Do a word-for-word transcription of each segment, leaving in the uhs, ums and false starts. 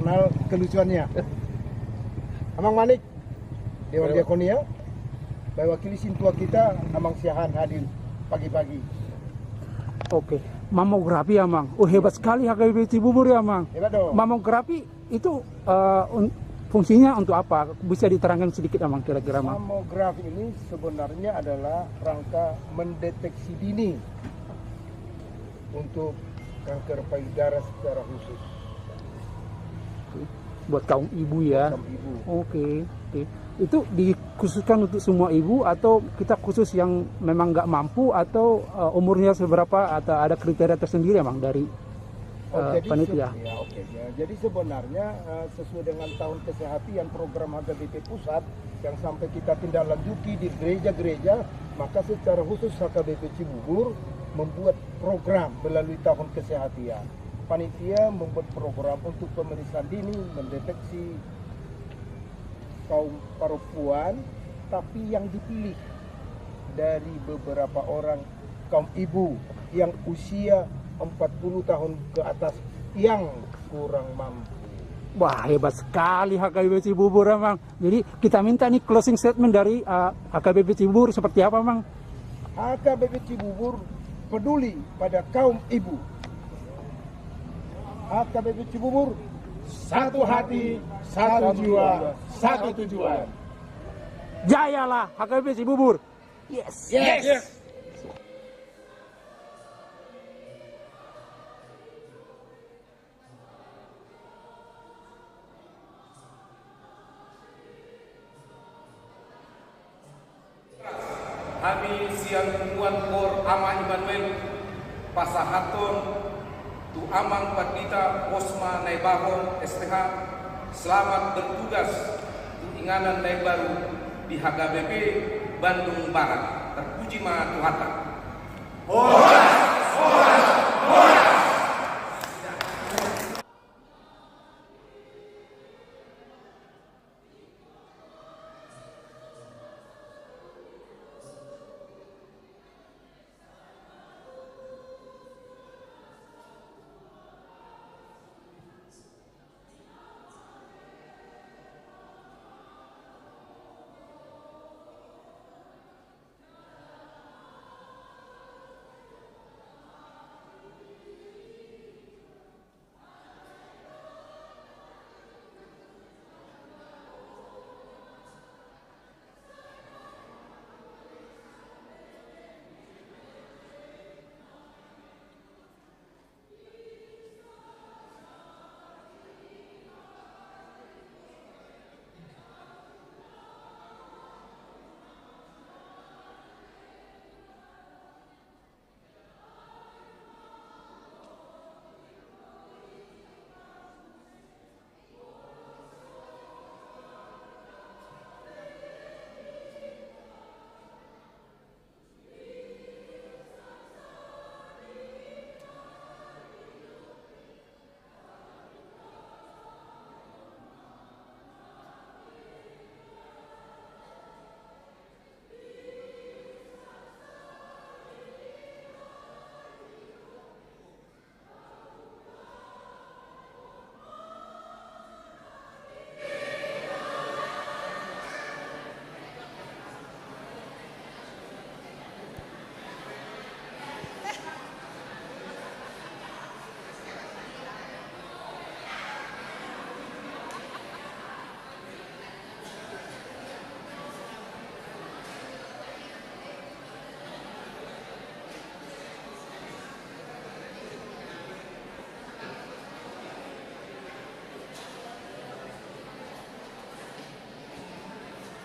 Kenal kelucuannya. Amang Manik, Dewan Diakonia, mewakili sintua kita, Amang Siahaan hadir pagi-pagi. Oke, mamografi, Amang. Oh, hebat sekali H K B P Cibubur ya, Amang. Hebat dong. Mamografi itu, eh, un-, fungsinya untuk apa? Bisa diterangkan sedikit, Amang, kira-kira, Amang? Mamografi ini sebenarnya adalah rangka mendeteksi dini untuk kanker payudara secara khusus. Oke. Buat kaum ibu ya? Buat kaum ibu. Oke, oke. Itu dikhususkan untuk semua ibu atau kita khusus yang memang nggak mampu atau, eh, umurnya seberapa atau ada kriteria tersendiri, Amang, dari, oh, eh, jadi panitia? Se-, ya, oke, ya. Jadi sebenarnya, eh, sesuai dengan tahun kesehatan program H K B P pusat yang sampai kita tindak lanjuti di gereja-gereja, maka secara khusus H K B P Cibubur membuat program melalui tahun kesehatan. Panitia membuat program untuk pemeriksaan dini, mendeteksi kaum perempuan, tapi yang dipilih dari beberapa orang kaum ibu yang usia empat puluh tahun ke atas yang kurang mampu. Wah, hebat sekali H K B P Cibubur, Amang. Jadi, kita minta nih closing statement dari, eh, H K B P Cibubur seperti apa, Amang? H K B P Cibubur peduli pada kaum ibu. H K B P Cibubur, satu hati, satu jiwa, satu tujuan. Jayalah H K B P Cibubur. Yes. Yes. Hami sian punguan Kor Ama Immanuel pasahathon tu Amang Pandita Osma Naibaho, S T H, selamat bertugas tu inganan na imbaru di H K B P Bandung Barat. Terpuji ma Tuhanta. Horas, horas, horas.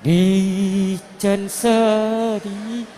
Di Cansari.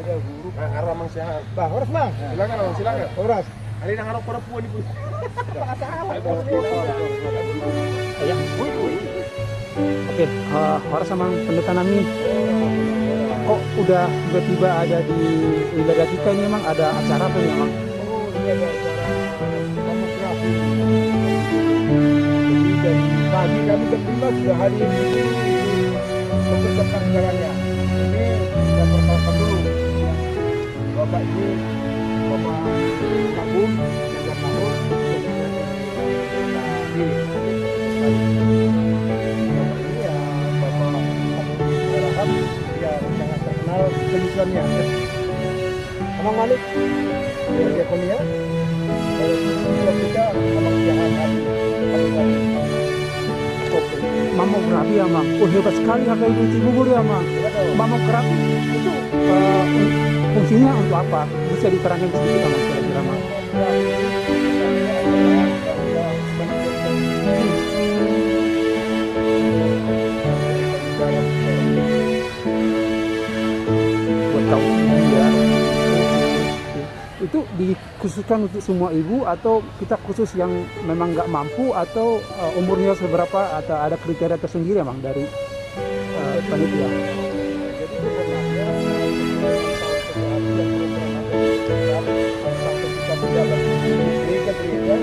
Nah, arah Amang sehat. Bah, horas, Mang. Silakan, Amang, silakan. Horas. Ada yang harap perempuan itu. Iya. Oke, eh, horas, Amang Pendeta nami. Kok udah tiba-tiba ada di wilayah kita ini, Mang? Ada acara apa ini, Mang? Oh, ini ada acara mamografi. Jadi dari pagi kami jam lima sudah hadir di sini mempersiapkan segalanya. Ini kita perkenalkan dulu. Bapak ini, Bapak Kabun, Jaga Kabun, ini. Bapak ini ya, Bapak Kabun Harahap, yang sangat terkenal kelucuannya. Amang Malik, ya, diakonia. Kalau itu juga kita, Amang Jahat Hati. Amang Malik. Oke. Mamografi, Amang. Oh, hebat sekali H K B P Cibubur ya, Amang. Iya, dong. Mamografi itu, eh, un-, fungsinya untuk apa? Bisa diterangkan sedikit, Amang, kira-kira, Amang? Buat kaum ibu ya. Itu dikhususkan untuk semua ibu atau kita khusus yang memang nggak mampu atau, eh, umurnya seberapa atau ada kriteria tersendiri, Amang, dari, eh, panitia? Jadi sebenarnya sampai kita tidak lagi di gereja-gereja,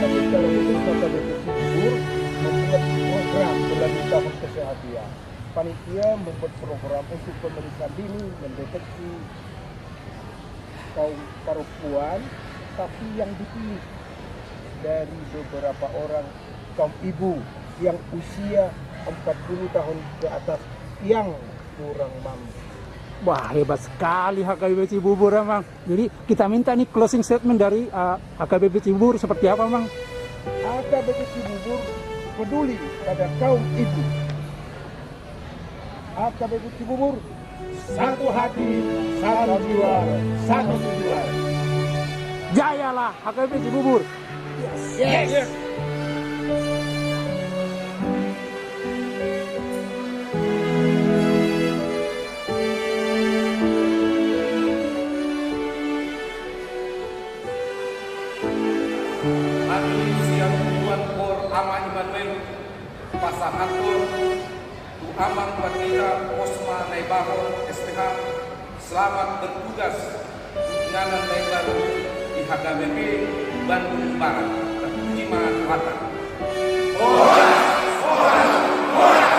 tapi kalau khusus H K B P Cibubur membuat program melalui tahun kesehatan. Panitia membuat program untuk pemeriksaan dini, mendeteksi kaum perempuan, tapi yang dipilih dari beberapa orang kaum ibu yang usia empat puluh tahun ke atas yang kurang mampu. Wah, hebat sekali H K B P Cibubur, Amang. Jadi, kita minta nih closing statement dari, eh, H K B P Cibubur seperti apa, Mang? H K B P Cibubur peduli pada kaum ibu. H K B P Cibubur, satu hati, satu jiwa, satu tujuan. Jayalah H K B P Cibubur. Yes. Yes. Hami sian Tuan Por Ama Immanuel pasahathon tu Amang Pandita Posma Naibaho, S T H, selamat bertugas di inganan na imbaru di H K B P Bandung Barat. Terpuji ma Tuhanta. Horas, horas, horas.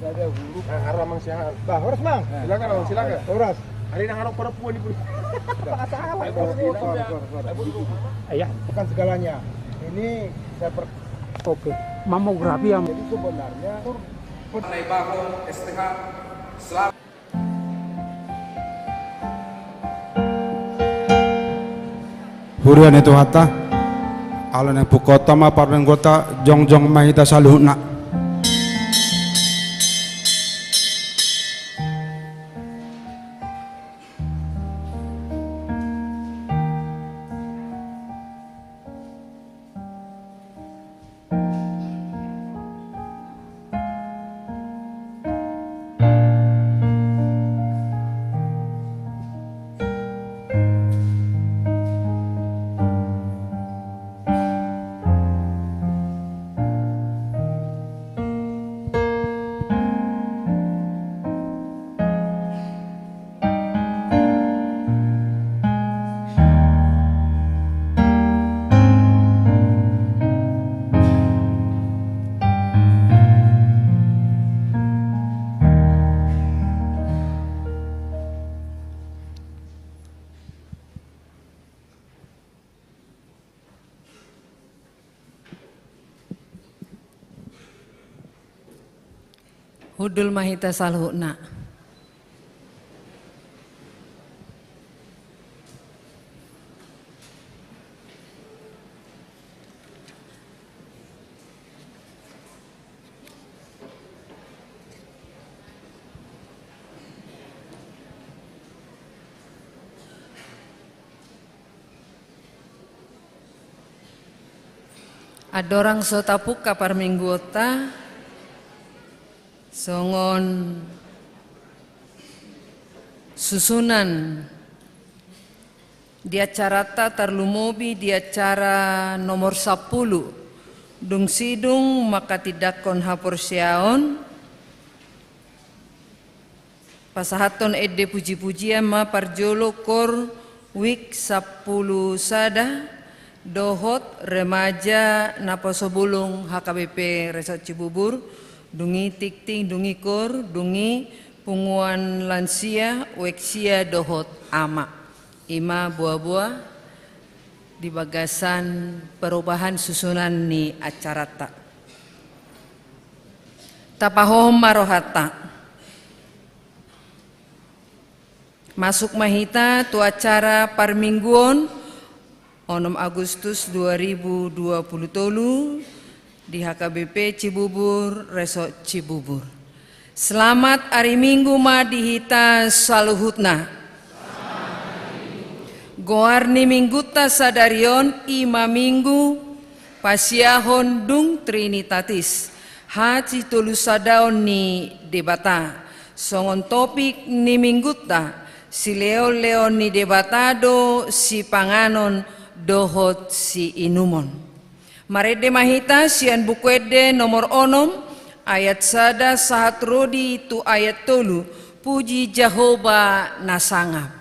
Ada guru. Nah, haro, Amang, silakan. Bah, horas, Mang. Silakan, Amang, silakan. Horas. Hari ini haro perempuan di. Iya. Bukan segalanya. Ini saya per- Oke. Mamografi, ya. Jadi sebenarnya Naibaho S T H. Selamat. Huria ni Tuhanta, ala naeng pungkaonta ma parmingguonta, jongjong ma hita saluhutna. Hundul ma hita saluhutna. Andorang so tapungka parmingguonta, songon susunan di acaranta, tarlumobi di acara nomor sampulu, dung sidung manghatindanghon haporseaon, pasahathon ende pujipujian ma parjolo KOR WIK sampulu sada, dohot remaja naposobulung H K B P Resort Cibubur, dung i tingting, dung i KOR, dung i punguan lansia, ueksia dohot ama. I ma boaboa di bagasan perubahan susunan ni acaranta. Tapahohom ma rohanta. Masuk ma hita tu acara parmingguon, onom Agustus dua ribu dua puluh tolu, di H K B P Cibubur, Resort Cibubur. Selamat ari Minggu ma di hita saluhutna. Goar ni Minggunta sadari on i ma Minggu Pasiahon dung Trinitatis, hasitolusadaon ni Debata. Songon topik ni Minggunta, sileonleon ni Debata do sipanganon dohot siinumon. Marende ma hita sian Buku Ende nomor onom, ayat sada sahat ro di tu ayat tolu. Puji Jahowa na sangap.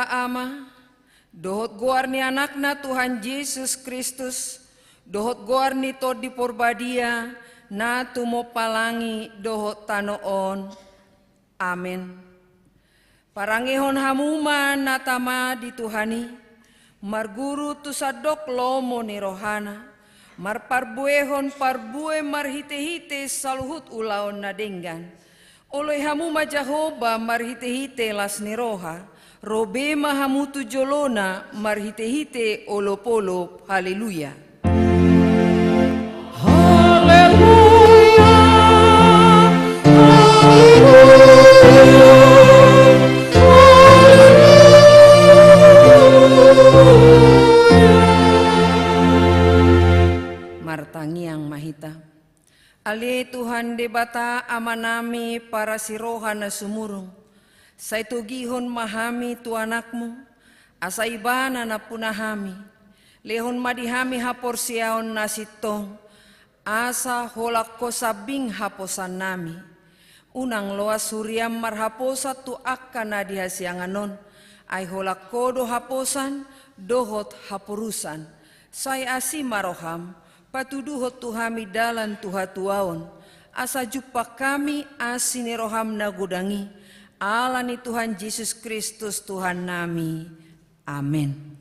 Ama, dohot goar ni Anakna Tuhan Jesus Kristus, dohot goar ni Tondi Porbadia, na tumompa langit dohot tano on. Amen. Parangehon hamu ma na tama di Tuhan i, marguru tu sandok lomo ni rohana, marparbuehon parbue marhitehite saluhut ulaon na denggan. Oloi hamu ma Jahowa marhitehite las ni roha, ro be ma hamu tu jolona marhitehite olopolop. Haleluya. Haleluya, haleluya, haleluya. Martangiang ma hita. Ale Tuhan Debata Amanami parasi roha na sumurung, sai togihon ma hami tu Anakmu, asa Ibana nampuna hami. Lehon ma di hami haporseaon na sintong, asa holan Ho sambing haposannami. Unang loas huriam marhaposan tu angka na di hasiangan on, ai holan Ho do haposan dohot haporusan. Sai asi ma roham, patuduhon tu hami dalan tu hatuaon, asa jumpang hami asi ni roham na godang i, ala ni Tuhan Jesus Kristus Tuhannami. Amen.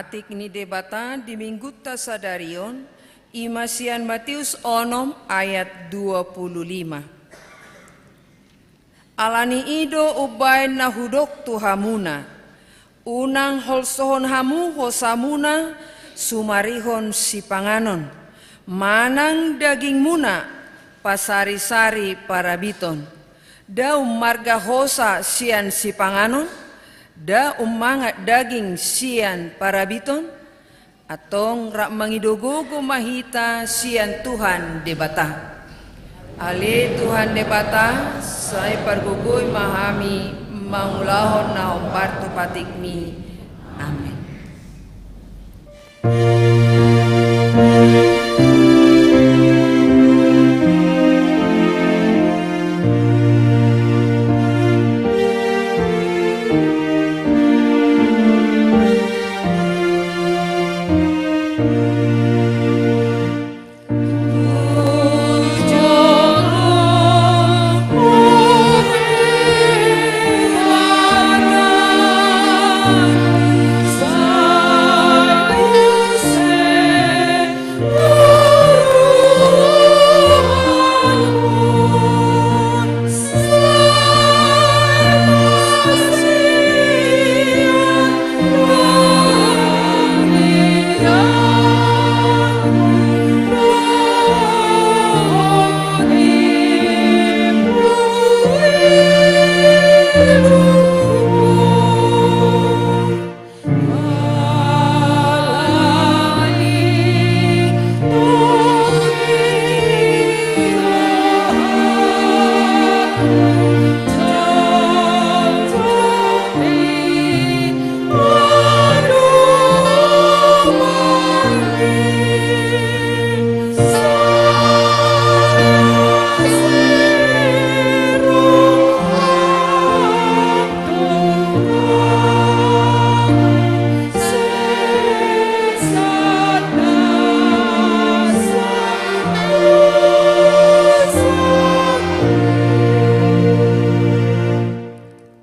Patik ni Debata di Minggunta sadari on, i ma sian Matius onom ayat dua pulu lima. Ala ni i do umbaen na hudok tu hamuna, unang holsohon hamu hosamuna sumarihon sipanganon, manang dagingmuna pasarisari parabiton. Nda ummarga hosa sian sipanganon, nda ummangat daging sian parabiton. Antong rap mangido gogo ma hita sian Tuhan Debata. Ale Tuhan Debata, sai pargogoi ma hami mangulahon na hombar tu patikMi. Amen.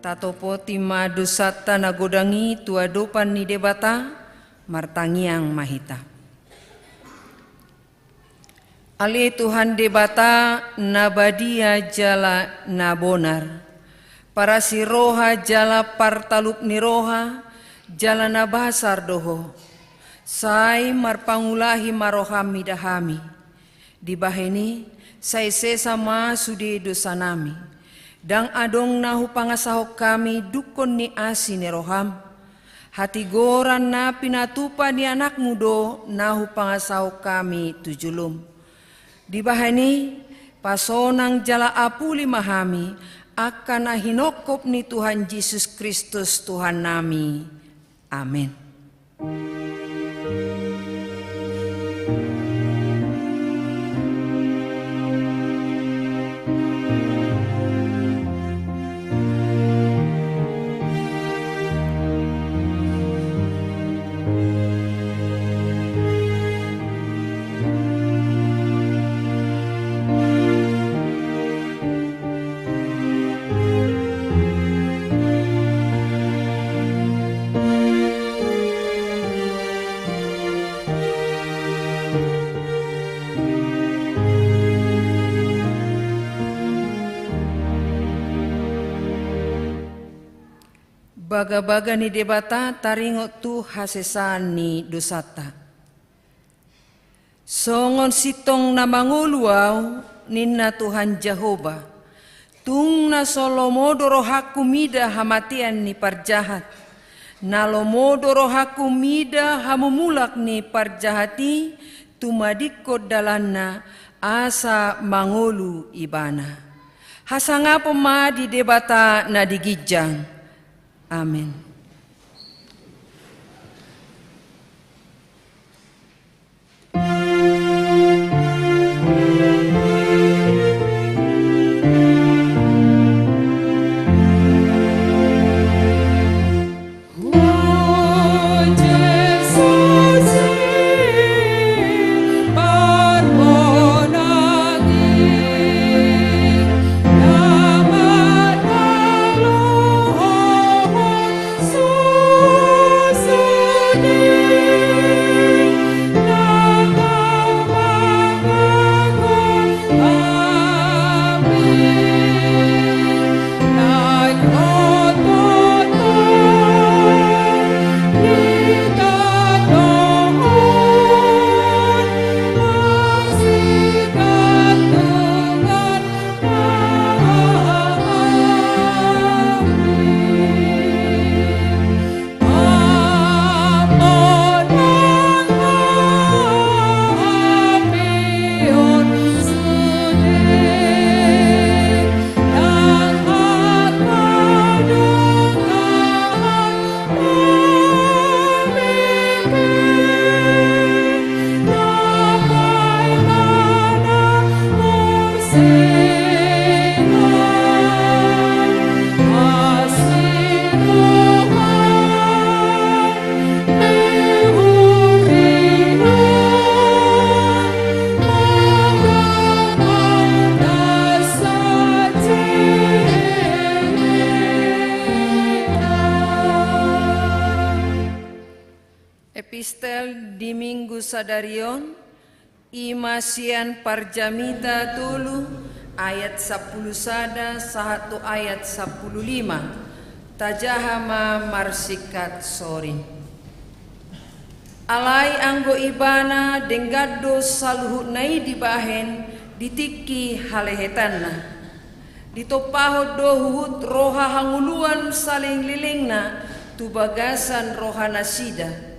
Tatopoti ma dosanta na godang i tu adopan ni Debata, martangiang ma hita. Ale Tuhan Debata, na badia jala na bonar, parasi roha jala partalup ni roha, jala na basar do Ho. Sai marpangulahi ma rohaM mida hami. Dibahen i, sai sesa ma sude dosanami. Ndang adong na hupangasahon hami dungkon ni asi ni rohaM. Hatigoran na pinatupa ni AnakMu do na hupangasahon hami tu joloM. Dibahen i, pasonang jala apuli ma hami, angka na hinongkop ni Tuhan Jesus Kristus Tuhannami. Amen. Bagabaga ni Debata taringot tu hasesaan ni dosanta. Songon sintong na mangolu ahu, ninna Tuhan Jahowa, tung na so lomo do rohangku mida hamatean ni parjahat. Na lomo do rohangku mida hamumulak ni parjahat i, tumadingkon dalanna, asa mangolu ibana. Hasangapon ma di Debata na di ginjang. Amen. Sadari on, i ma sian Parjamita tolu ayat sampulu sada sahat tu ayat sampulu lima. Tajaha ma marsingkat soring. Alai anggo Ibana denggan do saluhutna i dibahen di tingki halehetanna. Ditompahon do huhut roha hangoluan salelenglelengna tu bagasan rohanasida.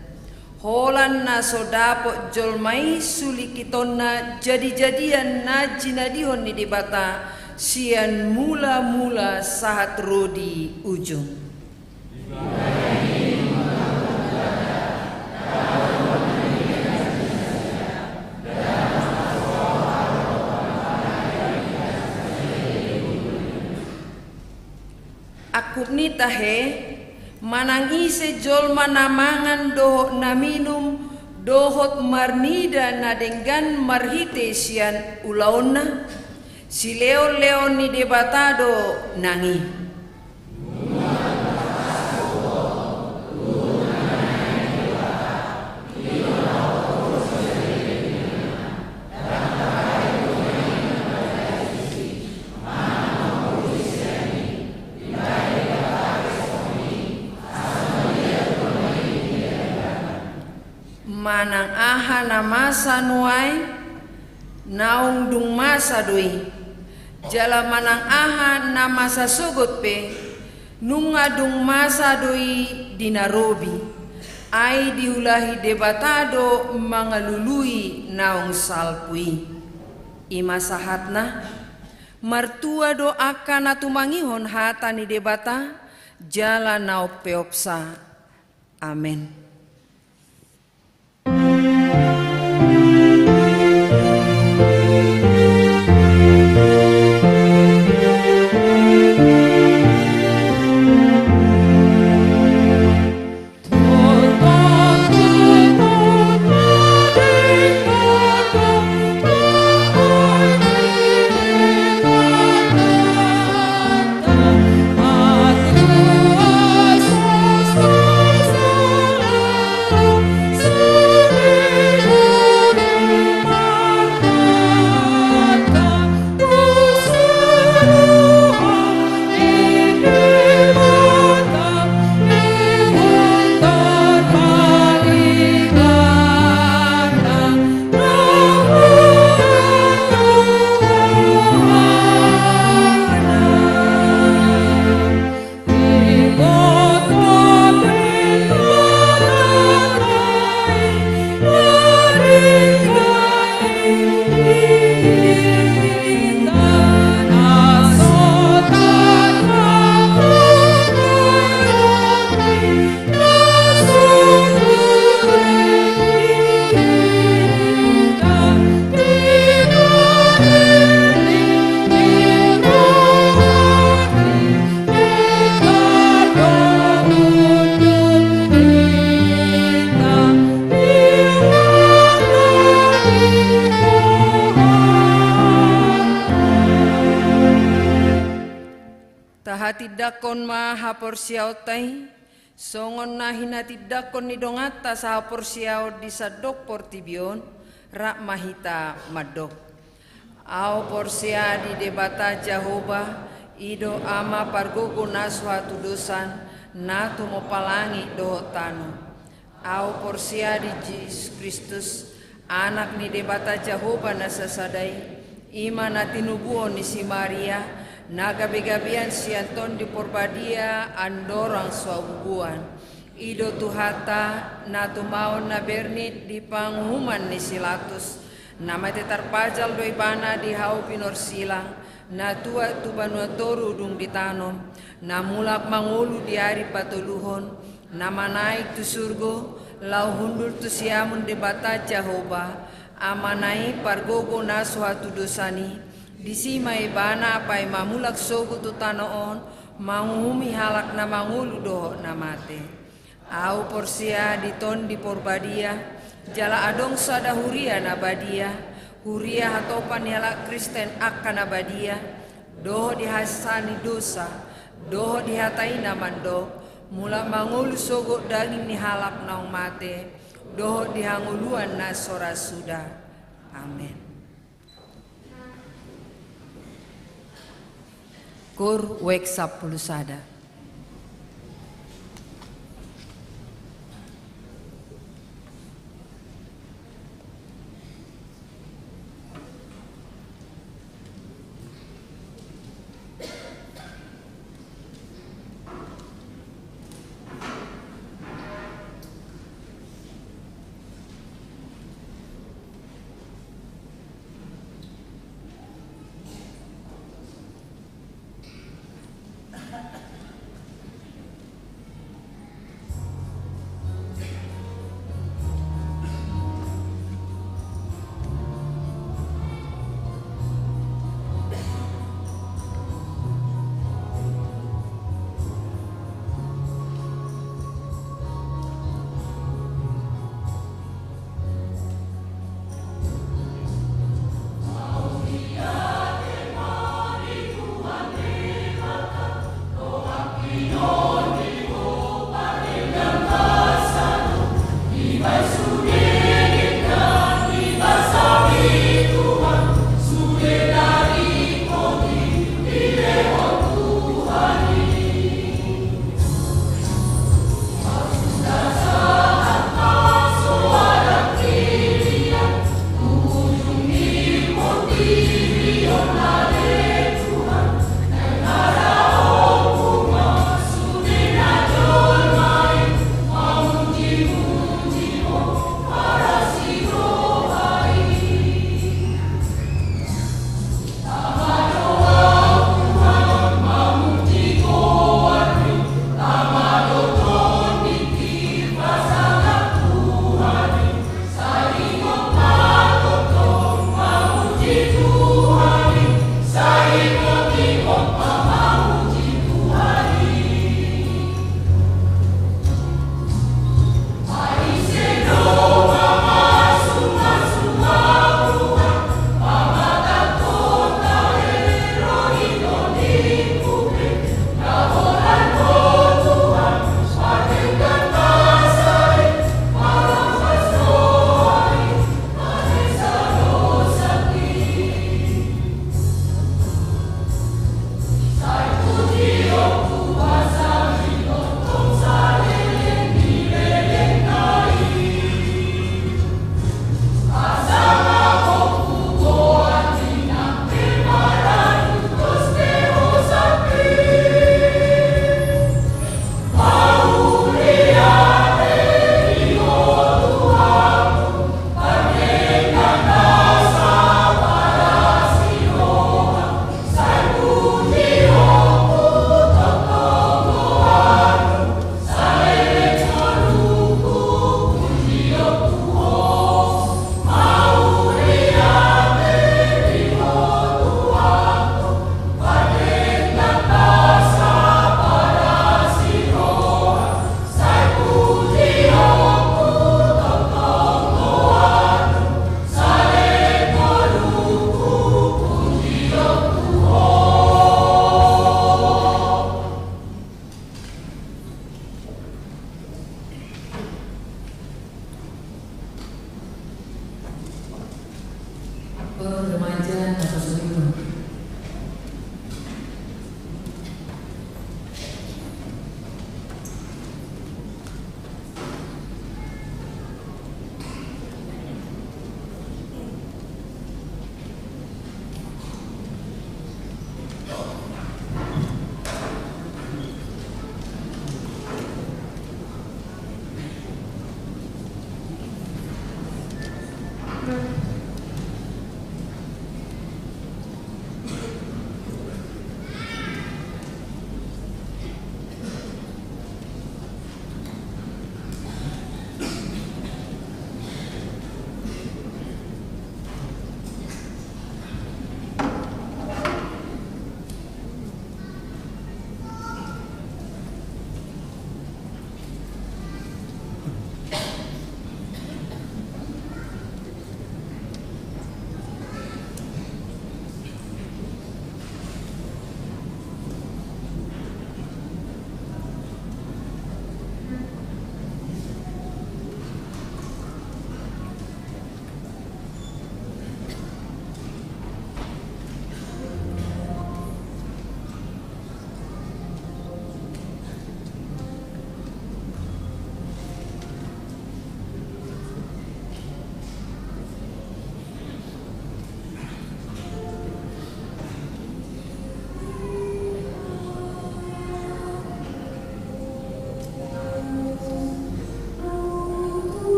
Holan na so dapot jolma i sulingkitonna jadijadian na jinadihon ni Debata sian mulamula sahat ro di ujung. Angkup ni tahe, manang ise jolma na mangan dohot na minum dohot marnida na denggan marhite sian ulaonna, silehonlehon ni Debata do nang i. Manang aha na masa nuaeng, naung dung masa do i. Jala manang aha na masa sogot pe, nunga dung masa do i di na robi. Ai diulahi Debata do mangalului naung salpu i. I ma sahatna, martua do angka na tumangihon hata ni Debata, jala na umpeopsa. Amen. Tahatindangkon ma haporseaonta i, songon na hinatindangkon ni donganta sahaporseaon di sandok portibi on, rap ma hita mandok. Ahu porsea di Debata Jahowa, i do Ama pargogo na so hatudosan, na tumompa langit dohot tano. Ahu porsea di Jesus Kristus, Anak ni Debata Jahowa na sasada i, i ma na tinubuhon ni si Maria, na gabegabean sian Tondi Porbadia andorang so habubuhan. I do Tuhanta, na tumaon na bernit di panguhuman ni si Latus, na mate tarpajal do ibana di hau pinorsilang, na tuat tu banua toru dung ditanom, na mulak mangolu di ari patoluhon, na manaek tu surgo, laho hundul tu siamun Debata Jahowa, Amana i pargogo na so hatudosan i, disi ma ibana paima mulak sogot tu tano on, manguhumi halak na mangolu dohot na mate. Ahu porsea di Tondi Porbadia, jala adong sada huria na badia, huria hatopan ni halak Kristen angka na badia, dohot di hasesaan ni dosa, dohot di hata i na mandok, mulak mangolu sogot daging ni halak naung mate, dohot di hangoluan na so ra suda. Amen. Korintus sampulu sada.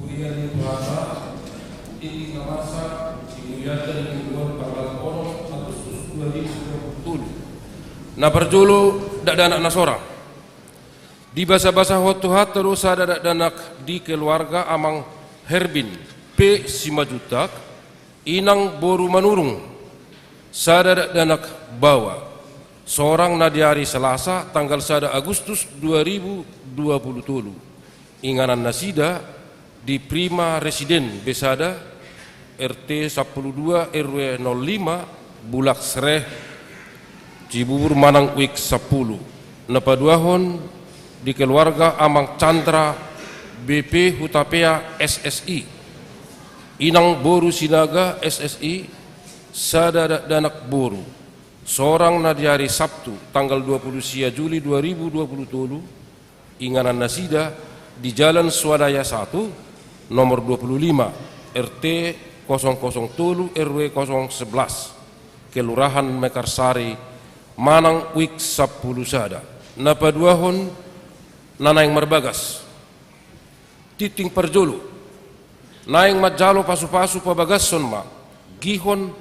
Huria ni Tuhanta, tingki na marsak di hurianta di mingguan tanggal onom Agustus dua ribu dua puluh tolu. Na parjolo, dakdanak na sorang. Dibasabasahon Tuhanta do sada dakdanak di keluarga Amang Herbin P. Simanjuntak, Inang boru Manurung, sada dakdanak baoa, sorang na di ari Selasa tanggal sada Agustus dua ribu dua puluh tolu. Inganan nasida di Prima Residen B sada, R T sampulu dua, R W nol lima, Bulak Sreh, Cibubur manang Wik sampulu. Na paduahon di keluarga Amang Chandra B P Hutapea S S I, Inang boru Sinaga S S I, sada dakdanak boru, sorang na di ari Sabtu tanggal dua puluh sia Juli dua ribu dua puluh tolu, inganan nasida di Jalan Swadaya satu, nomor dua puluh lima, R T kosong kosong tolu, R W kosong sebelas, Kelurahan Mekarsari, manang Wik sampulu sada. Na paduahon na naeng marbagas. Tingting parjolo, naeng manjalo pasupasu pabagason ma Gihon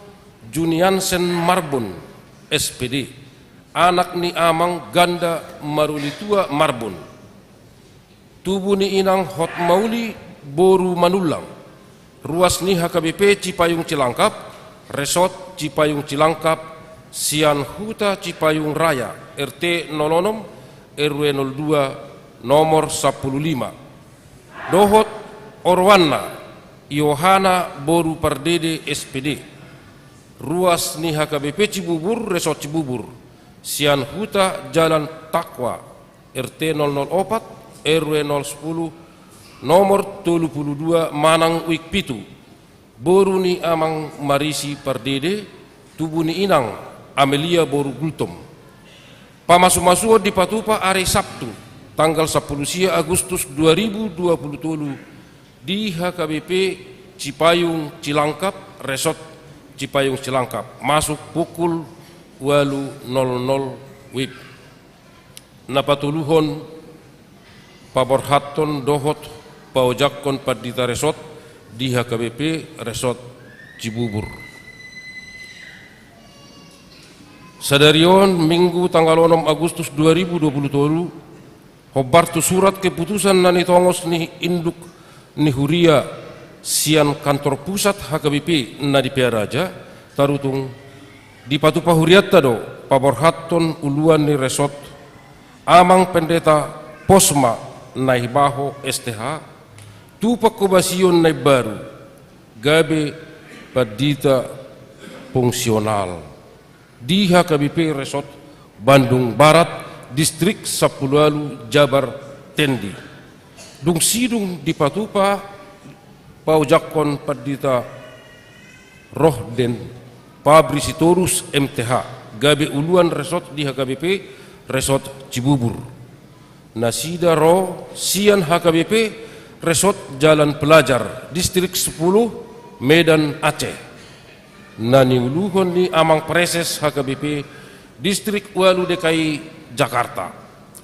Juniansen Marbun, S P D, anak ni Amang Ganda Marulitua Marbun, tubu ni Inang Hotmauli boru Manullang, ruas ni H K B P Cipayung Cilangkap, Resort Cipayung Cilangkap, sian Huta Cipayung Raya, R T nol onom, R W nol dua, nomor sampulu lima. Dohot oroanna, Yohana boru Pardede, S P D, ruas ni H K B P Cibubur, Resort Cibubur, sian Huta Jalan Takwa, R T nol nol opat, R W nol sepuluh, nomor tolu pulu dua manang Wik pitu, boru ni Amang Marisi Pardede, tubu ni Inang Amelia boru Gultom. Pamasumasuon dipatupa ari Sabtu, tanggal sampulu sia Agustus dua ribu dua puluh tolu, di H K B P Cipayung Cilangkap, Resort Cipayung Cilangkap, masuk pukul ualu nol nol W I B. Na patoluhon, paborhathon dohot paojakhon pandita resort di H K B P Resort Cibubur. Sadari on, Minggu tanggal onom Agustus dua ribu dua puluh tolu, hombar tu surat keputusan na nitongos ni induk ni huria sian kantor pusat H K B P na di Pearaja, Tarutung, dipatupa hurianta do paborhathon uluan ni resort, Amang Pendeta Posma Naibaho S T H, tu pangkobasion na imbaru, gabe pandita fungsional di H K B P Resort Bandung Barat, Distrik Sampulu Ualu Jabar Tendi. Dung sidung dipatupa paojakhon Pandita Rohden Fabri Sitorus M T H, gabe uluan resort di H K B P Resort Cibubur. Nasida ro sian H K B P Resort Jalan Pelajar, Distrik Sepuluh, Medan Aceh. Na niuluhon ni Amang Preses H K B P Distrik Ualu D K I Jakarta.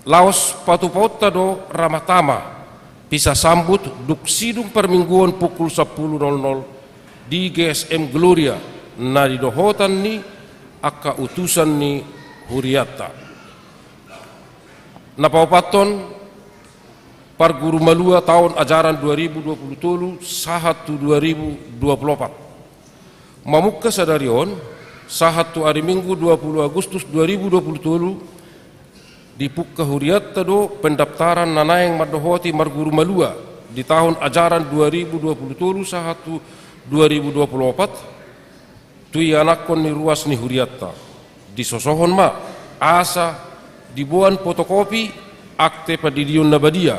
Laos patupaonta do ra ma tama, pisa sambut dung sidung parmingguon pukul sampulu nol nol di G S M Gloria, na nidohotan ni angka utusan ni hurianta. Na paopathon, parguru malua taon ajaran dua ribu dua puluh tolu sahat tu dua ribu dua puluh opat. Mamungka sadari on, sahat tu ari Minggu dua puluh Agustus dua ribu dua puluh tolu, dipungka hurianta do pendaftaran na naeng mandohoti marguru malua di taon ajaran dua ribu dua puluh tolu sahat tu dua ribu dua puluh opat, tu ianakhon ni ruas ni hurianta. Disosohon ma asa diboan fotokopi akte pandidion na badia,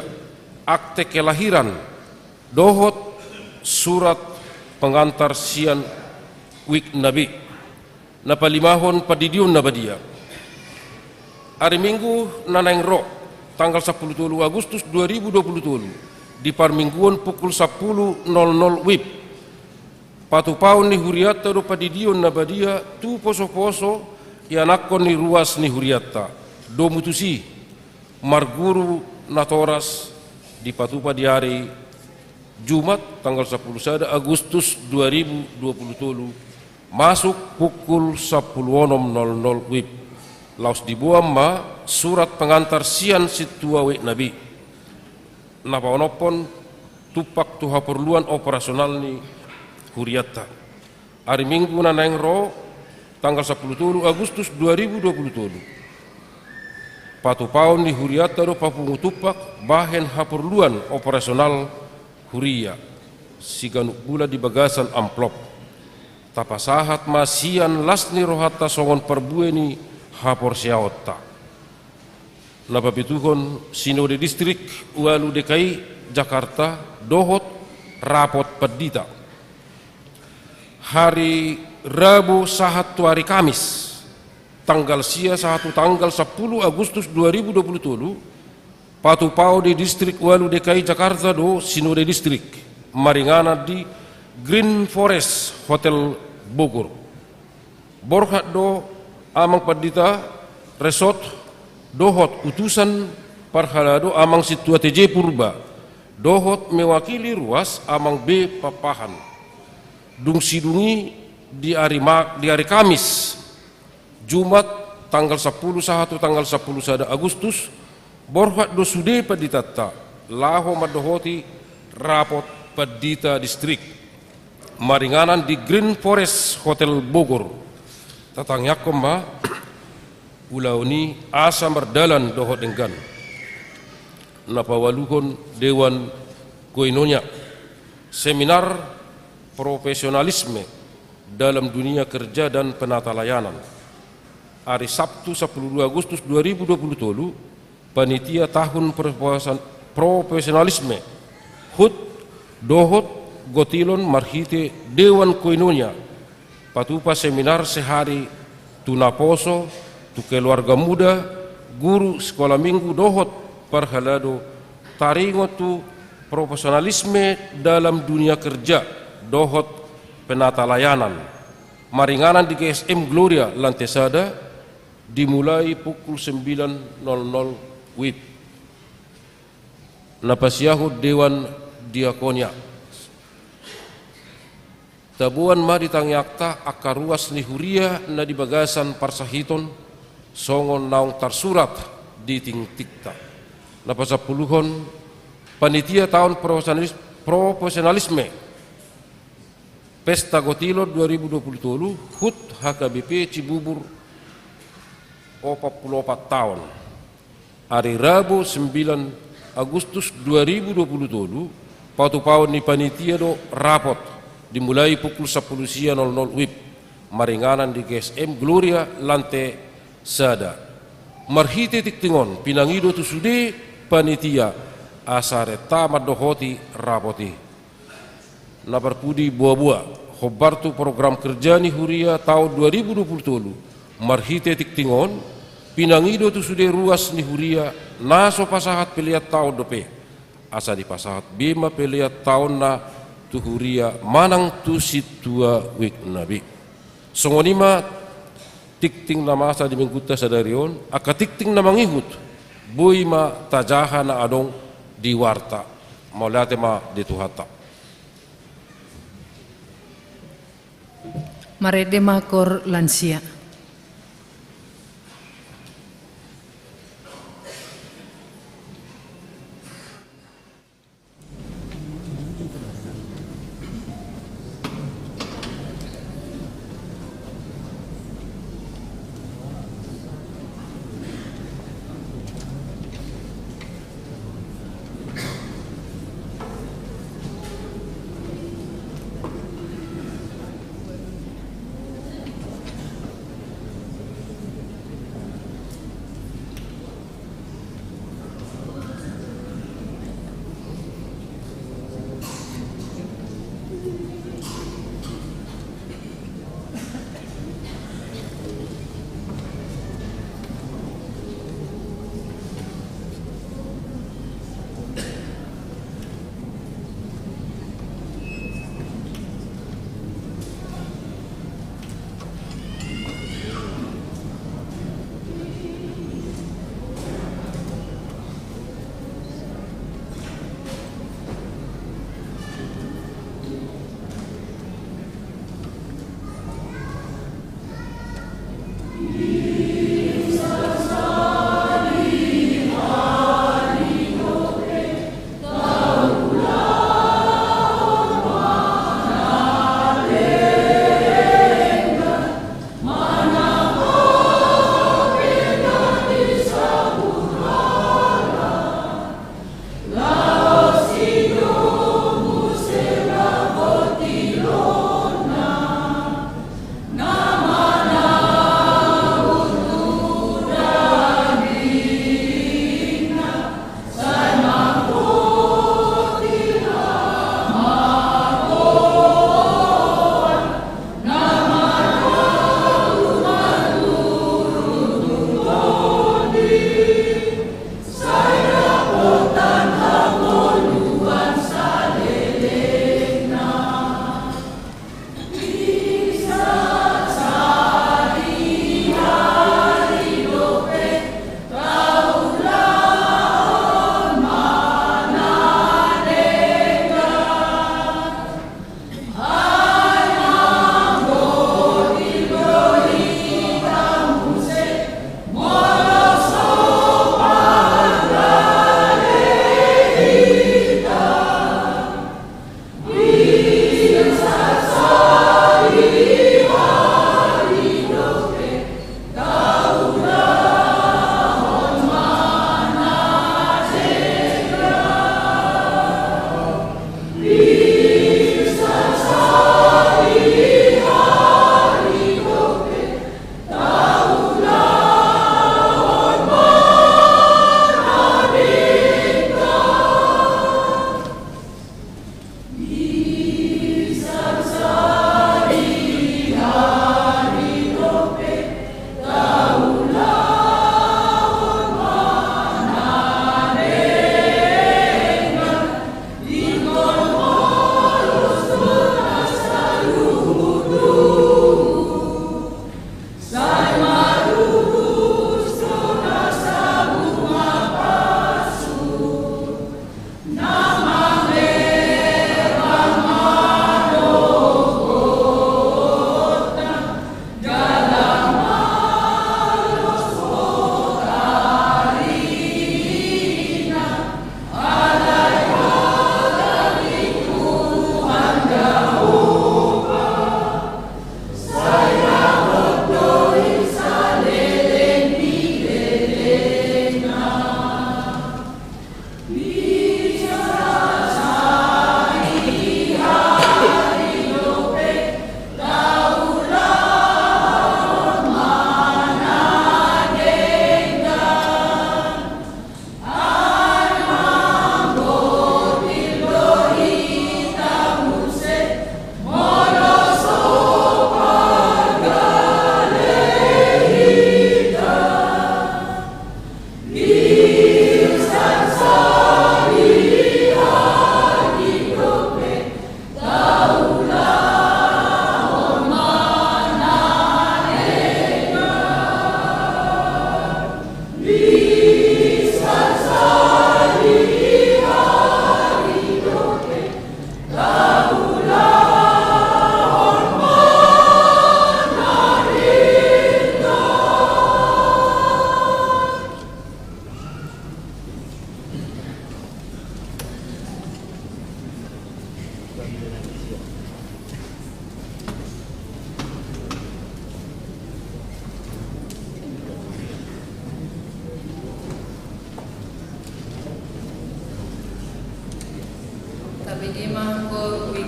akte kelahiran, dohot surat pengantar sian wik na be. Na palimahon, pandidion na badia. Ari Minggu na naeng ro, tanggal sampulu tolu Agustus dua ribu dua puluh tolu, di parmingguon pukul sampulu nol nol wib, patupaon ni hurianta do pandidion na badia tu posoposo ianakhon ni ruas ni hurianta. Domu tusi, marguru natoras dipatupa di ari Jumat, tanggal sampulu sada Agustus dua ribu dua puluh tolu, masuk pukul sampulu onom nol nol wib. Laos diboan ma surat pengantar sian sintua wik na be. Na paonomhon, tumpak tu haporluan operasional ni hurianta. Ari Minggu na naeng ro, tanggal sampulu tolu Agustus dua ribu dua puluh tolu, patupaon ni hurianta do papungu tumpak bahen haporluan operasional huria, siganup bulan di bagasan amplop. Tapasahat ma sian las ni rohanta songon parbue ni haporseaonta. Na papituhon, Sinode Distrik Ualu D K I Jakarta dohot rapot pandita. Hari Rabu sahat tu hari Kamis, tanggal sia sahat tu tanggal sampulu Agustus dua ribu dua puluh tolu, patupaon di Distrik Ualu D K I Jakarta do Sinode Distrik, maringanan di Green Forest Hotel Bogor. Borhat do Amang Pandita Resort dohot utusan parhalado Amang Sintua T J Purba, dohot mewakili ruas Amang B Papahan. Dung sidung i di ari ma-, di ari Kamis, Jumat, tanggal sampulu sahat tu tanggal sampulu sada Agustus, borhat do sude panditanta laho mandohoti rapot pandita distrik, maringanan di Green Forest Hotel Bogor. Tatangiangkon ma ulaon i asa mardalan dohot denggan. Na paualuhon, Dewan Koinonia, seminar profesionalisme dalam dunia kerja dan penata layanan. Ari Sabtu, sampulu dua Agustus dua ribu dua puluh tolu, panitia tahun profesion-, profesionalisme, hut, dohot gotilon marhite Dewan Koinonia, patupa seminar sehari tu naposo, tu keluarga muda, guru sekolah minggu dohot parhalado, taringot tu profesionalisme dalam dunia kerja dohot penata layanan, maringanan di G S M Gloria, lantai sada, dimulai pukul sembilan nol nol wib. Na pasiahut Dewan Diakonia. Taboan ma di tangiangta angka ruas ni huria na di bagasan parsahiton, songon naung tarsurat di tingtingta. Na pasampuluhon, panitia taon profesionalis-, profesionalisme, Pesta Gotilon dua ribu dua puluh tolu, hut H K B P Cibubur opat puluh opat taon. Ari Rabu, sembilan Agustus dua ribu dua puluh tolu, patupaon ni panitia do rapot, dimulai pukul sampulu sia nol nol wib. maringanan di G S M Gloria lantai sada. Marhite tingting on pinangido tu sude panitia asa renta mandohoti rapot i. Na parpudi boa-boa, hombar tu program kerja ni huria taon dua ribu dua puluh tolu, marhite tingting on pinangido tu sude ruas ni huria na so pasahat pelean taon dope, asa dipasahat be ma pelean taonna tu huria manang tu sintua uekna be. Songon i ma tingting na masa di minggunta sadari on. Angka tingting na mangihut boi ma tajaha na adong di warta. Mauliate ma di Tuhanta. Marende ma, koor lansia.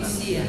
Sia.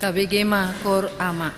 Tabege ma koor, Ama.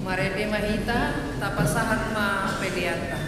Marende ma hita, tapasahat ma peleanta.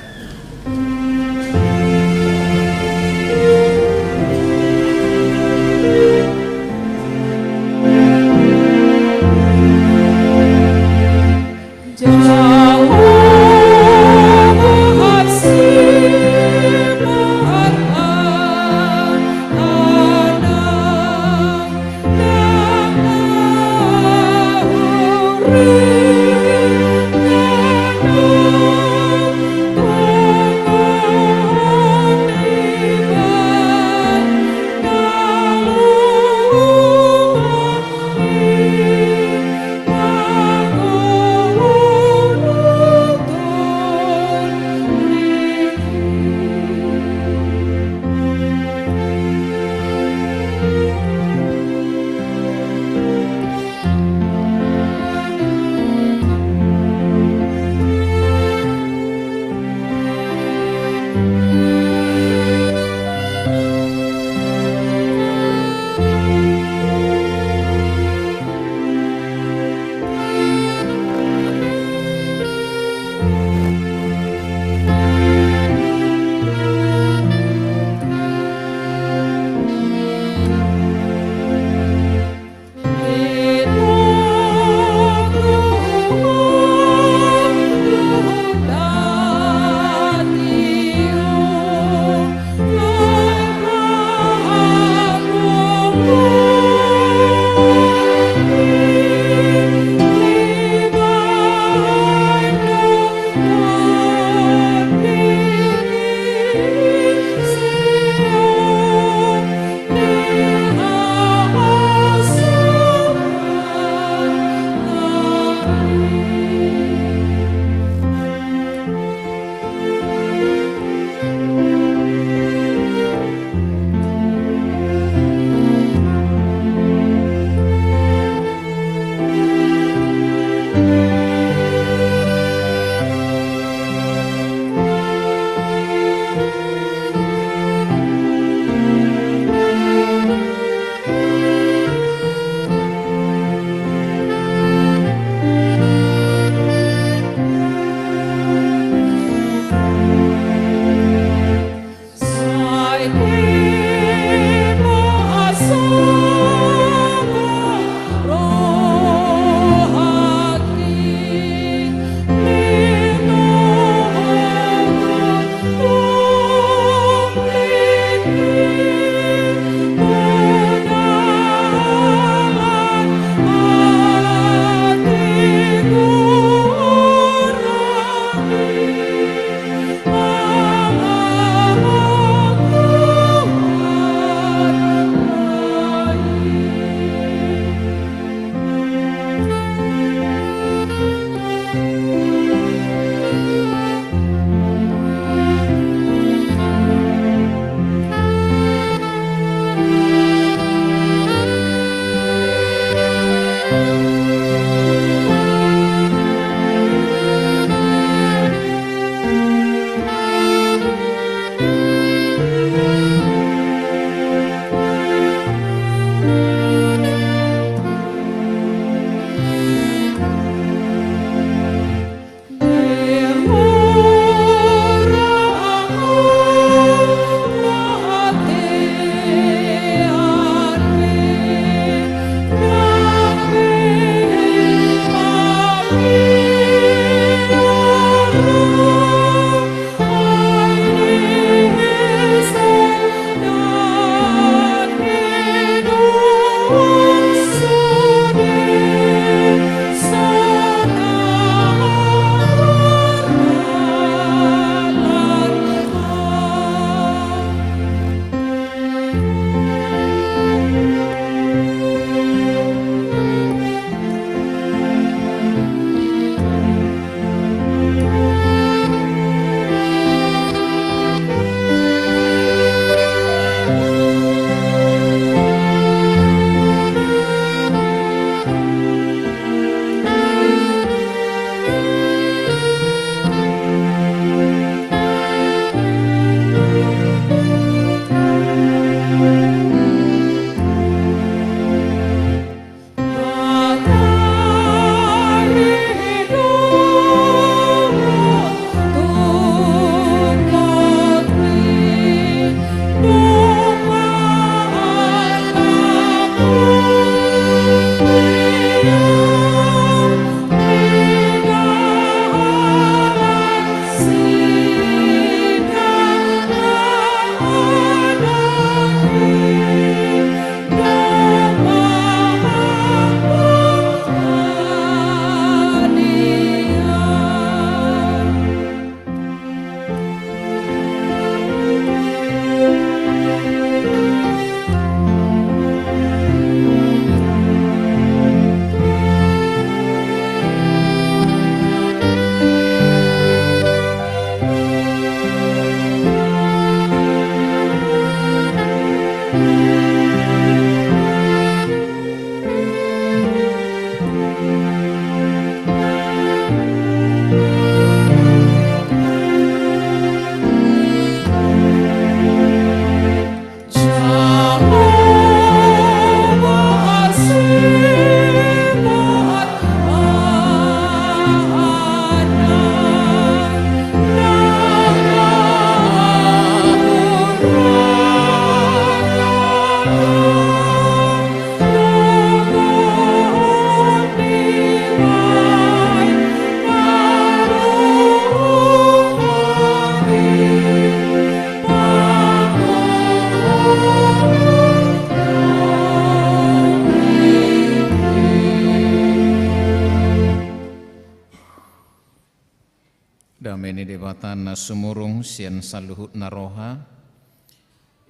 Dame ni Debata na sumurung sian saluhutna roha,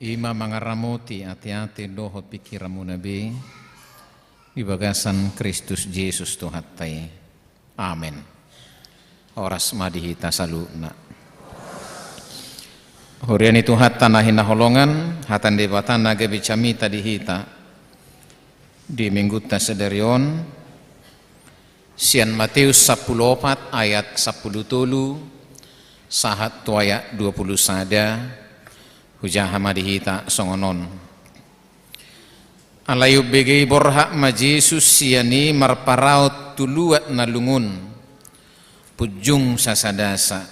i ma mangaramoti ateate dohot pingkiranmuna be di bagasan Kristus Jesus Tuhanta i. Amen. Horas ma di hita saluhutna. Huria ni Tuhanta na hinaholongan, hata ni Debata na gabe jamita di hita di minggunta sadari on, sian Mateus sampulu opat ayat sampulu tolu sahat tu ayat dua pulu sada. Hujaha ma di hita songon on. Alai umbegei borhat ma Jesus sian i marparaot tu luat na lungun, punjung sasadasa.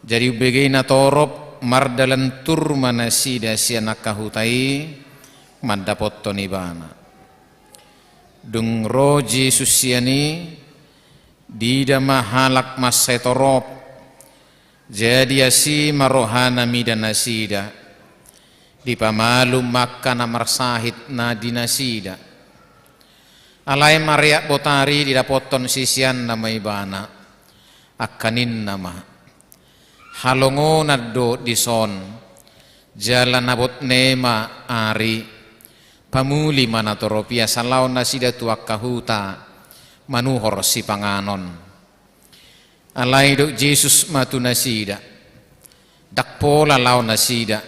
Jadi umbegei natorop mardalan tur ma nasida sian angka huta i mandapothon ibana. Dung ro Jesus sian i, diida ma halak mansai torop. Jadi asi ma rohana mida nasida, dipamalum ma angka na marsahit na di nasida. Alai mareak botari didapothon siseanna ma ibana, angka ninna ma: Halongonan do dison, jala na botne ma ari. Pamuli ma natorop i asa laho nasida tu angka huta manuhor sipanganon. Alai didok Jesus ma tu nasida: Ndang pola laho nasida,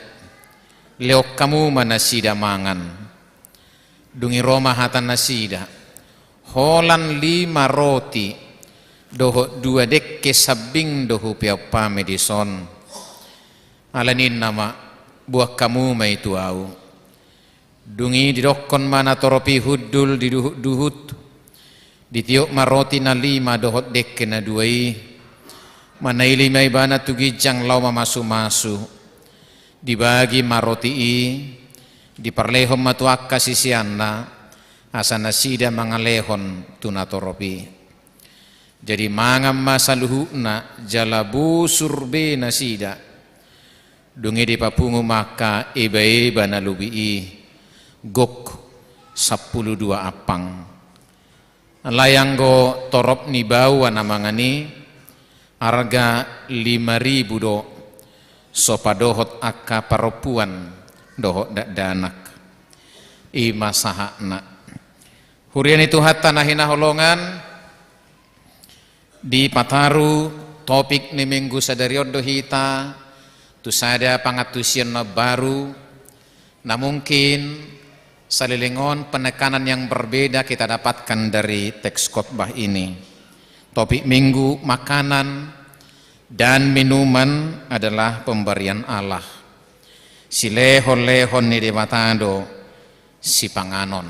lehon hamu ma nasida mangan. Dung i ro ma hata nasida: Holan lima roti dohot dua dengke sambing do hupeop hami dison. Alai ninna ma: Boan hamu ma i tu ahu. Dung i didokkon ma natorop i hundul di duhutduhut. Ditiop ma roti na lima dohot dengke na dua i, manaili ma ibana tu ginjang laho mamasumasu. Dibagi ma roti i, diparlehon ma tu angka siseanna, asa nasida mangalehon tu natorop i. Jadi mangan ma saluhutna jala bosur be nasida. Dung i dipapungu ma angka ebaeba na lobi i, gok sampulu dua ampang. Alai anggo torop ni baoa na mangan i, arga lima ribu do, so padohot angka parompuan dohot dakdanak. I ma sahatna. Huria ni Tuhanta na hinaholongan, dipataru topik ni minggu sadari on do hita tu sada pangantusion na baru, na mungkin saleleng on penekanan yang berbeda kita dapatkan dari teks khotbah ini. Topik minggu, makanan dan minuman adalah pemberian Allah. Silehonlehon ni Debata do sipanganon.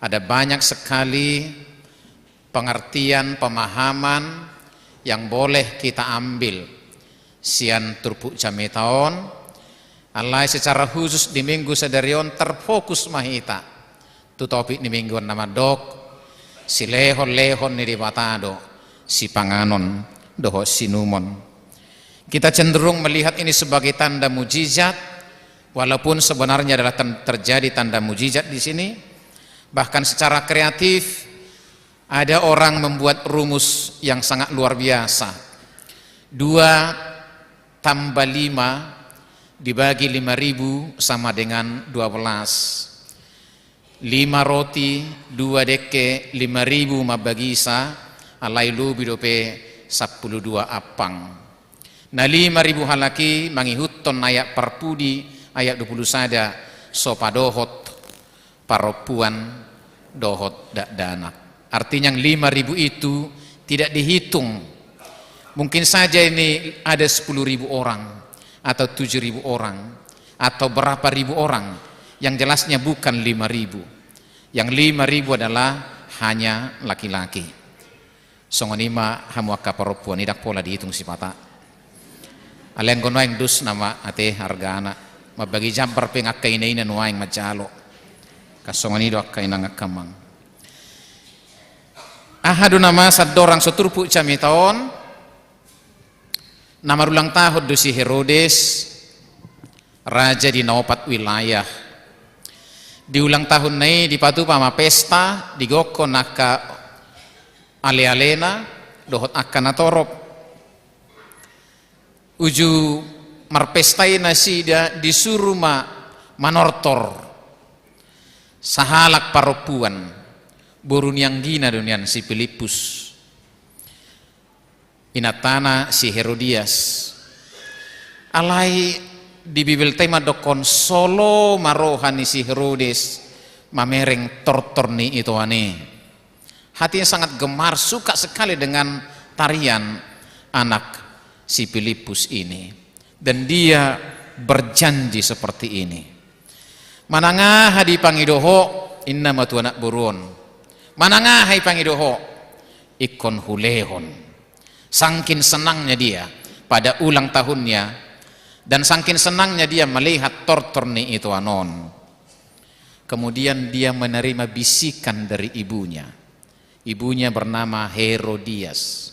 Ada banyak sekali pengertian, pemahaman yang boleh kita ambil sian turpuk jamita on. Alai secara khusus di minggu sadari on terfokus ma hita tu topik ni minggu on na mandok silehonlehon ni Debata do sipanganon dohot siinumon. Kita cenderung melihat ini sebagai tanda mujizat, walaupun sebenarnya adalah ten-, terjadi tanda mujizat di sini. Bahkan secara kreatif, ada orang membuat rumus yang sangat luar biasa. Dua tambah lima dibagi lima ribu sama dengan dua belas. Lima roti, dua dengke, lima ribu mambagisa, alai lobi dope sampulu dua ampang. Na lima ribu halak i mangihuthon aek parpudi Ayat dua puluh sada, so padohot parompuan dohot dakdanak. Artinya, yang lima ribu itu tidak dihitung. Mungkin saja ini ada sepuluh ribu orang, atau tujuh ribu orang, atau berapa ribu orang. Yang jelasnya bukan lima ribu. Yang lima ribu adalah hanya laki-laki. Songon i ma hamu angka parompuan, ndang pola dihitung sipata. Alai anggo nuaeng dos nama ate argana. Mambagi jambar pe angka ina-ina nuaeng manjalo. Angka songon i do angka inang angka amang. Aha do na masa andorang so turpuk jamita on, na marulang tahun do si Herodes, raja di na opat wilayah. Di ulang tahunna i dipatupa ma pesta, digokhon angka ale-alena dohot angka natorop. Uju marpesta i nasida disuru ma manortor sahalak parompuan, boru ni anggina do nian si Pilippus. Inantana si Herodias. Alai di Bibelta i mandokhon, so lomo ma roha ni si Herodes mamereng tortor ni itoan i. Hatinya sangat gemar, suka sekali dengan tarian anak si Pilippus ini. Dan dia berjanji seperti ini. Manang aha dipangido ho, inna ma tu anak boru on. Manang aha dipangido ho, ingkon hulehon. Sangkin senangnya dia pada ulang tahunnya, dan sangkin senangnya dia melihat tortor ni itoan on. Kemudian dia menerima bisikan dari ibunya. Ibunya bernama Herodias.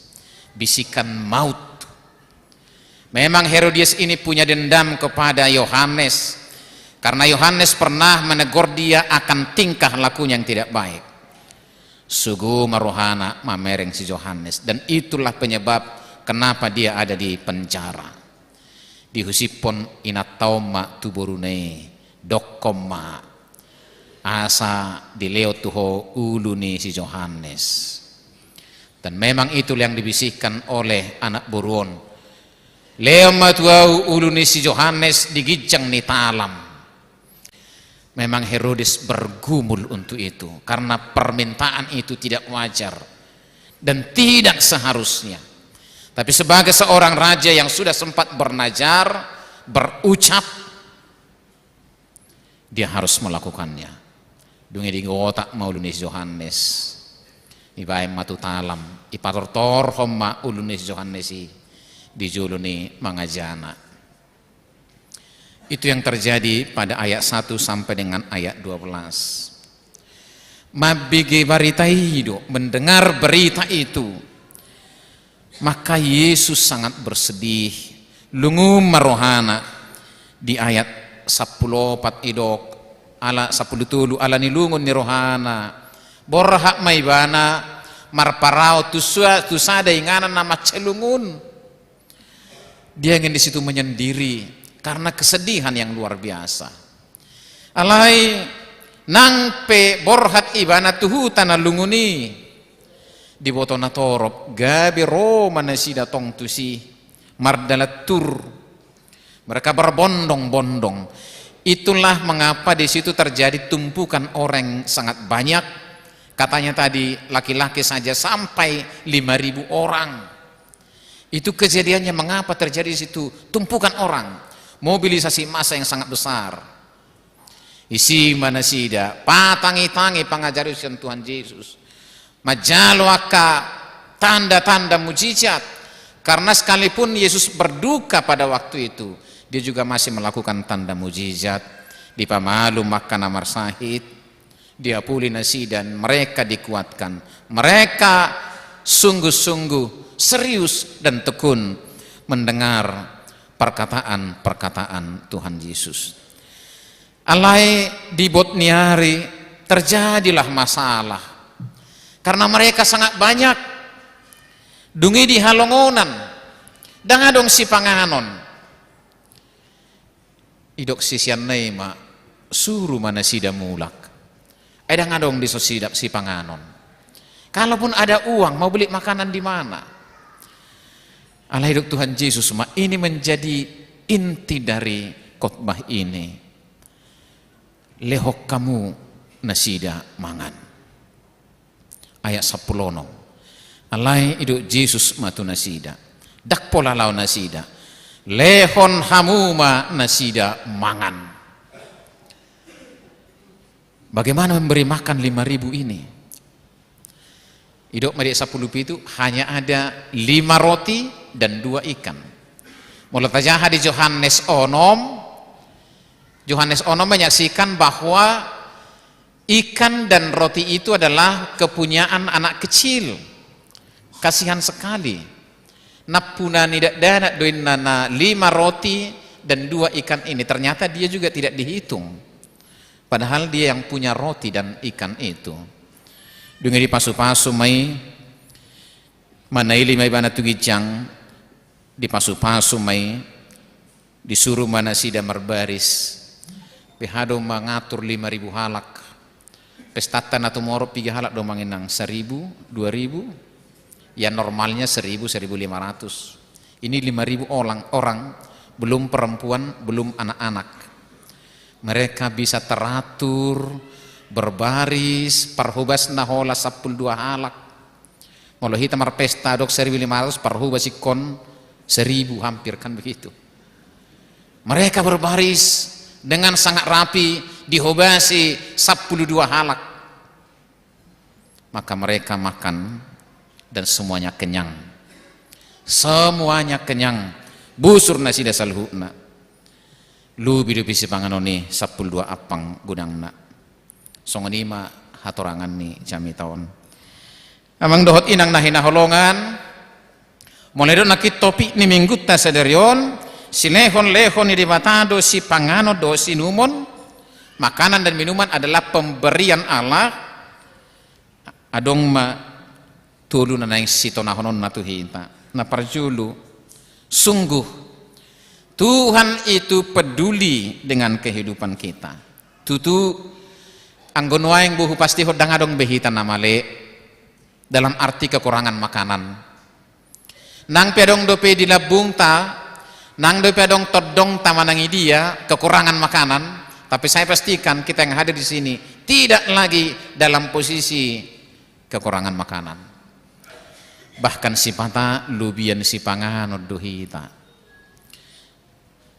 Bisikan maut. Memang Herodias ini punya dendam kepada Yohanes, karena Yohanes pernah menegur dia akan tingkah lakunya yang tidak baik. Sogo ma rohana mamereng si Yohanes, dan itulah penyebab kenapa dia ada di penjara. Dihusipkon inanta on ma tu boruna i, dokhon ma, asa dilehon tu ho ulu ni si Yohanes. Dan memang itulah yang dibisikkan oleh anak boru on. Lehon ma tu ahu ulu ni si Yohanes di ginjang ni talam. Memang Herodes bergumul untuk itu, karena permintaan itu tidak wajar dan tidak seharusnya. Tapi sebagai seorang raja yang sudah sempat bernazar, berucap, dia harus melakukannya. Dung i digotak ma ulu ni si Yohanes. Dibaen ma tu talam, dipatortorhon ma ulu ni si Yohanes i di jolo ni mangajana. Itu yang terjadi pada ayat satu sampai dengan ayat dua belas. Mambege barita i do, mendengar berita itu, maka Yesus sangat bersedih. Lungun ma rohana. Di ayat sampulu opat didok, ala sampulu tolu, ala ni lungun ni rohana, borhat ma ibana marparau tu sua-, tu sada inganan na mansai lungun. Dia ingin di situ menyendiri karena kesedihan yang luar biasa. Alai nang pe borhat ibana tu huta na lungun i, diboto natorop, gabe ro ma nasida tong tusi, mardalan tur. Mereka berbondong-bondong. Itulah mengapa di situ terjadi tumpukan orang sangat banyak. Katanya tadi, laki-laki saja sampai lima ribu orang. Itu kejadiannya mengapa terjadi di situ tumpukan orang, mobilisasi massa yang sangat besar. Disi ma nasida patangi-tangi pangajaran sian Tuhan Jesus, manjalo angka tanda-tanda mujizat. Karena sekalipun Yesus berduka pada waktu itu, dia juga masih melakukan tanda mujizat. Dipamalum angka na marsahit, diapuli nasida, mereka dikuatkan. Mereka sungguh-sungguh serius dan tekun mendengar perkataan-perkataan Tuhan Yesus. Alai di bot ni ari terjadilah masalah. Karena mereka sangat banyak. Dung i di halongonan, ndang adong sipanganon. Didok siseanna i ma, suru ma nasida mulak. Ai ndang adong dison sipanganon. Kalaupun ada uang, mau beli makanan di mana? Alai didok Tuhan Jesus ma, ini menjadi inti dari khotbah ini, lehon hamu nasida mangan. Ayat sampulu onom. Alai didok Jesus ma tu nasida, ndang pola laho nasida, lehon hamu ma nasida mangan. Bagaimana memberi makan lima ribu ini? Didok ma di ayat sampulu pitu, hanya ada lima roti dan dua ikan. Molo tajaha di Johannes onom, Johannes onom menyaksikan bahwa ikan dan roti itu adalah kepunyaan anak kecil. Kasihan sekali. Nampuna ni dakdanak do inna na lima roti dan dua ikan ini. Ternyata dia juga tidak dihitung. Padahal dia yang punya roti dan ikan itu. Dung i dipasupasu ma i, manaili ma ibana tu ginjang, dipasupasu ma i, disuru ma nasida marbaris. Beha do mangatur lima ribu halak? Pestanta na tumorop piga halak do amang inang? Seribu, dua ribu? Ya normalnya seribu, seribu lima ratus. Ini lima ribu orang, orang, belum perempuan, belum anak-anak. Mereka bisa teratur, berbaris, parhobas na hola sampulu dua halak. Molo hita marpesta adong seribu lima ratus, parhobas ingkon seribu hampir, kan begitu. Mereka berbaris dengan sangat rapi, dihobasi sampulu dua halak. Maka mereka makan dan semuanya kenyang. Semuanya kenyang. Busur nasida saluhutna. Lobi dope sipanganon i sampulu dua ampang godangna. Songon i ma hatorangan ni jamita on. Amang dohot inang na hinaholongan, molo didok nangkin topik ni minggunta sadari on, silehon-lehon ni Debata do sipanganon dohot siinumon. Makanan dan minuman adalah pemberian Allah. Adong ma tolu na naeng sitonahononna tu hita. Na parjolo, sungguh Tuhan itu peduli dengan kehidupan kita. Tutu, anggo nuaeng bohu pasti ndang adong be hita na male, dalam arti kekurangan makanan. Nang pe adong dope di lambungta, nang dope adong tondongta manang idia kekurangan makanan, tapi saya pastikan kita yang hadir di sini tidak lagi dalam posisi kekurangan makanan. Bahkan sipata lobian sipanganon do hita.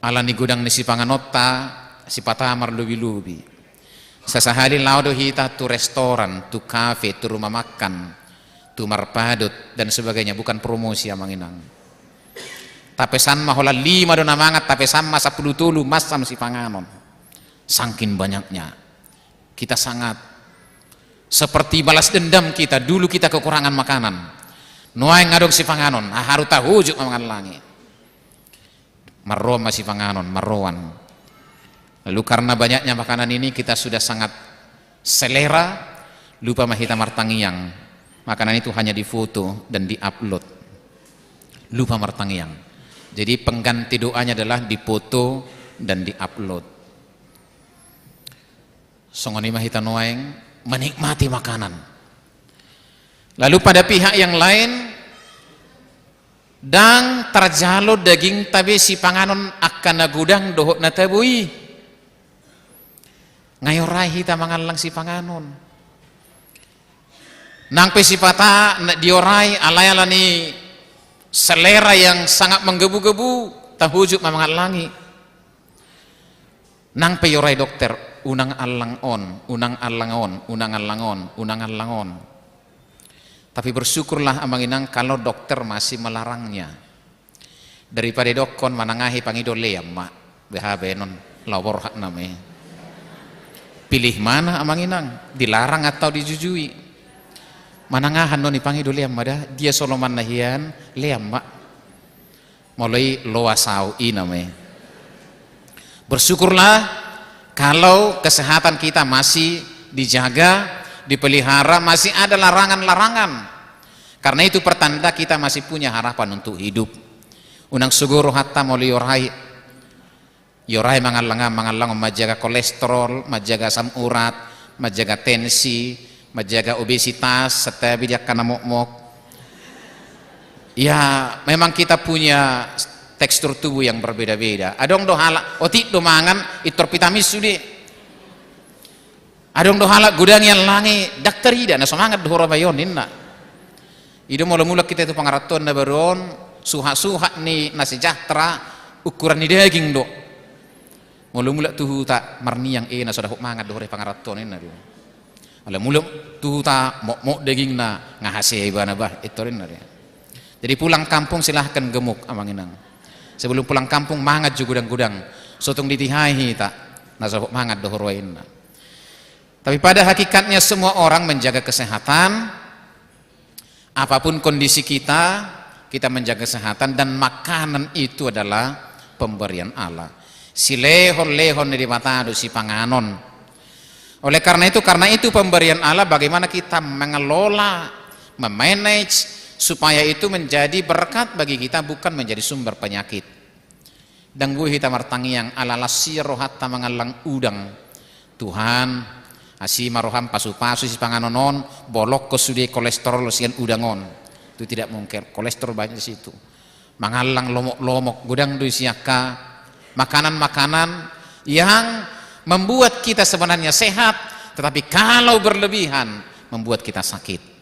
Ala ni godang ni sipanganonta, sipata marlobi-lobi. Sasahali laho do hita tu restoran, tu kafe, tu rumah makan, tu marpadot, dan sebagainya. Bukan promosi, amang inang. Tapesan ma holan lima do na mangan, tapesan ma sampulu tolu, masam sipanganon. Sangkin banyaknya. Kita sangat seperti balas dendam kita, dulu kita kekurangan makanan. Nuaeng adong sipanganon, haru tahujuk mangallangi. Marroan ma sipanganon, marroan. Lalu karena banyaknya makanan ini kita sudah sangat selera, lupa ma hita martangiang. Makanan itu hanya difoto dan diupload. Lupa martangiang. Jadi pengganti doanya adalah difoto dan diupload. Songon i ma hita nuaeng menikmati makanan. Lalu pada pihak yang lain, ndang tarjalo dagingta be sipanganon angka na godang dohot na tabo i. Nga diorai hita mangallang sipanganon. Nang pe sipata na diorai alai ala ni selera yang sangat menggebu-gebu, tahujuk ma mangallangi. Nang pe diorai dokter, unang allang on, unang allang on, unang allang on, unang allang on. Tapi bersyukurlah amang inang kalau dokter masih melarangnya. Daripada didokkon manang aha i, pangido lean ma, beha baenon, laho borhat nama i. Pilih mana amang inang, dilarang atau dijujui? Manang aha annon i, pangido lean ma da, dia soloman na hian, lean ma. Molo i loas au, i nama i. Bersyukurlah kalau kesehatan kita masih dijaga, dipelihara, masih ada larangan-larangan. Karena itu pertanda kita masih punya harapan untuk hidup. Unang sogo rohanta molo diorai. Diorai mangallang, mangallang on manjaga kolesterol, manjaga asam urat, manjaga tensi, manjaga obesitas, santabi di angka na mokmok. Ya, memang kita punya tekstur tubuh yang berbeda-beda. Adong do halak otik do mangan, pintor vitamin sude. Adong do halak godang iallangi, ndang tarida, na so mangan do huroa on, ninna. I do molo mulak hita tu pangarantoan na baru on, suhat-suhat ni na sejahtera, ukuran ni daging do. Molo mulak tu huta, marniang, eh, na so dapot mangan do huroa i pangarantoan, ninna do. Ala mulak tu huta, mokmok dagingna, nga hasea ibana bah, pintor, ninna do. Jadi pulang kampung silahkan gemuk, amang inang. Sebelum pulang kampung mangan jo godang-godang. So tung ditihai hita, na so dapot mangan do huroa i, ninna. Tapi pada hakikatnya semua orang menjaga kesehatan. Apapun kondisi kita, kita menjaga kesehatan, dan makanan itu adalah pemberian Allah. Silehon-lehon ni Debata do sipanganon. Oleh karena itu, karena itu pemberian Allah, bagaimana kita mengelola, memanage, supaya itu menjadi berkat bagi kita, bukan menjadi sumber penyakit. Ndang boi hita martangiang ala las sian rohanta mangallang udang. Tuhan, asi ma roham pasu-pasu sipanganon on, bolongkon sude kolesterol sian udang on. Itu tidak mungkin, kolesterol banyak di situ. Mangallang lomok-lomok, godang do isi angka makanan-makanan yang membuat kita sebenarnya sehat, tetapi kalau berlebihan membuat kita sakit.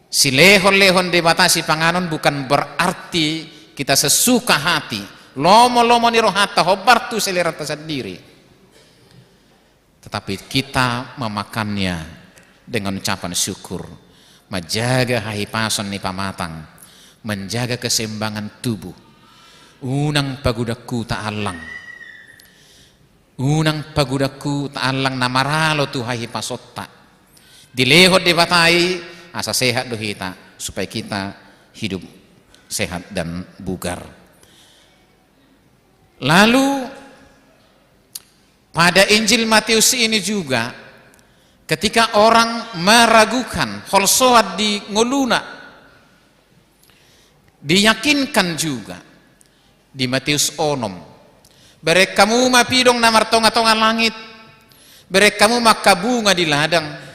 Silehon-lehon Debata sipanganon bukan berarti kita sesuka hati, lomo-lomo ni rohanta, hombar tu seleranta sandiri. Tetapi kita memakannya dengan ucapan syukur, menjaga hahipason ni pamatang, menjaga keseimbangan tubuh. Unang pagodangku ta allang. Unang pagodangku ta allang na maralo tu hahipasonta. Dilehon Debata i, asa sehat do hita, supaya kita hidup sehat dan bugar. Lalu, pada Injil Matius ini juga, ketika orang meragukan, holsoan di ngoluna, diyakinkan juga di Matius onom. Bereng hamu ma pidong na martonga-tonga langit, bereng hamu ma angka bunga di ladang.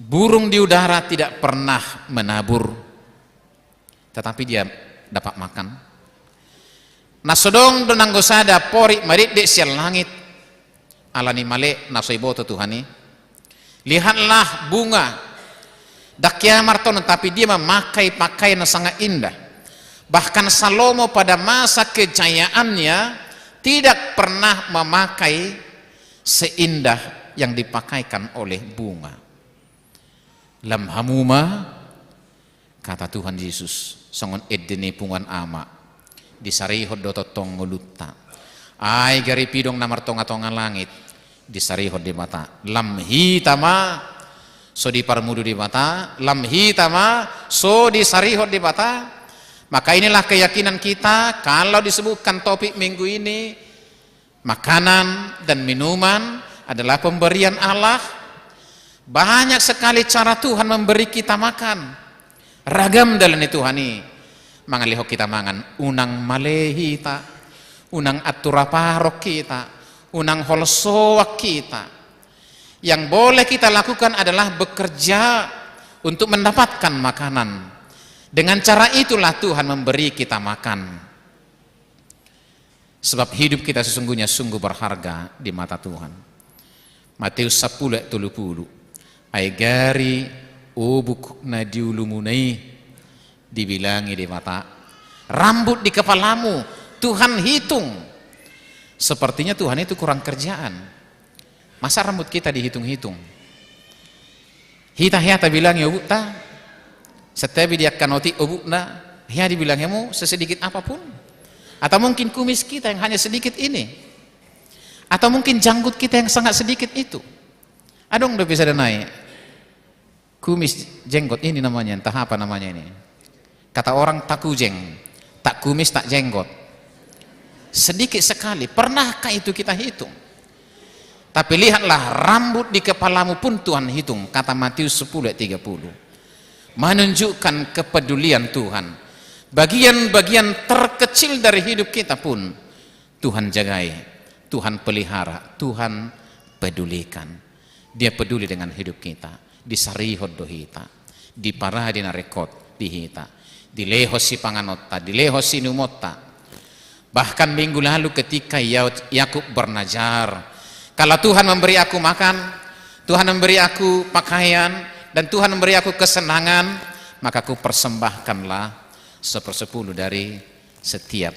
Burung di udara tidak pernah menabur, tetapi dia dapat makan. Na so dong do nanggo sada porik madekdek sian langit, ala ni male na so diboto Tuhan i. Lihatlah bunga, ndang hea martonun, tapi dia memakai pakaian yang sangat indah. Bahkan Salomo pada masa kejayaannya tidak pernah memakai seindah yang dipakaikan oleh bunga. Lam hamu ma, kata Tuhan Yesus, songon ende ni punguan amak, disarihon do tongtong ngolunta. Ai gari pidong na martonga-tonga langit, disarihon Debata. Lam hita ma, so diparmudu Debata, lam hita ma, so disarihon Debata. Maka inilah keyakinan kita, kalau disebutkan topik minggu ini, makanan dan minuman adalah pemberian Allah. Banyak sekali cara Tuhan memberi kita makan. Ragam dalan ni Tuhan i mangalehon hita mangan. Unang male hita, unang atur aparon hita, unang holsoan hita. Yang boleh kita lakukan adalah bekerja untuk mendapatkan makanan. Dengan cara itulah Tuhan memberi kita makan. Sebab hidup kita sesungguhnya sungguh berharga di mata Tuhan. Matius sampulu ayat tolu pulu. Ai gari obuk na di ulumuna i dibilangi Debata. Rambut di kepalamu Tuhan hitung. Sepertinya Tuhan itu kurang kerjaan. Masa rambut kita dihitung-hitung? Hita hea tabilangi obukta, setiap di angka na otik obukna, hea dibilangi hamu sesedikit apapun? Atau mungkin kumis kita yang hanya sedikit ini? Atau mungkin janggut kita yang sangat sedikit itu? Adong dope sada nai, kumis jenggot ini namanya, entah apa namanya ini. Kata orang takujeng, tak kumis tak jenggot. Sedikit sekali, pernahkah itu kita hitung? Tapi lihatlah, rambut di kepalamu pun Tuhan hitung, kata Matius sepuluh ayat tiga puluh. Menunjukkan kepedulian Tuhan. Bagian-bagian terkecil dari hidup kita pun Tuhan jagai, Tuhan pelihara, Tuhan pedulikan. Dia peduli dengan hidup kita. Disarihon do hita, diparade na ringkot di hita. Dilehon sipanganonta, dilehon sinumonta. Bahkan minggu lalu ketika Ya-, Yakub bernazar, "Kalau Tuhan memberi aku makan, Tuhan memberi aku pakaian, dan Tuhan memberi aku kesenangan, maka kupersembahkanlah sepersepuluh dari setiap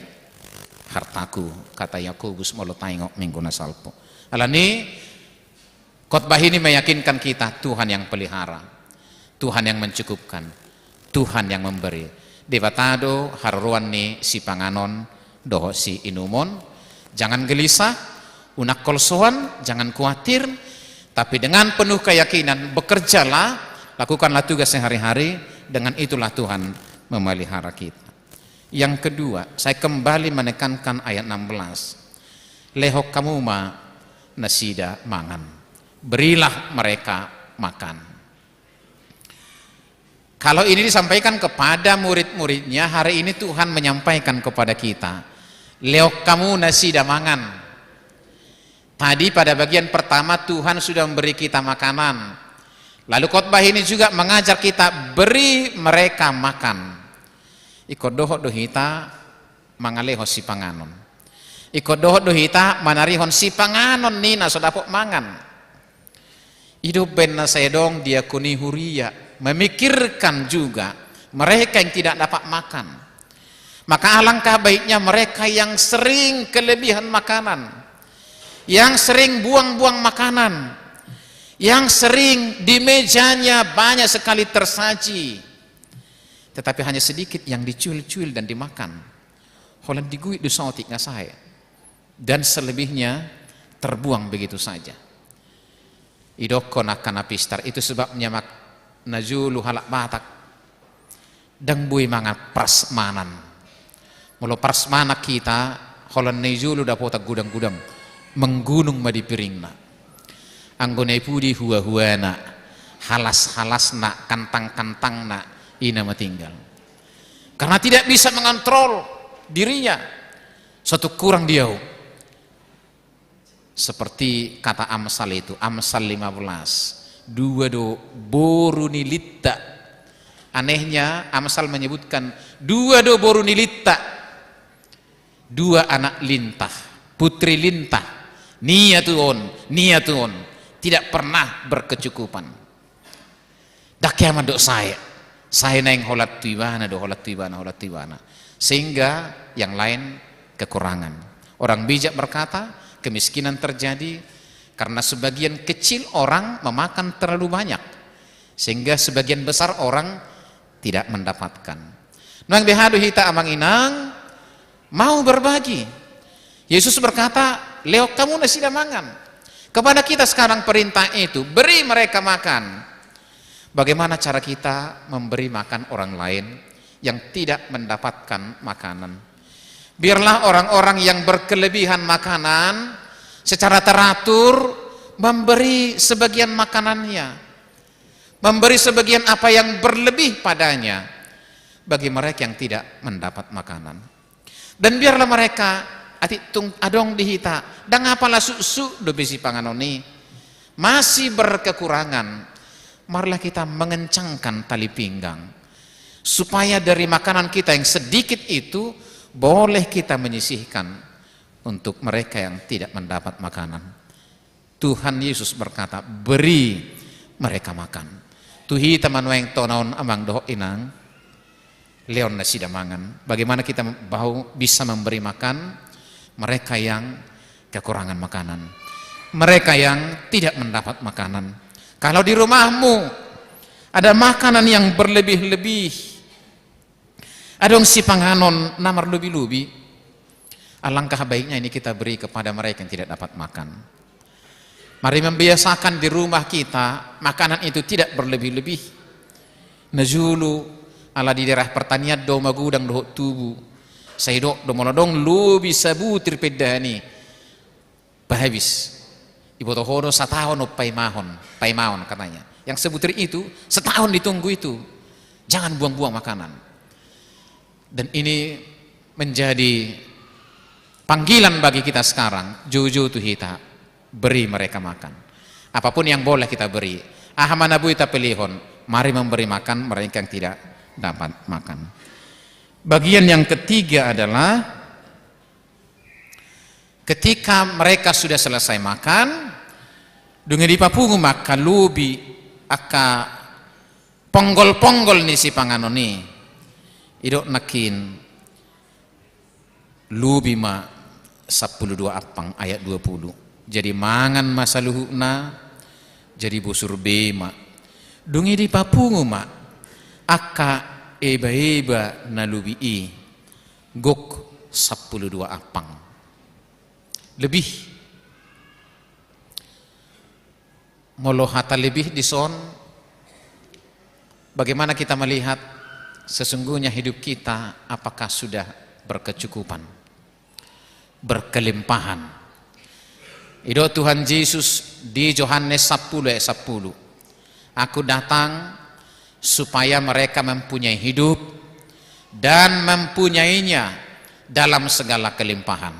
hartaku," kata Yakobus molo taingot minggu na salpu. Alani, khotbah ini meyakinkan kita Tuhan yang pelihara, Tuhan yang mencukupkan, Tuhan yang memberi. Debata do haroroan ni sipanganon dohot siinumon. Jangan gelisah, unang holsoan, jangan khawatir, tapi dengan penuh keyakinan bekerjalah, lakukanlah tugas sehari-hari, dengan itulah Tuhan memelihara kita. Yang kedua, saya kembali menekankan ayat enam belas. Lehon hamu ma nasida mangan. Berilah mereka makan. Kalau ini disampaikan kepada murid-muridnya, hari ini Tuhan menyampaikan kepada kita, "Lehon hamu nasida mangan." Tadi pada bagian pertama Tuhan sudah memberi kita makanan. Lalu khotbah ini juga mengajar kita, "Beri mereka makan." Ingkon dohot do hita mangalehon sipanganon. Ingkon dohot do hita manarihon sipanganon ni na so dapot mangan. I do umbahen na sai adong diakoni huria memikirkan juga mereka yang tidak dapat makan. Maka alangkah baiknya mereka yang sering kelebihan makanan, yang sering buang-buang makanan, yang sering di mejanya banyak sekali tersaji, tetapi hanya sedikit yang dicuil-cuil dan dimakan. Holan diguit do saotik nga sae. Dan selebihnya terbuang begitu saja. Idokkon angka na pistar, itu sebabnya mak-, na jolo halak Batak ndang boi mangan prasmanan. Molo prasmanan hita, holan na i jolo dapotan godang-godang, menggunung ma di piringna. Anggo na i pudi hua-huana, halas-halasna, kantang-kantangna, i na matinggal. Karena tidak bisa mengontrol dirinya. Satu kurang dia. Seperti kata Amsal itu, Amsal lima belas. Dua do boru ni linta. Anehnya, Amsal menyebutkan dua do boru ni linta. Dua anak linta, putri linta. Nia tu on, nia tu on. Tidak pernah berkecukupan. Ndang hea mandok sae. Sae naeng holan tu ibana do, holan tu ibana, holan tu ibana. Sehingga yang lain kekurangan. Orang bijak berkata, kemiskinan terjadi karena sebagian kecil orang memakan terlalu banyak. Sehingga sebagian besar orang tidak mendapatkan. Nang beha do hita amang inang, mau berbagi. Yesus berkata, "Lehon hamu nasida mangan." Kepada kita sekarang perintah itu, beri mereka makan. Bagaimana cara kita memberi makan orang lain yang tidak mendapatkan makanan? Biarlah orang-orang yang berkelebihan makanan secara teratur memberi sebagian makanannya, memberi sebagian apa yang berlebih padanya bagi mereka yang tidak mendapat makanan. Dan biarlah mereka, atik tung adong di hita, ndang apala suksuk dope sipanganon i, masih berkekurangan, marilah kita mengencangkan tali pinggang, supaya dari makanan kita yang sedikit itu, boleh kita menyisihkan untuk mereka yang tidak mendapat makanan. Tuhan Yesus berkata, "Beri mereka makan." Tu hita ma nuaeng tona on amang dohot inang, lehon nasida mangan. Bagaimana kita mau bisa memberi makan mereka yang kekurangan makanan, mereka yang tidak mendapat makanan? Kalau di rumahmu ada makanan yang berlebih-lebih, adong sipanganon na marlobi-lobi, alangkah baiknya ini kita beri kepada mereka yang tidak dapat makan. Mari membiasakan di rumah kita, makanan itu tidak berlebih-lebih. Najolo, ala di daerah pertanian do magodang dohot tubu. Sai dok do molo adong lobi sabutir pe indahan i, habis. Iboto ho do satahun on paimahon, paimahon katanya. Yang sebutir itu, setahun ditunggu itu. Jangan buang-buang makanan. Dan ini menjadi panggilan bagi kita sekarang, joujou tu hita, beri mereka makan. Apapun yang boleh kita beri, aha ma na boi tapelihon, mari memberi makan mereka yang tidak dapat makan. Bagian yang ketiga adalah ketika mereka sudah selesai makan, dung i dipapungu ma angka lobi, angka ponggol-ponggol ni sipanganon i. Didok nangkin, lobi ma sampulu dua ampang, ayat dua pulu. Jadi mangan ma saluhutna, jadi bosur be ma. Dung i dipapungu ma angka eba-eba na lobi i, gok sampulu dua ampang. Lebih. Molo hata lebih dison, bagaimana kita melihat sesungguhnya hidup kita, apakah sudah berkecukupan, berkelimpahan? Didok Tuhan Yesus di Yohanes sampulu ayat sampulu, "Aku datang supaya mereka mempunyai hidup dan mempunyainya dalam segala kelimpahan."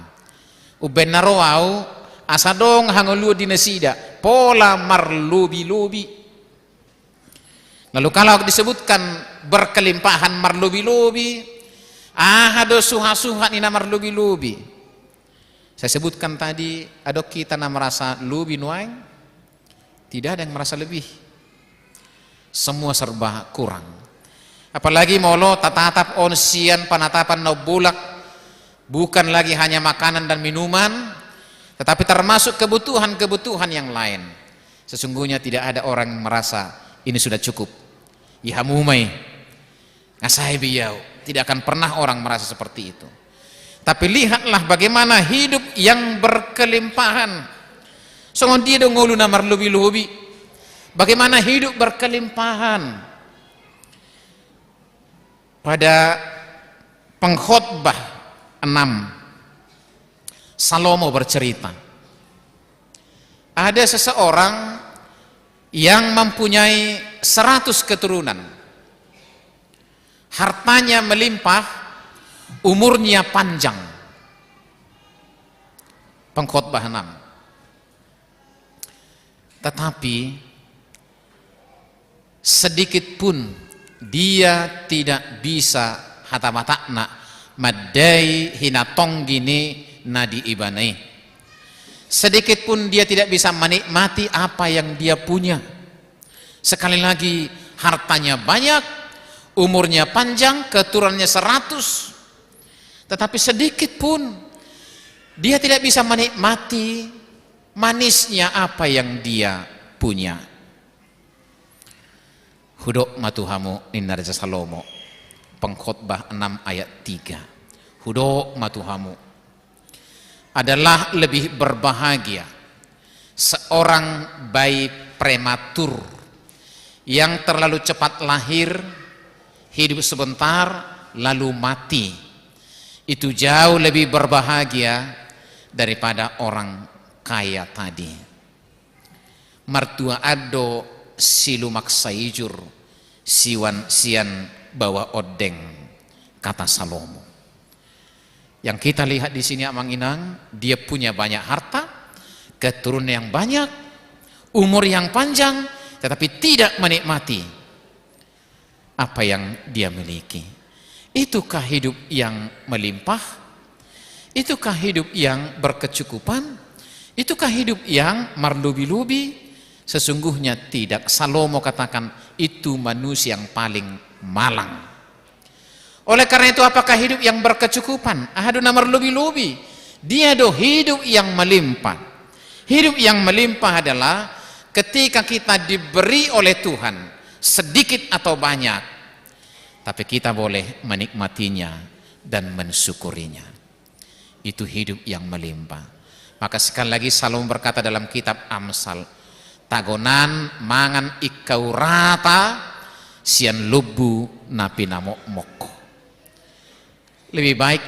Umbahen na ro Ahu, asa adong hangoluan di nasida, pola marlobi-lobi. Lalu kalau disebutkan berkelimpahan, marlobi-lobi, aha do suhat-suhat ni na marlobi-lobi? Saya sebutkan tadi, adong hita na merasa lobi nuaeng? Tidak ada yang merasa lebih. Semua serba kurang. Apalagi molo tatatap on sian panatapan na umbolak, bukan lagi hanya makanan dan minuman, tetapi termasuk kebutuhan-kebutuhan yang lain. Sesungguhnya tidak ada orang yang merasa ini sudah cukup. I hamu ma i. Nga sai be i ahu. Tidak akan pernah orang merasa seperti itu. Tapi lihatlah bagaimana hidup yang berkelimpahan. Songon dia do ngolu na marlobi-lobi. Bagaimana hidup berkelimpahan. Pada Pengkhotbah enam, Salomo bercerita. Ada seseorang yang mempunyai seratus keturunan. Hartanya melimpah, umurnya panjang. Pengkhotbah enam. Tetapi sedikit pun dia tidak bisa, hata Batakna, mandai hinatonggi ni na di ibana i. Sedikit pun dia tidak bisa menikmati apa yang dia punya. Sekali lagi, hartanya banyak, umurnya panjang, keturunannya seratus, tetapi sedikit pun dia tidak bisa menikmati manisnya apa yang dia punya. Hudok ma tu hamu, ninna Raja Salomo, Pengkhotbah enam ayat tiga. Hudok ma tu hamu, adalah lebih berbahagia seorang bayi prematur yang terlalu cepat lahir, hidup sebentar, lalu mati. Itu jauh lebih berbahagia daripada orang kaya tadi. Martuaan do silumak saijur sian baoa ondeng, kata Salomo. Yang kita lihat di sini, amang inang, dia punya banyak harta, keturunan yang banyak, umur yang panjang, tetapi tidak menikmati apa yang dia miliki. Itukah hidup yang melimpah? Itukah hidup yang berkecukupan? Itukah hidup yang marlobi-lobi? Sesungguhnya tidak. Salomo katakan, itu manusia yang paling malang. Oleh karena itu, apakah hidup yang berkecukupan? Aha do na marlobi-lobi? Dia do hidup yang melimpah. Hidup yang melimpah adalah ketika kita diberi oleh Tuhan, sedikit atau banyak, tapi kita boleh menikmatinya dan mensyukurinya. Itu hidup yang melimpah. Maka sekali lagi Salomo berkata dalam kitab Amsal, "Tagonan mangan ingkau rata sian lombu na pinamokmok." Lebih baik.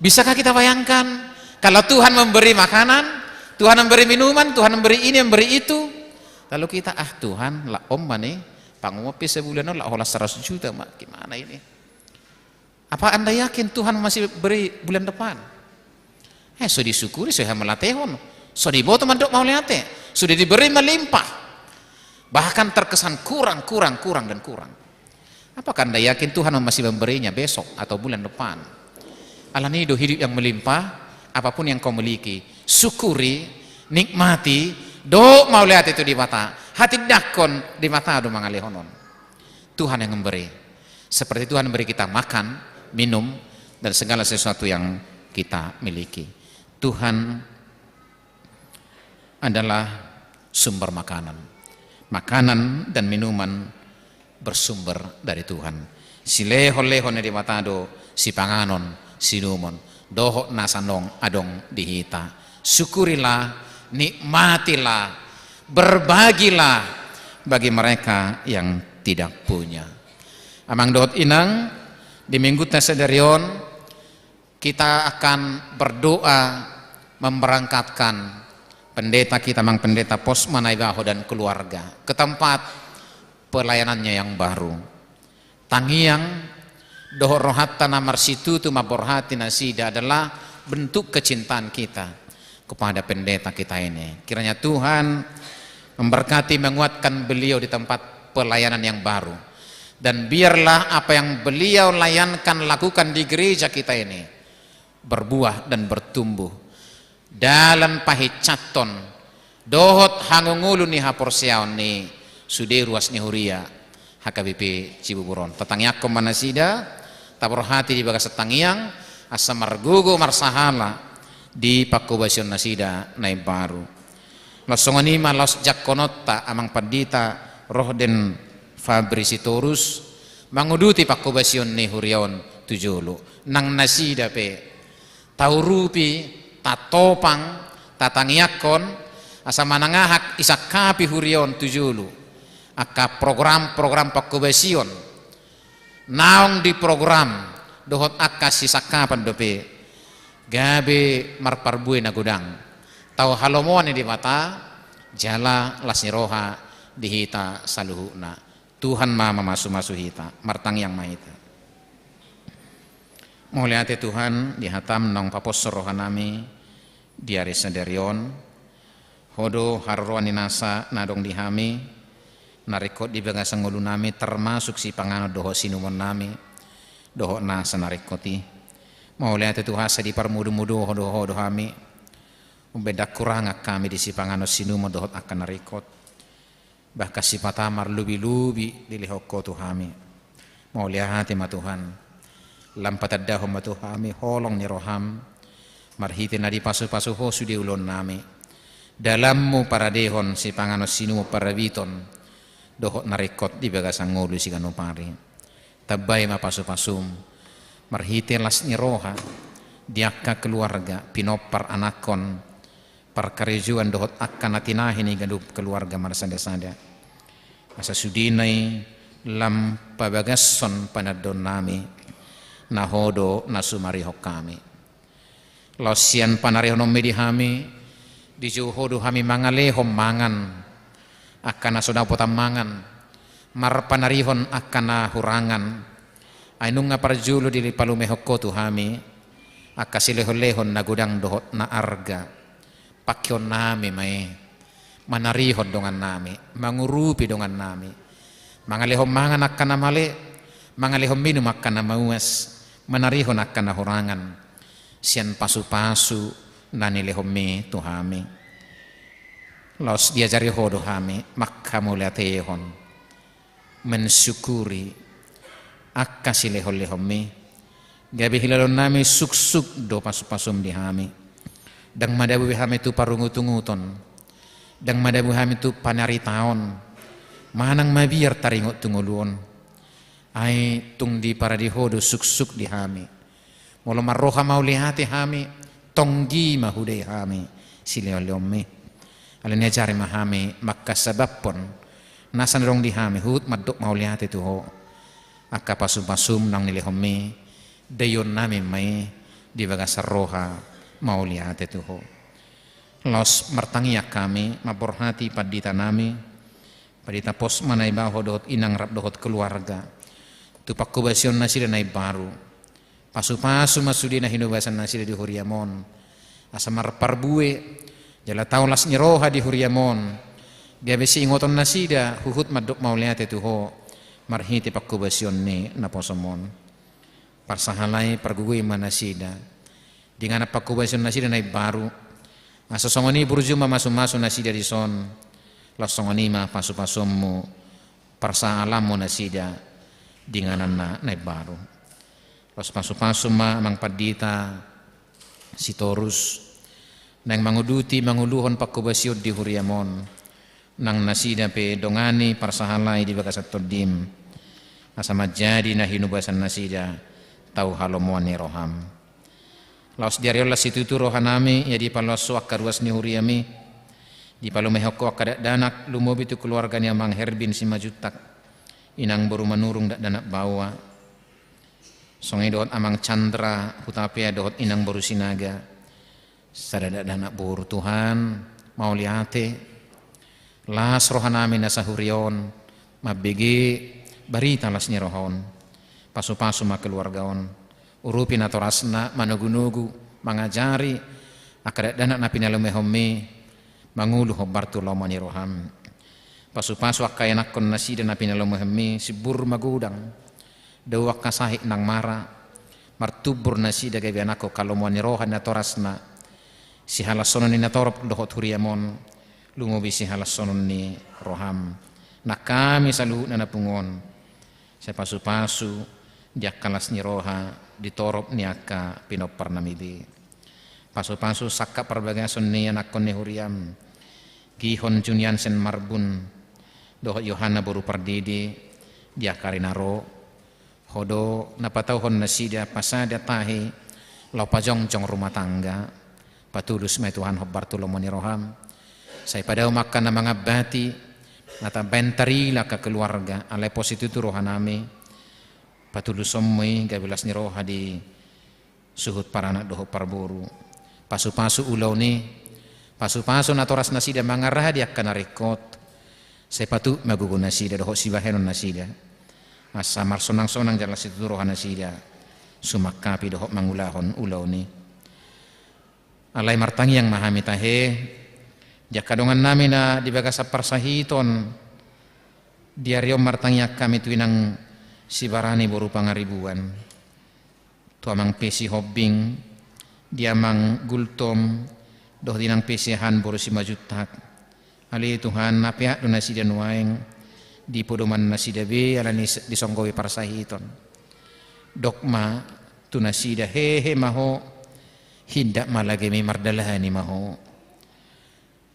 Bisakah kita bayangkan, kalau Tuhan memberi makanan, Tuhan memberi minuman, Tuhan memberi ini, memberi itu, lalu kita, "Ah Tuhan, lak on ma ni, pangopi sebulan on lak holan seratus juta ma, gimana ini?" Apa Anda yakin Tuhan masih beri bulan depan? Eh, so disyukuri, so dihamauliatehon, so diboto mandok mauliate, sudah diberi melimpah. Bahkan terkesan kurang, kurang, kurang, dan kurang. Apakah Anda yakin Tuhan masih memberinya besok atau bulan depan? Alani do hidup yang melimpah, apapun yang kau miliki, syukuri, nikmati, dohot mauliate tu Debata, hatindangkon Debata do mangalehon on. Tuhan yang memberi. Seperti Tuhan memberi kita makan, minum, dan segala sesuatu yang kita miliki. Tuhan adalah sumber makanan. Makanan dan minuman bersumber dari Tuhan. Silehon-lehon ni Debata do sipanganon, siinumon, dohot nasa naung adong di hita. Syukurilah, nikmatilah, berbagilah bagi mereka yang tidak punya. Amang dohot inang, di Minggunta sadari on, kita akan berdoa memberangkatkan pendeta kita, Amang Pendeta Pos Manaibaho dan keluarga, ke tempat pelayanannya yang baru. Tangiang dohot rohanta na marsitutu mamborhati nasida adalah bentuk kecintaan kita kepada pendeta kita ini. Kiranya Tuhan memberkati, menguatkan beliau di tempat pelayanan yang baru. Dan biarlah apa yang beliau layankan, lakukan di gereja kita ini berbuah dan bertumbuh. Dalan pahinsathon dohot hangungulun ni haporseaon ni sude ruas ni huria H K B P Cibubur on. Tatangiangkon ma nasida, taborhati di bagasan tangiang, asa margogo marsahala di pangkobasion nasida na imbaru. Laos songon i ma laos jangkononta Amang Pandita Rohden Fabri Sitorus manguduti pangkobasion ni huria on tu jolo. Nang nasida pe taurupi, tatopang, tatangiangkon, asa manang aha disangkapi huria on tu jolo. Angka program-program pangkobasion naung diprogram dohot angka sisangkapan dope gabe marparbue na godang. Tau halomoan ni Debata jala las ni roha di hita saluhutna. Tuhan ma mamasumasu hita, martangiang ma hita. Mauliate Tuhan, di hatam naung paposhon rohanami di ari sadari on. Ho do haroroan ni nasa na adong di hami, na ringkot di bagasan ngolunami, termasuk sipanganon dohot siinumonnami, dohot nasa na ringkot i. Mauliate Tuhan, asa diparmudumudu Ho do, Ho do hami. Umbaen ndang hurang hami di sipanganon siinumon dohot angka na ringkot. Bahkan sipata marlobi-lobi dilehon Ho tu hami. Mauliate ma Tuhan. Lam patandahon ma tu hami holong ni roham marhite na dipasupasu Ho sude ulaonnami. Dalanmu paradehon sipanganon siinumon parabiton dohot na ringkot di bagasan ngolu siganup ari. Tambai ma pasupasum marhite las ni roha di angka keluarga, pinompar, anakkon, parkarejoan dohot angka na tinahi ni ganup keluarga marsadasada. Asa sudena i lam pabagashon panandaonnami, na Ho do na sumarihon hami. Laos sian panarihononmi di hami, dijou Ho do hami mangalehon mangan angka na so dapotan mangan, marpanarihon angka na hurangan. Ai nunga parjolo dipalumehon Ho tu hami angka silehonlehon na godang dohot na arga. Pakeonnami ma i, manarihon dongannami, mangurupi dongannami, mangalehon mangan angka na male, mangalehon minum angka na mauas, manarihon angka na hurangan sian pasupasu na nilehonmi tu hami. Laos diajari Ho do hami manghamauliatehon, mensyukuri angka silehonlehonmi. Gabe hilaloannami suksuk do pasupasum di hami. Ndang madabu be hami tu parungutunguton, ndang madabu hami tu panaritaon manang mabiar taringot tu ngolu on. Ai tung diparade Ho do suksuk di hami. Molo marroha mauliate hami, tonggi ma hudai hami silehonlehonmi. Alani i ajari ma hami manghasabaphon nasa na adong di hami huhut mandok mauliate tu Ho. Angka pasupasum naung nilehonmi, daionnami ma i di bagasan roha mauliate tu Ho. Laos martangiang hami mamborhati panditanami, Pandita Pos Manaibaho dohot inang rap dohot keluarga, tu pangkobasion nasida na imbaru. Pasupasu ma sude na hinobasan nasida di huriam on, asa marparbue jala tau las ni roha di huriam on. Gabe siingoton nasida huhut mandok mauliate tu Ho, marhite panghobasion ni naposom on. Parsahalai, pargogoi ma nasida di inganan panghobasion nasida na imbaru. Asa songon i burju ma masumasu nasida dison, laos songon i ma pasupasuonmu, parsahalanmu nasida di inganan na, na imbaru. Laos pasupasu ma amang pandita Sitorus, naeng manguduti, manguluhon panghobasion di huriam on, nang nasida pe dongani parsahalai di bagasan tondim, asa manjadi na hinubasan nasida tu halomoan ni roham. Laos di ari on las situtu rohanami, ia dipaloas Ho angka ruas ni huriami, dipalumehon Ho angka dakdanak, lumobi tu keluarga ni amang Herbin Simanjuntak, inang boru Manurung dakdanak baoa, songon i dohot amang Chandra Hutapea dohot inang boru Sinaga, sada dakdanak boru. Tuhan, mauliate, las rohanami na sahuria on mambege barita las ni roha on. Pasupasu ma keluarga on, urupi natorasna, manogunogu, mangajari angka dakdanak na pinalumehonmi mangulu hombar tu lomo ni roham. Pasupasu angka ianakhon nasida na pinalumehonmi, simbur magodang, dao angka sahit nang mara, martumbur nasida gabe ianakhon halomoan ni roha ni natorasna, sihalashonon ni na torop dohot huriam on, lumobi sihalashonon ni roham. Nang hami saluhutna na pungu on, sai pasupasu di angka las ni roha di torop ni angka pinomparnami be. Pasupasu sangkap parbagason ni ianakhon ni huriam, Gihon Juniansen Marbun dohot Yohana boru Pardede, di angka ari na ro. Ho do na patauhon nasida pasada tahi laho pajongjong rumah tangga. Patulus ma i Tuhan hombar tu lomo ni roham. Sai padao ma angka na mangambati, na tambaen tarila angka keluarga, alai pos situtu rohanami, patulusonmu i gabe las ni roha di suhut paranak dohot parboru. Pasupasu ulaon i, pasupasu natoras nasida mangarade angka na ringkot, sai patuk ma gogo nasida dohot sibahenon nasida, asa marsonangsonang jala situtu roha nasida sumangkapi dohot mangulahon ulaon i. Alai martangiang ma hami tahe, di angka dongannami na di bagasan parsahiton, di ari on martangiang hami tu inang Sibarani boru Pangaribuan, tu amang P C Hombing, di amang Gultom, dohot inang P C Han boru Simanjuntak. Ale Tuhan, na peak do nasida nuaeng, di podoman nasida be alani s-, disonggohi parsahiton. Dok ma tu nasida, hehe ma ho, hindat ma lagemi, mardalani ma ho.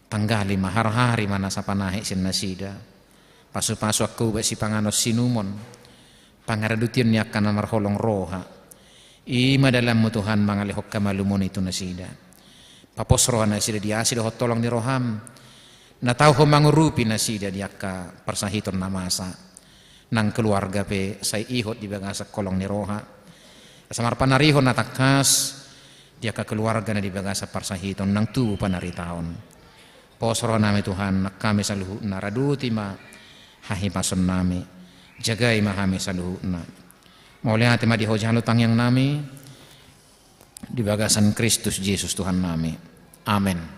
Tanggali ma, harhari ma nasa panahit sian nasida. Pasupasu angka ubat sipanganon sinumon, pangaradotion ni angka na marholong roha. I ma dalanmu Tuhan mangalehon hamalumon i tu nasida. Papos roha nasida di asi dohot holong ni roham, na tau ho mangurupi nasida di angka parsahiton na masa. Nang keluarga pe sai ihot di bagasan holong ni roha, asa marpanarihon na tangkas di angka keluarga na di bagasan parsahiton nang tubu panaritaon. Pos rohanami Tuhan, nang hami saluhutna, radoti ma hahipasonnami, jagai ma hami saluhutna. Mauliate ma di Ho jalo tangiangnami, di bagasan Kristus Jesus Tuhannami. Amen.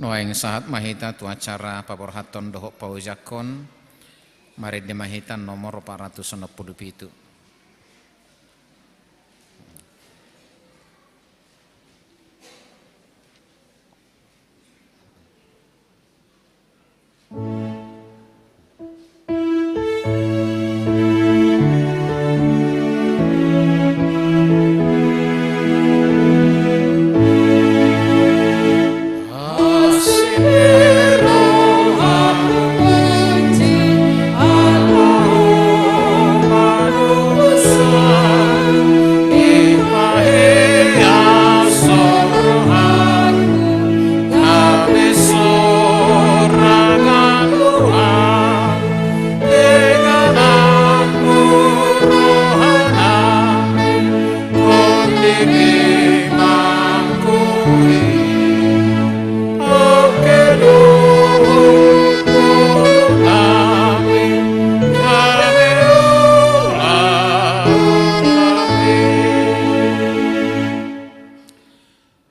Nuaeng sahat ma hita tu acara paborhathon dohot paojakhon, marende ma hita nomor opat ratus onom pulu pitu.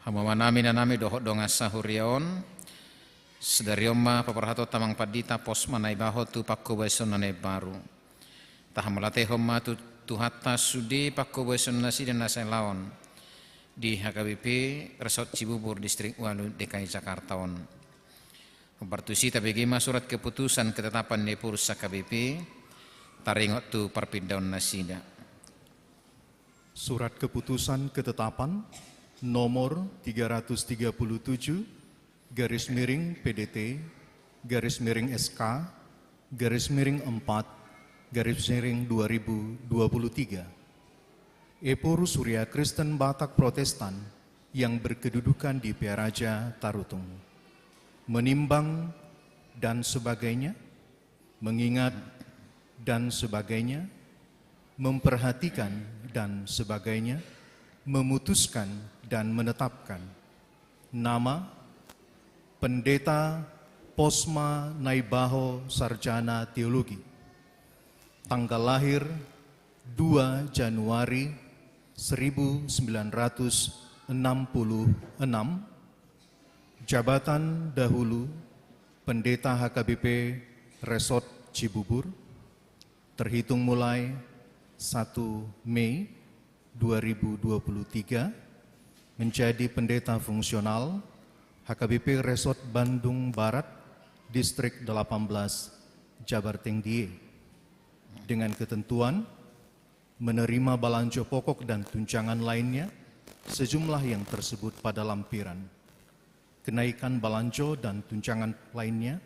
Hamu amanami, inanami dohot dongan sahuria on, sadari on ma paborhathon tu amang pandita pos ma na ibahen tu pangkobason na imbaru. Tahan mauliatehon ma tu Tuhanta sude pangkobason nasida na sai laon di H K B P Resort Cibubur, Distrik Walu, D K I Jakarta on. Hombar tusi tabege ma surat keputusan ketetapan ni pengurus H K B P taringot tu parpindaon nasida. Surat keputusan ketetapan nomor tiga ratus tiga puluh tujuh garis miring P D T garis miring S K garis miring empat garis miring dua ribu dua puluh tiga. Ephorus Huria Kristen Batak Protestan yang berkedudukan di Pearaja Tarutung. Menimbang dan sebagainya, mengingat dan sebagainya, memperhatikan dan sebagainya, memutuskan dan menetapkan. Nama, Pendeta Posma Naibaho, Sarjana Teologi. Tanggal lahir, dua Januari seribu sembilan ratus enam puluh enam. Jabatan dahulu, Pendeta H K B P Resort Cibubur. Terhitung mulai satu Mei dua ribu dua puluh tiga, menjadi pendeta fungsional H K B P Resort Bandung Barat, Distrik delapan belas, Jabar Tengdie, dengan ketentuan menerima balanjo pokok dan tunjangan lainnya sejumlah yang tersebut pada lampiran. Kenaikan balanjo dan tunjangan lainnya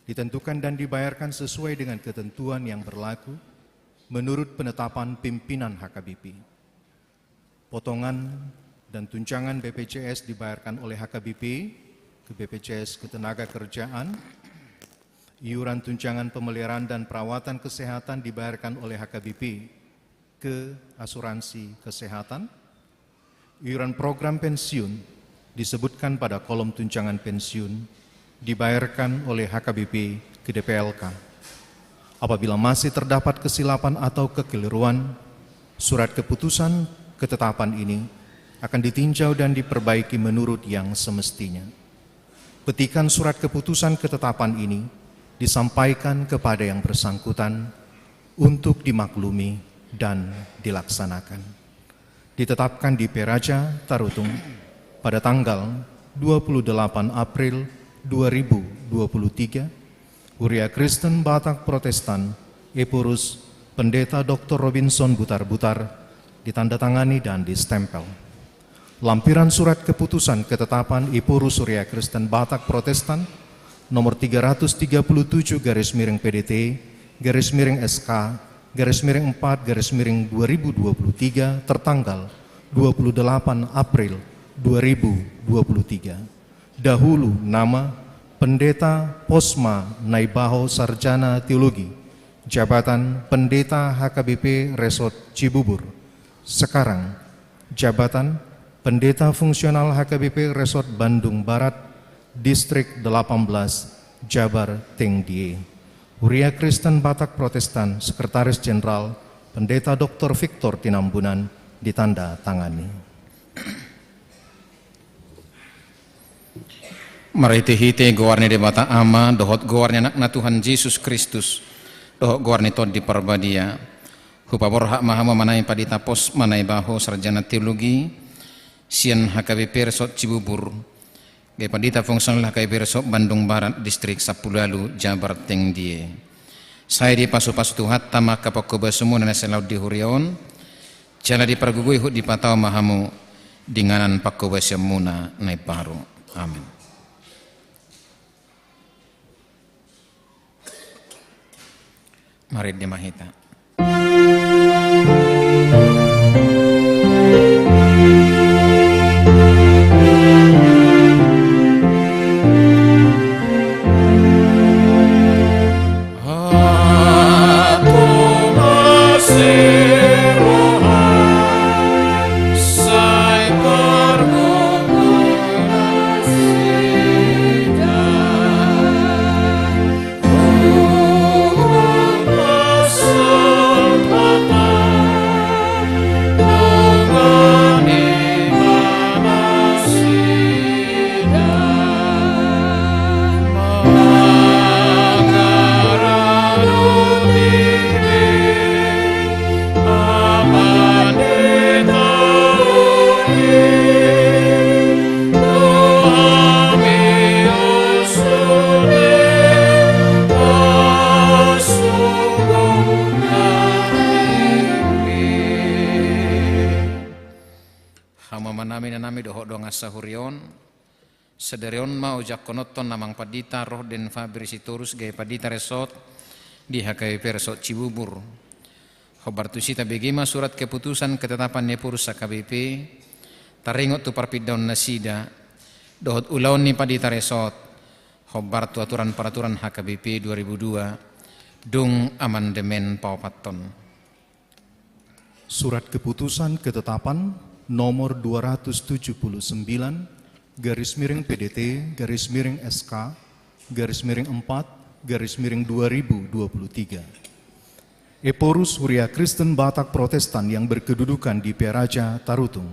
ditentukan dan dibayarkan sesuai dengan ketentuan yang berlaku menurut penetapan pimpinan H K B P. Potongan dan tunjangan B P J S dibayarkan oleh H K B P ke B P J S Ketenagakerjaan. Iuran tunjangan pemeliharaan dan perawatan kesehatan dibayarkan oleh H K B P ke asuransi kesehatan. Iuran program pensiun disebutkan pada kolom tunjangan pensiun dibayarkan oleh H K B P ke D P L K. Apabila masih terdapat kesilapan atau kekeliruan, surat keputusan ketetapan ini akan ditinjau dan diperbaiki menurut yang semestinya. Petikan surat keputusan ketetapan ini disampaikan kepada yang bersangkutan untuk dimaklumi dan dilaksanakan. Ditetapkan di Pearaja Tarutung pada tanggal dua puluh delapan April dua ribu dua puluh tiga, Huria Kristen Batak Protestan, Ephorus, Pendeta Doktor Robinson Butarbutar, ditandatangani dan distempel. Lampiran surat keputusan ketetapan Ephorus Huria Kristen Batak Protestan nomor tiga ratus tiga puluh tujuh garis miring P D T garis miring S K garis miring empat garis miring dua ribu dua puluh tiga, tertanggal dua puluh delapan April dua ribu dua puluh tiga. Dahulu nama, Pendeta Posma Naibaho, Sarjana Teologi. Jabatan, Pendeta H K B P Resort Cibubur. Sekarang, jabatan, Pendeta Fungsional H K B P Resort Bandung Barat, Distrik delapan belas, Jabar Tengdie. Huria Kristen Batak Protestan, Sekretaris Jenderal, Pendeta Doktor Victor Tinambunan, ditandatangani. Marhitehite goar ni Debata Ama, dohot goar ni Anakna Tuhan Jesus Kristus, dohot goar ni Tondi Parbadia, hupaborhat ma hamu, Amang, nang Pandita Posma Naibaho, Sarjana Teologi, sian H K B P Resort Cibubur, gabe Pandita Fungsional H K B P Resort Bandung Barat, Distrik Sampulu Ualu, Jabar Tengdie. Sai dipasupasu Tuhanta ma angka panghobasionmuna na salalu di huria on, jala dipargogoi huhut dipatau ma hamu di inganan panghobasionmuna na imbaru. Amin. Marende ma hita. Hamu amanami, inanami dohot dongan sahuria on, sadari on ma ojakkononton Amang Pandita Rohden Fabri Sitorus gabe Pandita Resort di H K B P Resort Cibubur. Hombar tusi tabege ma surat keputusan ketetapan ni Ephorus H K B P, taringot tu parpindaon nasida dohot ulaon ni Pandita Resort, hombar tu aturan peraturan H K B P dua ribu dua, dung amandemen paopathon. Surat Keputusan Ketetapan nomor dua ratus tujuh puluh sembilan, garis miring P D T, garis miring S K, garis miring empat, garis miring dua ribu dua puluh tiga. Ephorus, Huria Kristen Batak Protestan yang berkedudukan di Pearaja Tarutung,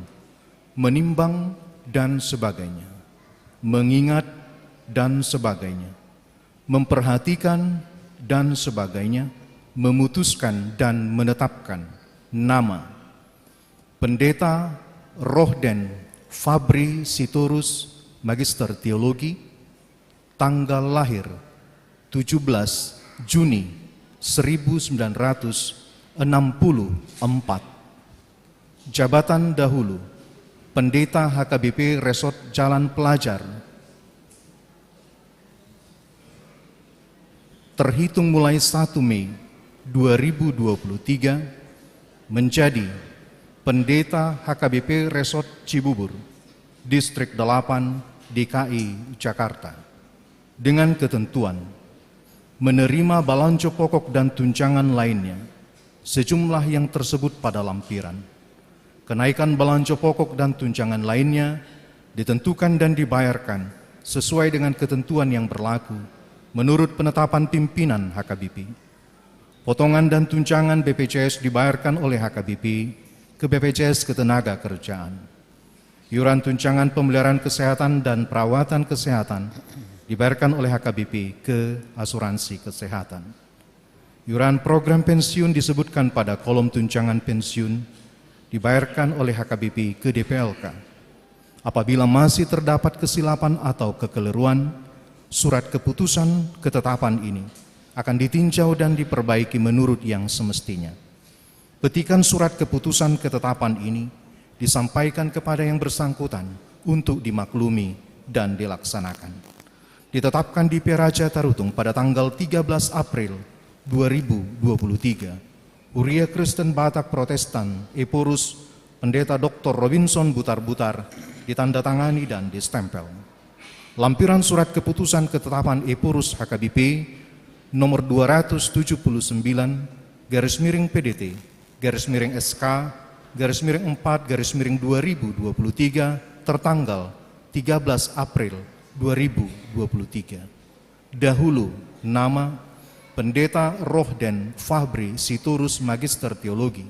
menimbang dan sebagainya, mengingat dan sebagainya, memperhatikan dan sebagainya, memutuskan dan menetapkan nama Pendeta Rohden Fabri Sitorus, Magister Teologi, tanggal lahir tujuh belas Juni seribu sembilan ratus enam puluh empat. Jabatan dahulu, Pendeta H K B P Resort Jalan Pelajar, terhitung mulai satu Mei dua ribu dua puluh tiga, menjadi Pendeta H K B P Resort Cibubur, Distrik delapan, D K I Jakarta, dengan ketentuan menerima balanjo pokok dan tunjangan lainnya sejumlah yang tersebut pada lampiran. Kenaikan balanjo pokok dan tunjangan lainnya ditentukan dan dibayarkan sesuai dengan ketentuan yang berlaku menurut penetapan pimpinan H K B P. Potongan dan tunjangan B P J S dibayarkan oleh H K B P ke B P J S Ketenagakerjaan. Iuran tunjangan pemeliharaan kesehatan dan perawatan kesehatan dibayarkan oleh H K B P ke asuransi kesehatan. Iuran program pensiun disebutkan pada kolom tunjangan pensiun dibayarkan oleh H K B P ke D P L K. Apabila masih terdapat kesilapan atau kekeliruan, surat keputusan ketetapan ini akan ditinjau dan diperbaiki menurut yang semestinya. Petikan surat keputusan ketetapan ini disampaikan kepada yang bersangkutan untuk dimaklumi dan dilaksanakan. Ditetapkan di Pearaja Tarutung pada tanggal tiga belas April dua ribu dua puluh tiga, Huria Kristen Batak Protestan Ephorus, Pendeta Doktor Robinson Butarbutar, ditandatangani dan distempel. Lampiran surat keputusan ketetapan Ephorus H K B P nomor dua ratus tujuh puluh sembilan, garis miring P D T, garis miring S K, garis miring empat, garis miring dua ribu dua puluh tiga, tertanggal tiga belas April dua ribu dua puluh tiga. Dahulu nama Pendeta Rohden Fabri Sitorus, Magister Teologi.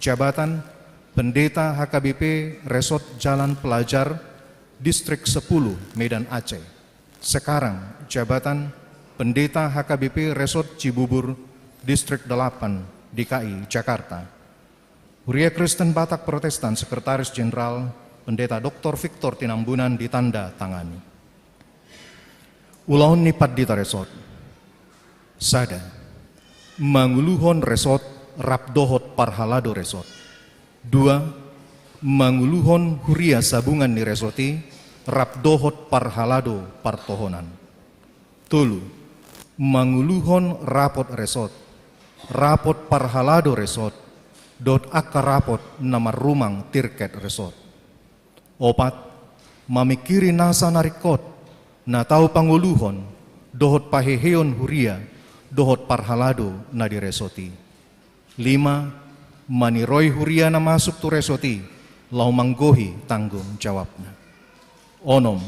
Jabatan Pendeta H K B P Resort Jalan Pelajar, Distrik sepuluh, Medan Aceh. Sekarang jabatan Pendeta H K B P Resort Cibubur, Distrik delapan, D K I Jakarta. Huria Kristen Batak Protestan, Sekretaris Jenderal, Pendeta Doktor Victor Tinambunan, ditanda tangani. Ulaon ni Pandita Resort. Sada. Manguluhon resort rap dohot parhalado resort. Dua. Manguluhon huria sabungan ni resort i rap dohot parhalado partohonan. Tolu. Manguluhon rapot resort, rapot parhalado resort, dohot angka rapot na marrumang tirket resort. Opat. Mamingkiri nasa na ringkot na tau pangoluhon dohot paheheon huria dohot parhalado na di resort i. Lima. Maniroi huria na masuk tu resort i laho manggohi tanggung jawabna. Onom.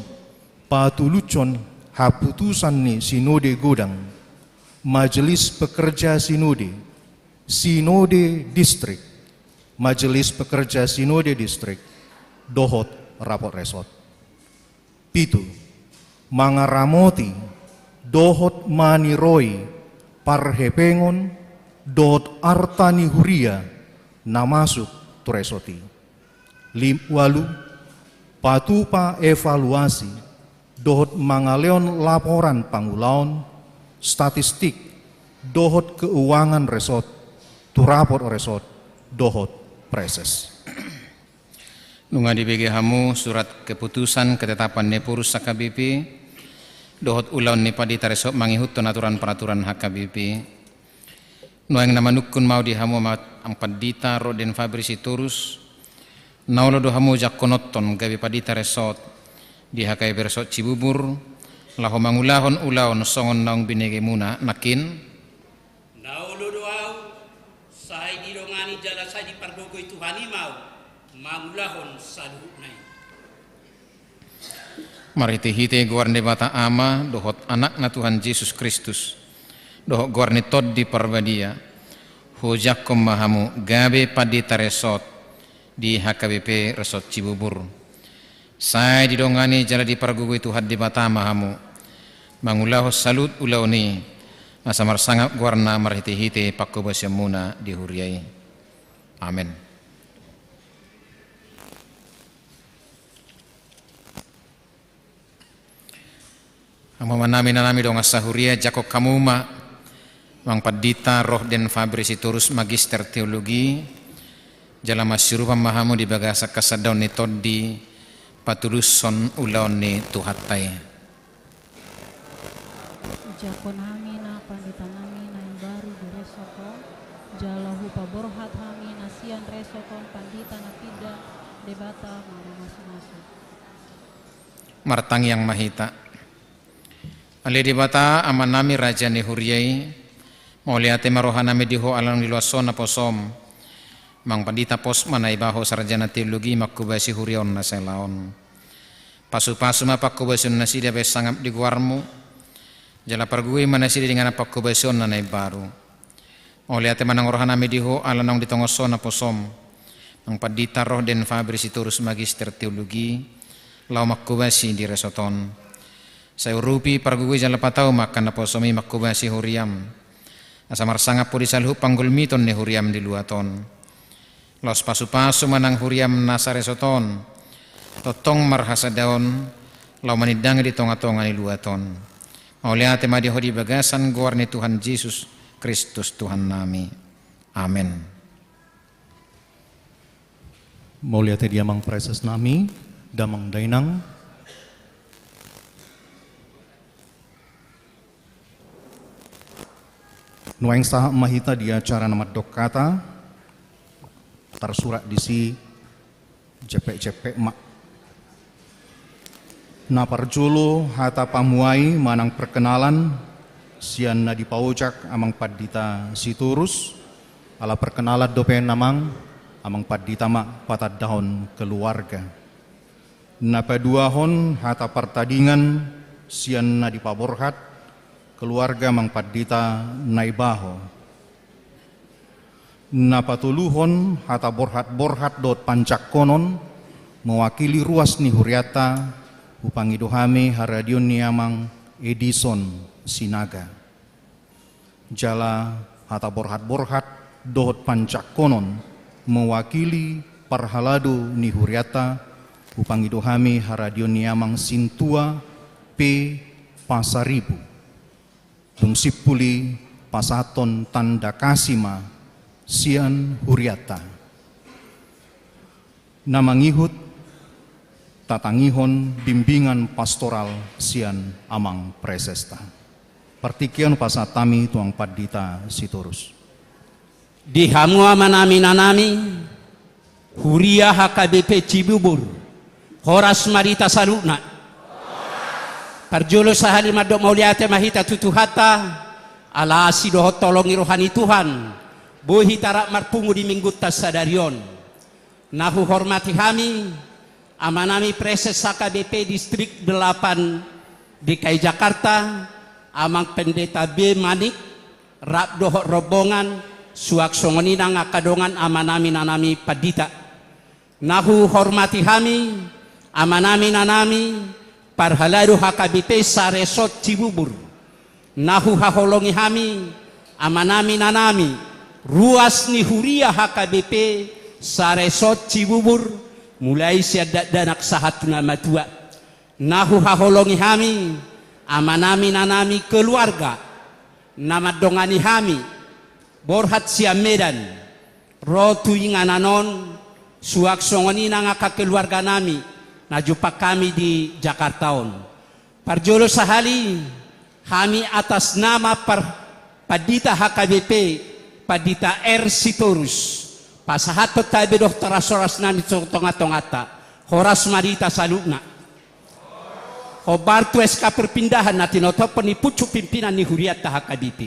Patulushon haputusan ni sinode godang, majelis pekerja sinode, sinode distrik, majelis pekerja sinode distrik, dohot rapot resort. Pitu. Mangaramoti dohot maniroi parhepengon dohot arta ni huria na masuk tu resort i. Lim-, ualu. Patupa evaluasi dohot mangalehon laporan pangulaon, statistik, dohot keuangan resort tu rapot resort dohot preses. Nunga dibege hamu surat keputusan ketetapan ni Ephorus H K B P dohot ulaon ni Pandita Resort mangihuthon aturan peraturan H K B P. Nuaeng na manungkun ma ahu di hamu amang pandita Roden Fabri Sitorus, na olo do hamu jangkononhon gabe pandita resort di H K B P Resort Cibubur, laho mangulahon ulaon songon naung binegemuna nangkin? Na olo do ahu, sai didongani jala sai dipargogoi Tuhan i ma ahu mangulahon saluhutna i. Marhitehite goar ni Debata Ama dohot Anakna Tuhan Jesus Kristus, dohot goar ni Tondi Parbadia, huojakhon ma hamu gabe pandita resort di H K B P Resort Cibubur. Sai didongani jala dipargogoi Tuhan Debata ma hamu mangulahon saluhut ulaon i, asa marsangap goarna marhitehite panghobasionmuna di huria i. Amen. Hamu amanami inanami dongan sahuria, jangkon hamu ma amang pandita Roden Fabri Sitorus, magister teologi, jala masiurupan ma hamu di bagasan hasandaon ni tondi patulushon ulaon ni Tuhanta i. Jangkon hami ma panditanami na imbaru di resort on, jala hupaborhat hami na sian resort on pandita na pinda, Debata ma mamasumasu. Martangiang ma hita. Ale Debata, Amanami raja ni huria i, mauliate ma rohanami di Ho ala naung dilehon Ho naposom amang pandita Posma Naibaho, sarjana teologi, manghobasi huria on na saela on. Pasupasu ma panghobasion nasida bahen sangap di goarmu, jala pargogoi ma nasida di inganan panghobasion na imbaru. Mauliate ma nang rohanami di Ho ala naung ditongas Ho naposom amang pandita Roden Fabri Sitorus, magister teologi, laho manghobasi di resort on. Sai urupi, pargogoi jala patau ma angka naposom i manghobasi huriam, asa marsangap Ho di saluhut panggulmiton ni huriam di luat on. Laos pasupasu ma nang huriam na saresort on, tongtong marhasandaon, laho manindangi di tongatonga ni luat on. Mauliate ma di Ho di bagasan goar ni Tuhan Jesus Kristus Tuhannami. Amen. Mauliate di amang presesnami, damang dainang. Nuaeng sahat ma hita di acara na mandok hata, tarsurat disi, jempek-jempek ma. Na parjolo hata pamuhai manang perkenalan sian na dipaojak amang pandita Sitorus, ala perkenalan dope amang, amang pandita ma patandahon keluarga. Na paduahon hata partadingan sian na dipaborhat keluarga amang pandita Naibaho. Na patoluhon hata borhat-borhat dohot panjangkonon mewakili ruas ni hurianta, hupangido hami haradion ni amang Edison Sinaga. Jala hata borhat-borhat dohot panjangkonon mewakili parhalado ni hurianta, hupangido hami haradion ni amang Sintua P Pasaribu. Dung simpul i pasahathon tanda kasih ma sian hurianta. Na mangihut tatangihon bimbingan pastoral sian amang presesta. Partingkian pasahat hami tu amang pandita Sitorus. Di hamu amanami inanami, huria H K B P Cibubur, horas ma di hita saluhutna. Parjolo sahali mandok mauliate ma hita tu Tuhanta, ala asi dohot holong ni roha ni Tuhan, boi hita rap marpungu di minggunta sadari on. Na huhormati hami, amanami preses H K B P Distrik Delapan D K I Jakarta, amang pendeta B Manik, rap dohot rombongan, suang songon i nang angka dongan amanami inanami pandita. Na huhormati hami, amanami inanami, parhalado H K B P saresort Cibubur. Na huhaholongi hami, amanami inanami, ruas ni huria H K B P saresort Cibubur, mulai sian dakdanak sahat tu na matua. Na huhaholongi hami, amanami inanami keluarga, na mandongani hami, borhat sian Medan, ro tu inganan on, suang songon i nang angka keluarganami, na jumpang hami di Jakarta on. Parjolo sahali, hami atas nama par-, pandita H K B P, Pandita R. Sitorus, pasahathon hami dohot horas-horas nami tu tonga-tonganta. Horas ma di hita saluhutna. Hombar tu S K Perpindahan na tinotophon ni pucuk pimpinan ni hurianta H K B P.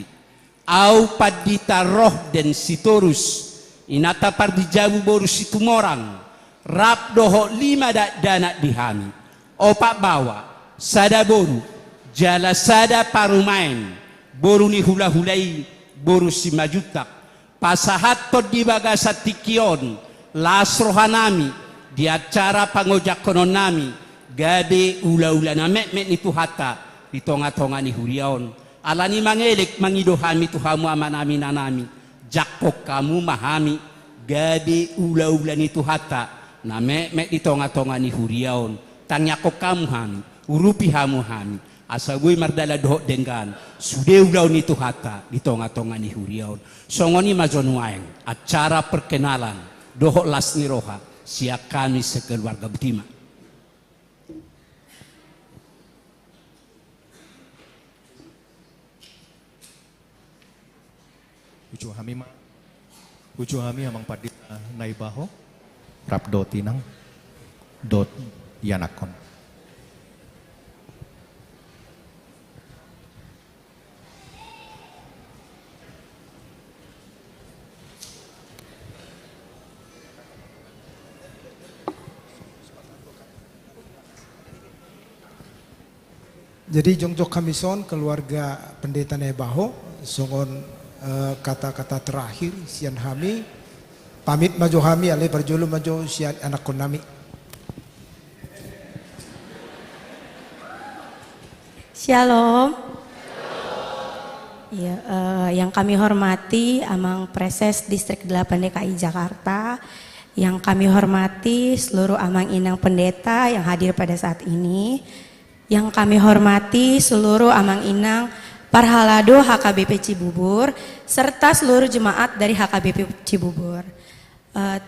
Ahu Pandita Rohden Sitorus, inanta Pardijabu boru Situmorang, rap dohot lima dakdanak di hami, opat baoa, sada boru, jala sada parumaen, boru ni hula-hula i, boru Simanjuntak, pasahathon di bagasan tingki on las rohanami di acara pangojakhonon nami, gabe ula-ula na metmet ni Tuhanta di tonga-tonga ni huria on. Alani mangelek mangido hami tu hamu amanami inanami, jangkon hamu ma hami, gabe ula-ula ni Tuhanta na metmet di tonga-tonga ni huria on. Tangiangkon hamu hami, urupi hamu hami, asa boi mardalan dohot denggan sude ulaon ni Tuhanta di tonga-tonga ni huria on. Songon i ma jo nuaeng acara perkenalan dohot las ni roha sian hami sekeluarga. Botima. Uju hami ma, uju hami Amang Pandita Naibaho, rap dohot inang dohot ianakhon. Jadi jongjong hami son keluarga Pendeta Naibaho, songon, eh, kata-kata terakhir sian hami, pamit ma jo hami, alai parjolo ma jo sian anakhon nami. Shalom. Iya, eh, yang kami hormati Amang Praeses Distrik delapan D K I Jakarta, yang kami hormati seluruh Amang Inang Pendeta yang hadir pada saat ini, yang kami hormati seluruh Amang Inang Parhalado H K B P Cibubur, serta seluruh jemaat dari H K B P Cibubur. Eh,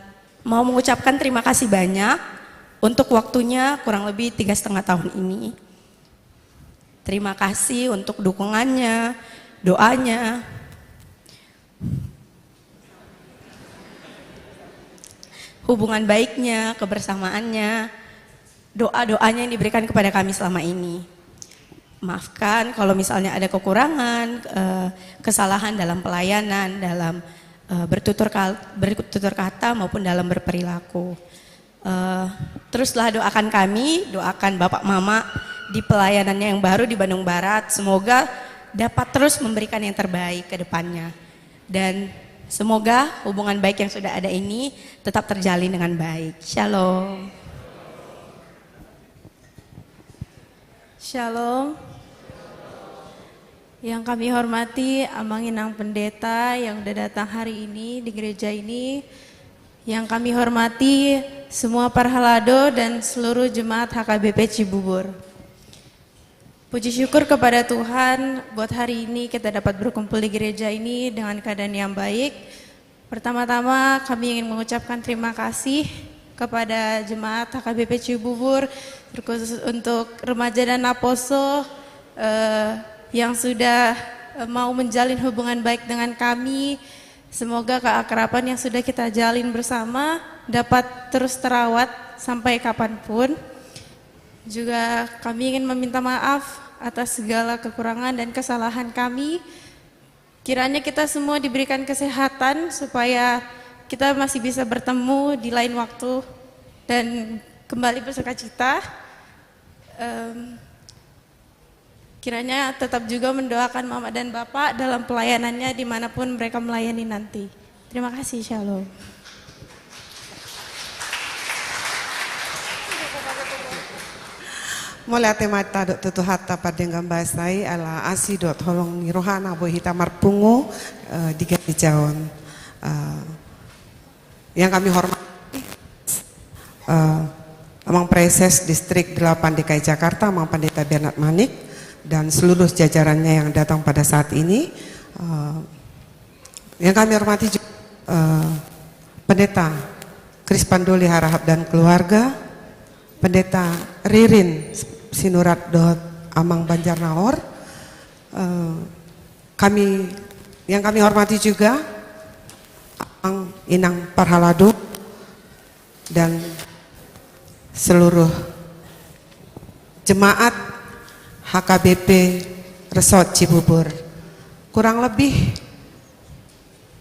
mau mengucapkan terima kasih banyak untuk waktunya kurang lebih tiga setengah tahun ini. Terima kasih untuk dukungannya, doanya, hubungan baiknya, kebersamaannya, doa-doanya yang diberikan kepada kami selama ini. Maafkan kalau misalnya ada kekurangan, eh, kesalahan dalam pelayanan, dalam, eh, bertutur kal-, bertutur kata maupun dalam berperilaku. Eh, teruslah doakan kami, doakan Bapak Mama di pelayanannya yang baru di Bandung Barat. Semoga dapat terus memberikan yang terbaik ke depannya. Dan semoga hubungan baik yang sudah ada ini tetap terjalin dengan baik. Shalom. Shalom. Yang kami hormati Amang Inang Pendeta yang udah datang hari ini di gereja ini. Yang kami hormati semua parhalado dan seluruh jemaat H K B P Cibubur. Puji syukur kepada Tuhan, buat hari ini kita dapat berkumpul di gereja ini dengan keadaan yang baik. Pertama-tama, kami ingin mengucapkan terima kasih kepada jemaat H K B P Cibubur, terkhusus untuk remaja dan naposo, eh, yang sudah, eh, mau menjalin hubungan baik dengan kami. Semoga keakraban yang sudah kita jalin bersama dapat terus terawat sampai kapanpun. Juga kami ingin meminta maaf atas segala kekurangan dan kesalahan kami. Kiranya kita semua diberikan kesehatan supaya kita masih bisa bertemu di lain waktu dan kembali bersukacita. Em, kiranya tetap juga mendoakan Mama dan Bapak dalam pelayanannya dimanapun mereka melayani nanti. Terima kasih, shalom. Mauliate ma hita dohot tu Tuhanta pardenggan basa i, ala asi dohot holong ni rohana boi hita marpungu, eh, di gareja on. Eh, yang kami hormati, eh, Amang Praeses Distrik delapan D K I Jakarta, Amang Pendeta Bernard Manik, dan seluruh jajarannya yang datang pada saat ini. Eh, yang kami hormati juga, eh, Pendeta Krispandoli Harahap dan keluarga, Pendeta Ririn Sinurat dohot Amang Banjarnaor, eh, kami, yang kami hormati juga Amang Inang parhalado dan seluruh jemaat H K B P Resort Cibubur. Kurang lebih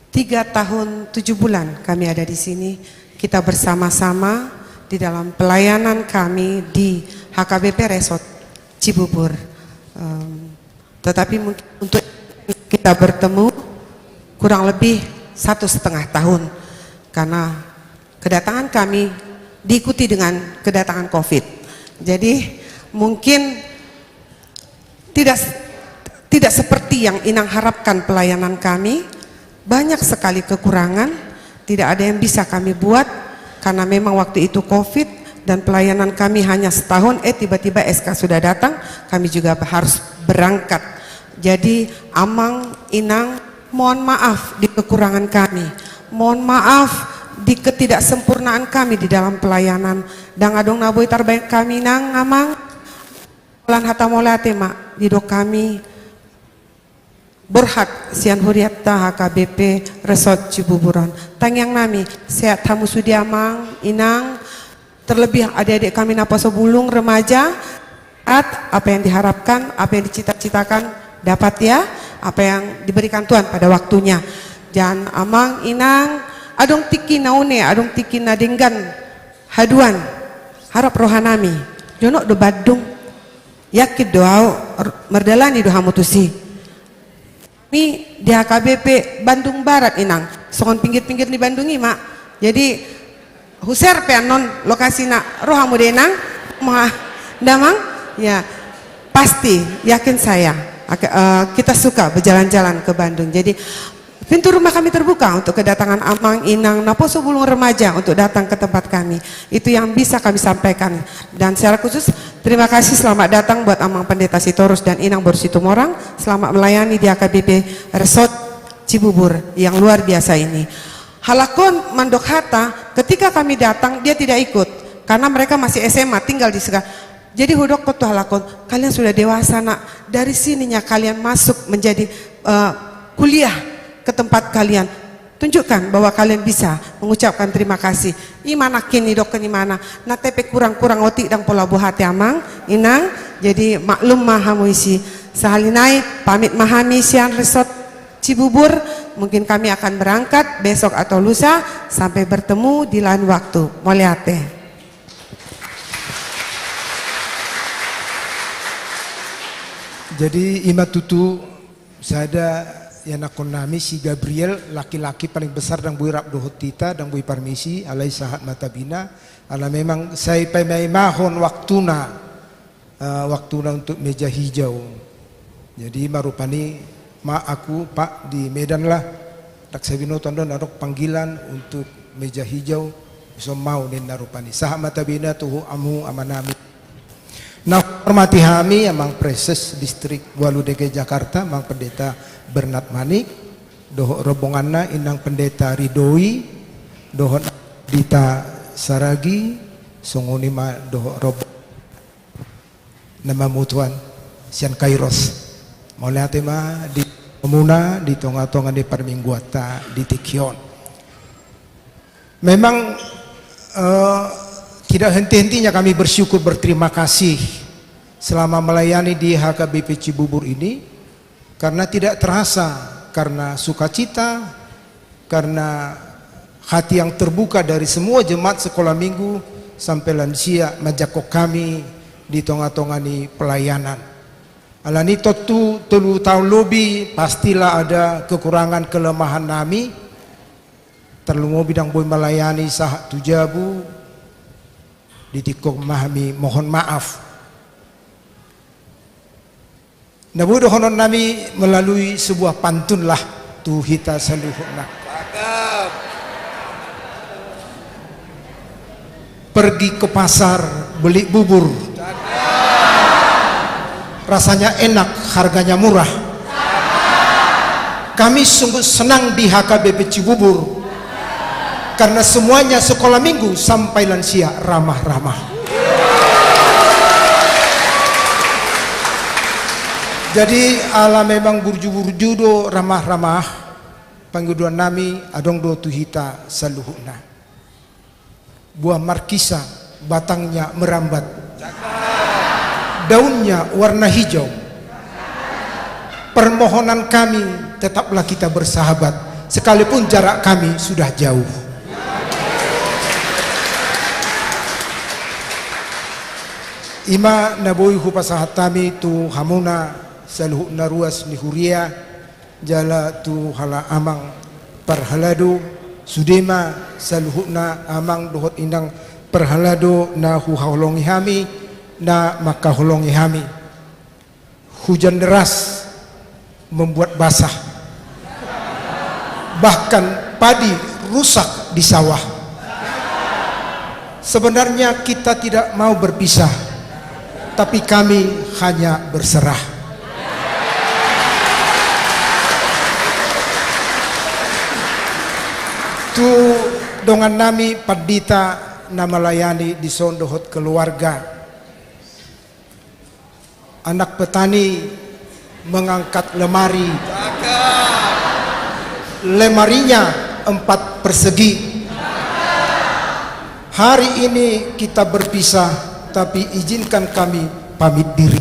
tiga tahun tujuh bulan kami ada di sini. Kita bersama-sama di dalam pelayanan kami di H K B P Resort Cibubur. Em, tetapi mungkin untuk kita bertemu kurang lebih satu setengah tahun, karena kedatangan kami diikuti dengan kedatangan covid. Jadi, mungkin tidak, tidak seperti yang Inang harapkan pelayanan kami. Banyak sekali kekurangan, tidak ada yang bisa kami buat karena memang waktu itu covid dan pelayanan kami hanya setahun, eh, tiba-tiba S K sudah datang, kami juga harus berangkat. Jadi, Amang, Inang, mohon maaf di kekurangan kami. Mohon maaf di ketidaksempurnaan kami di dalam pelayanan. Ndang adong na boi tarbaen hami, Inang, Amang. Holan hata mauliate ma didok hami borhat sian hurianta H K B P Resort Cibubur on. Tangiang nami, sehat hamu sude, Amang, Inang, terlebih adik-adik kami naposo bulung, remaja, at-, apa yang diharapkan, apa yang dicita-citakan dapat, ya, apa yang diberikan Tuhan pada waktunya. Dan Amang, Inang, adong tingki na une, adong tingki na denggan haduan, harap roha nami jonok do Bandung. Yakin do au, r-, mardalani do hamu tusi. Hami di H K B P Bandung Barat, Inang. Songon pinggir-pinggir ni Bandung i ma. Jadi, huser pe annon lokasina, ro hamu de, Inang? Muha-, ndang, Amang? Ya, pasti, yakin saya. Ak-, eh, kita suka berjalan-jalan ke Bandung. Jadi, pintu rumah kami terbuka untuk kedatangan Amang, Inang, naposo bulung, remaja untuk datang ke tempat kami. Itu yang bisa kami sampaikan. Dan secara khusus, terima kasih, selamat datang buat Amang Pendeta Sitorus dan Inang Boru Situmorang. Selamat melayani di H K B P Resort Cibubur yang luar biasa ini. Halak on mandok hata, ketika kami datang, dia tidak ikut. Karena mereka masih S M A, tinggal di Sega-, jadi hudokkon tu halak on, "Kalian sudah dewasa, Nak. Dari sininya kalian masuk menjadi, eh, kuliah ke tempat kalian. Tunjukkan bahwa kalian bisa mengucapkan terima kasih." I ma nangkin didokkon imana. Na, tapi kurang-kurang otik, ndang pola buhate, Amang, Inang. Jadi maklum ma hamu disi. Sahali nai pamit ma hami sian Resort Cibubur. Mungkin kami akan berangkat besok atau lusa. Sampai bertemu di lain waktu. Mauliate. Jadi, i ma tutu, sada ianakhon nami si Gabriel, laki-laki paling besar, ndang boi rap dohot hita, ndang boi parmisi, alai sahat ma tabina, ala memang sai paimaimahon waktuna, eh, waktuna untuk meja hijau. Jadi, i ma rupani, ma aku, Pak, di Medan lah. Ndang sai binoto, ndang adong panggilan untuk meja hijau, dison ma au ninna rupani. Sahat ma tabina tu hamu amanami. Na hormati hami, Amang Praeses Distrik ualu D K I Jakarta, Amang Pendeta Bernard Manik, dohot rombonganna, Inang Pendeta Ridoi, dohot Dita Saragi, songon i ma dohot rombongan na mamutuan sian Kairos. Mauliate ma di hamuna di tonga-tonga ni parmingguanta di tingki on. Memang, eh, tidak henti-hentinya kami bersyukur, berterima kasih selama melayani di H K B P Cibubur ini. Karena tidak terasa, karena sukacita, karena hati yang terbuka dari semua jemaat sekolah minggu sampai lansia manjangkon hami di tonga-tonga ni pelayanan. Alani tontu tolu taon lobi, pastilah ada kekurangan kelemahan nami, tarlumobi ndang boi melayani sahat tu jabu, di tingki on ma hami mohon maaf. Na boi dohonon nami melalui sebuah pantun lah tu hita saluhutna. Cakep. Pergi ke pasar beli bubur. Cakep. Rasanya enak, harganya murah. Cakep. Kami sungguh senang di H K B P Cibubur. Karena semuanya sekolah minggu sampai lansia ramah-ramah. Jadi, ala memang burju-burju do ramah-ramah, Pangidoan nami adong do tu hita saluhutna. Buah markisa, batangnya merambat, daunnya warna hijau. Permohonan kami, tetaplah kita bersahabat, sekalipun jarak kami sudah jauh. Ima na boi hupasahat hami tu hamuna saluhutna ruas ni huria, jala tu halak amang parhalado, sude ma saluhutna amang dohot inang parhalado na huhaholongi hami, na mangkaholongi hami. Hujan deras membuat basah, bahkan padi rusak di sawah. Sebenarnya kita tidak mau berpisah, tapi kami hanya berserah. Tu dongan nami pandita na malayani dison dohot keluarga. Anak petani mengangkat lemari. Lemarinya empat persegi. Hari ini kita berpisah, tapi izinkan kami pamit diri.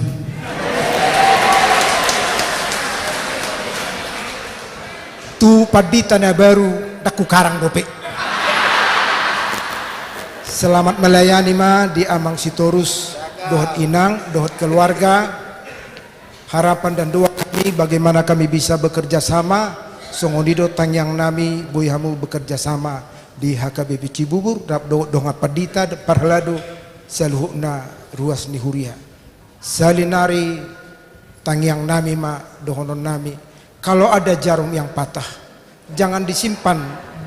Tu pandita na baru, ndang hukarang dope. Selamat melayani ma di amang Sitorus, dohot inang, dohot keluarga. Harapan dan doa kami, bagaimana kami bisa bekerja sama, songon i do tangiang nami, boi hamu bekerja sama di H K B P Cibubur, rap do-, dongan pandita, parhalado, saluhutna ruas ni huria. Sahali nari tangiang nami ma dohonon nami, kalau ada jarum yang patah, jangan disimpan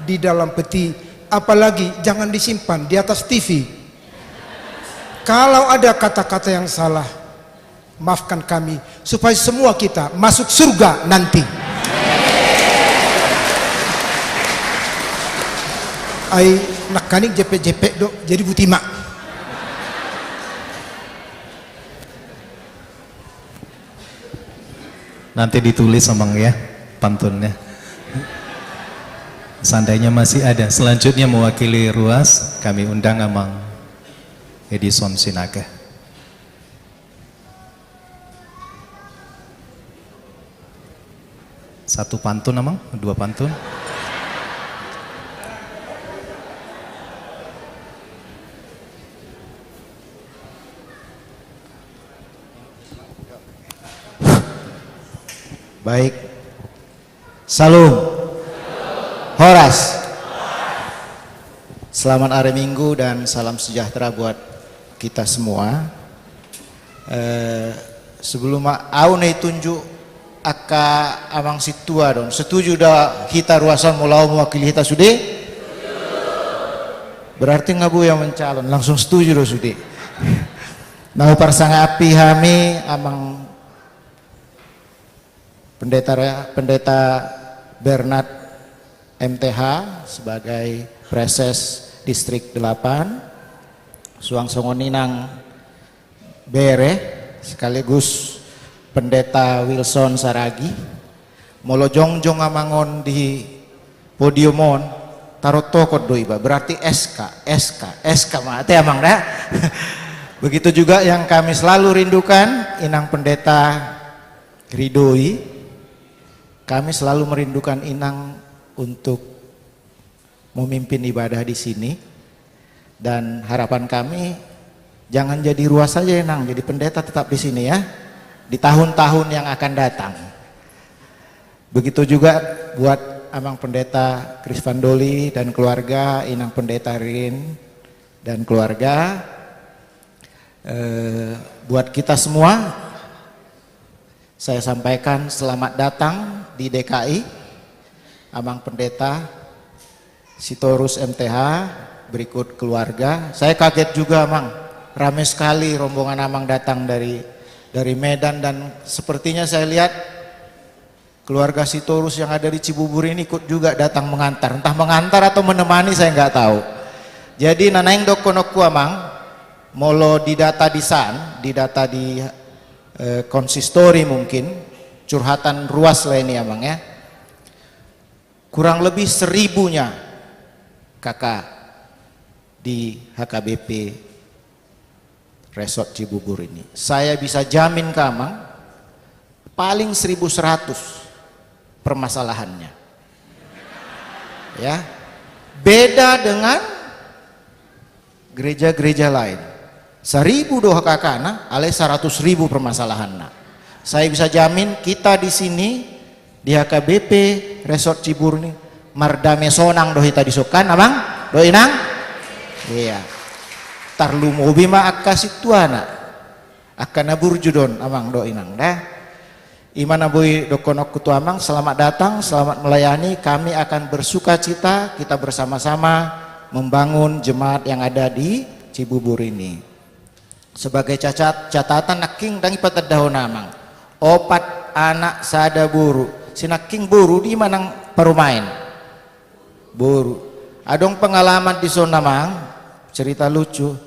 di dalam peti, apalagi jangan disimpan di atas T V. Kalau ada kata-kata yang salah, maafkan kami, supaya semua kita masuk surga nanti. Ai nangkaning jepek-jepek do, jadi buti ma. Nanti ditulis, Amang, ya, pantunnya. Seandainya masih ada. Selanjutnya mewakili ruas, kami undang Amang Edison Sinaga. Satu pantun, Amang? Dua pantun? Baik. Salam. Horas. Selamat hari Minggu dan salam sejahtera buat kita semua. Eh, sebelum a-, au na ditunjuk angka amang sintua do on, setuju do hita ruas on molo au mewakili hita sude? Berarti nga boi au mencalon, langsung setuju do sude. Na huparsangapi hami amang Pendeta Re-, Pendeta Bernard M T H sebagai Praeses Distrik delapan, suang songon i nang bere sekaligus Pendeta Wilson Saragi. Molo jongjong amang on di podium on, tarotokhon do iba, berarti S K, S K, S K ma ate, Amang, da. Begitu juga yang kami selalu rindukan, Inang Pendeta Ridoi, kami selalu merindukan Inang untuk memimpin ibadah di sini. Dan harapan kami, jangan jadi ruas saja, Inang, jadi pendeta tetap di sini, ya, di tahun-tahun yang akan datang. Begitu juga buat Amang Pendeta Krisfandoli dan keluarga, Inang Pendeta Rin dan keluarga. Eh, buat kita semua, saya sampaikan selamat datang di D K I, Amang Pendeta Sitorus M T H, berikut keluarga. Saya kaget juga, Amang, rame sekali rombongan Amang datang dari, dari Medan, dan sepertinya saya lihat keluarga Sitorus yang ada di Cibubur ini ikut juga datang mengantar. Entah mengantar atau menemani, saya nggak tahu. Jadi, na naeng dohononku, Amang, molo didata di san, didata di, eh, konsistori mungkin, curhatan ruas lah ini, Amang, ya. kurang lebih seribunya K K di H K B P Resort Cibubur ini. Saya bisa jamin ke Amang, paling seribu seratus permasalahannya. Ya. Beda dengan gereja-gereja lain. Seribu do K K-na, alai seratus ribu permasalahanna. Saya bisa jamin kita di sini, di H K B P Resort Cibubur ini, mardame sonang do hita di son, kan, Amang dohot Inang? Iya. Tarlumobi ma angka sintuana, angka na burju do on, Amang dohot Inang, da. I ma na boi dohononku tu Amang, selamat datang, selamat melayani. Kami akan bersukacita, kita bersama-sama membangun jemaat yang ada di Cibubur ini. Sebagai cacat, catatan, nangkin ndang ipatandahon Amang. Opat anak, sada boru. Si nangkin boru di ma nang parumaen? Boru. Adong pengalaman di son, Amang, cerita lucu.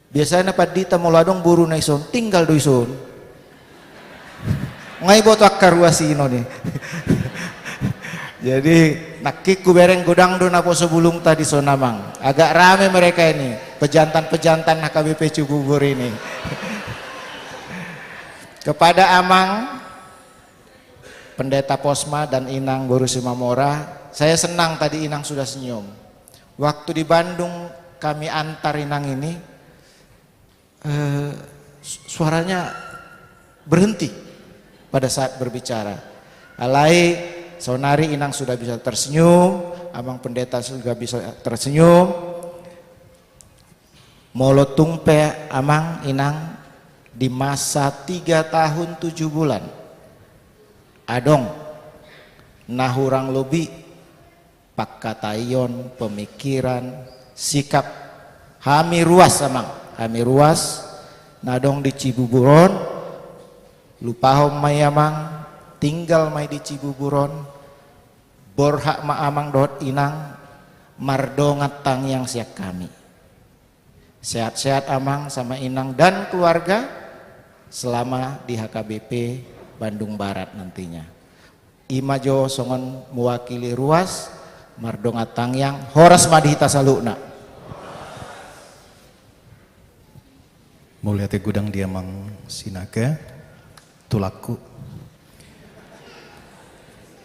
Biasana pandita molo adong boruna i son, tinggal do i son. Nga iboto angka ruas i non i. Jadi, nangkin hubereng godang do naposo bulungta di son, Amang. Agak rame mereka ini, pejantan-pejantan H K B P Cibubur ini. Kepada Amang Pendeta Posma dan Inang Boru Simamora, saya senang tadi Inang sudah senyum. Waktu di Bandung kami antar Inang ini, eh, su-, suaranya berhenti pada saat berbicara. Alai, saonari Inang sudah bisa tersenyum, Amang Pendeta juga bisa tersenyum. Molo tung pe Amang Inang di masa tiga tahun tujuh bulan, adong na hurang lobi pangkataion, pemikiran, sikap hami ruas, Amang, hami ruas na adong di Cibubur on, lupahon ma i, Amang, tinggal ma i di Cibubur on, borhat ma Amang dohot Inang mardongan tangiang sian hami. Sehat-sehat Amang sama Inang dan keluarga selama di H K B P Bandung Barat nantinya. I ma jo songon mewakili ruas, mardongan tangiang, horas ma di hita saluhutna. Mauliate godang di Amang Sinake. Tulangku.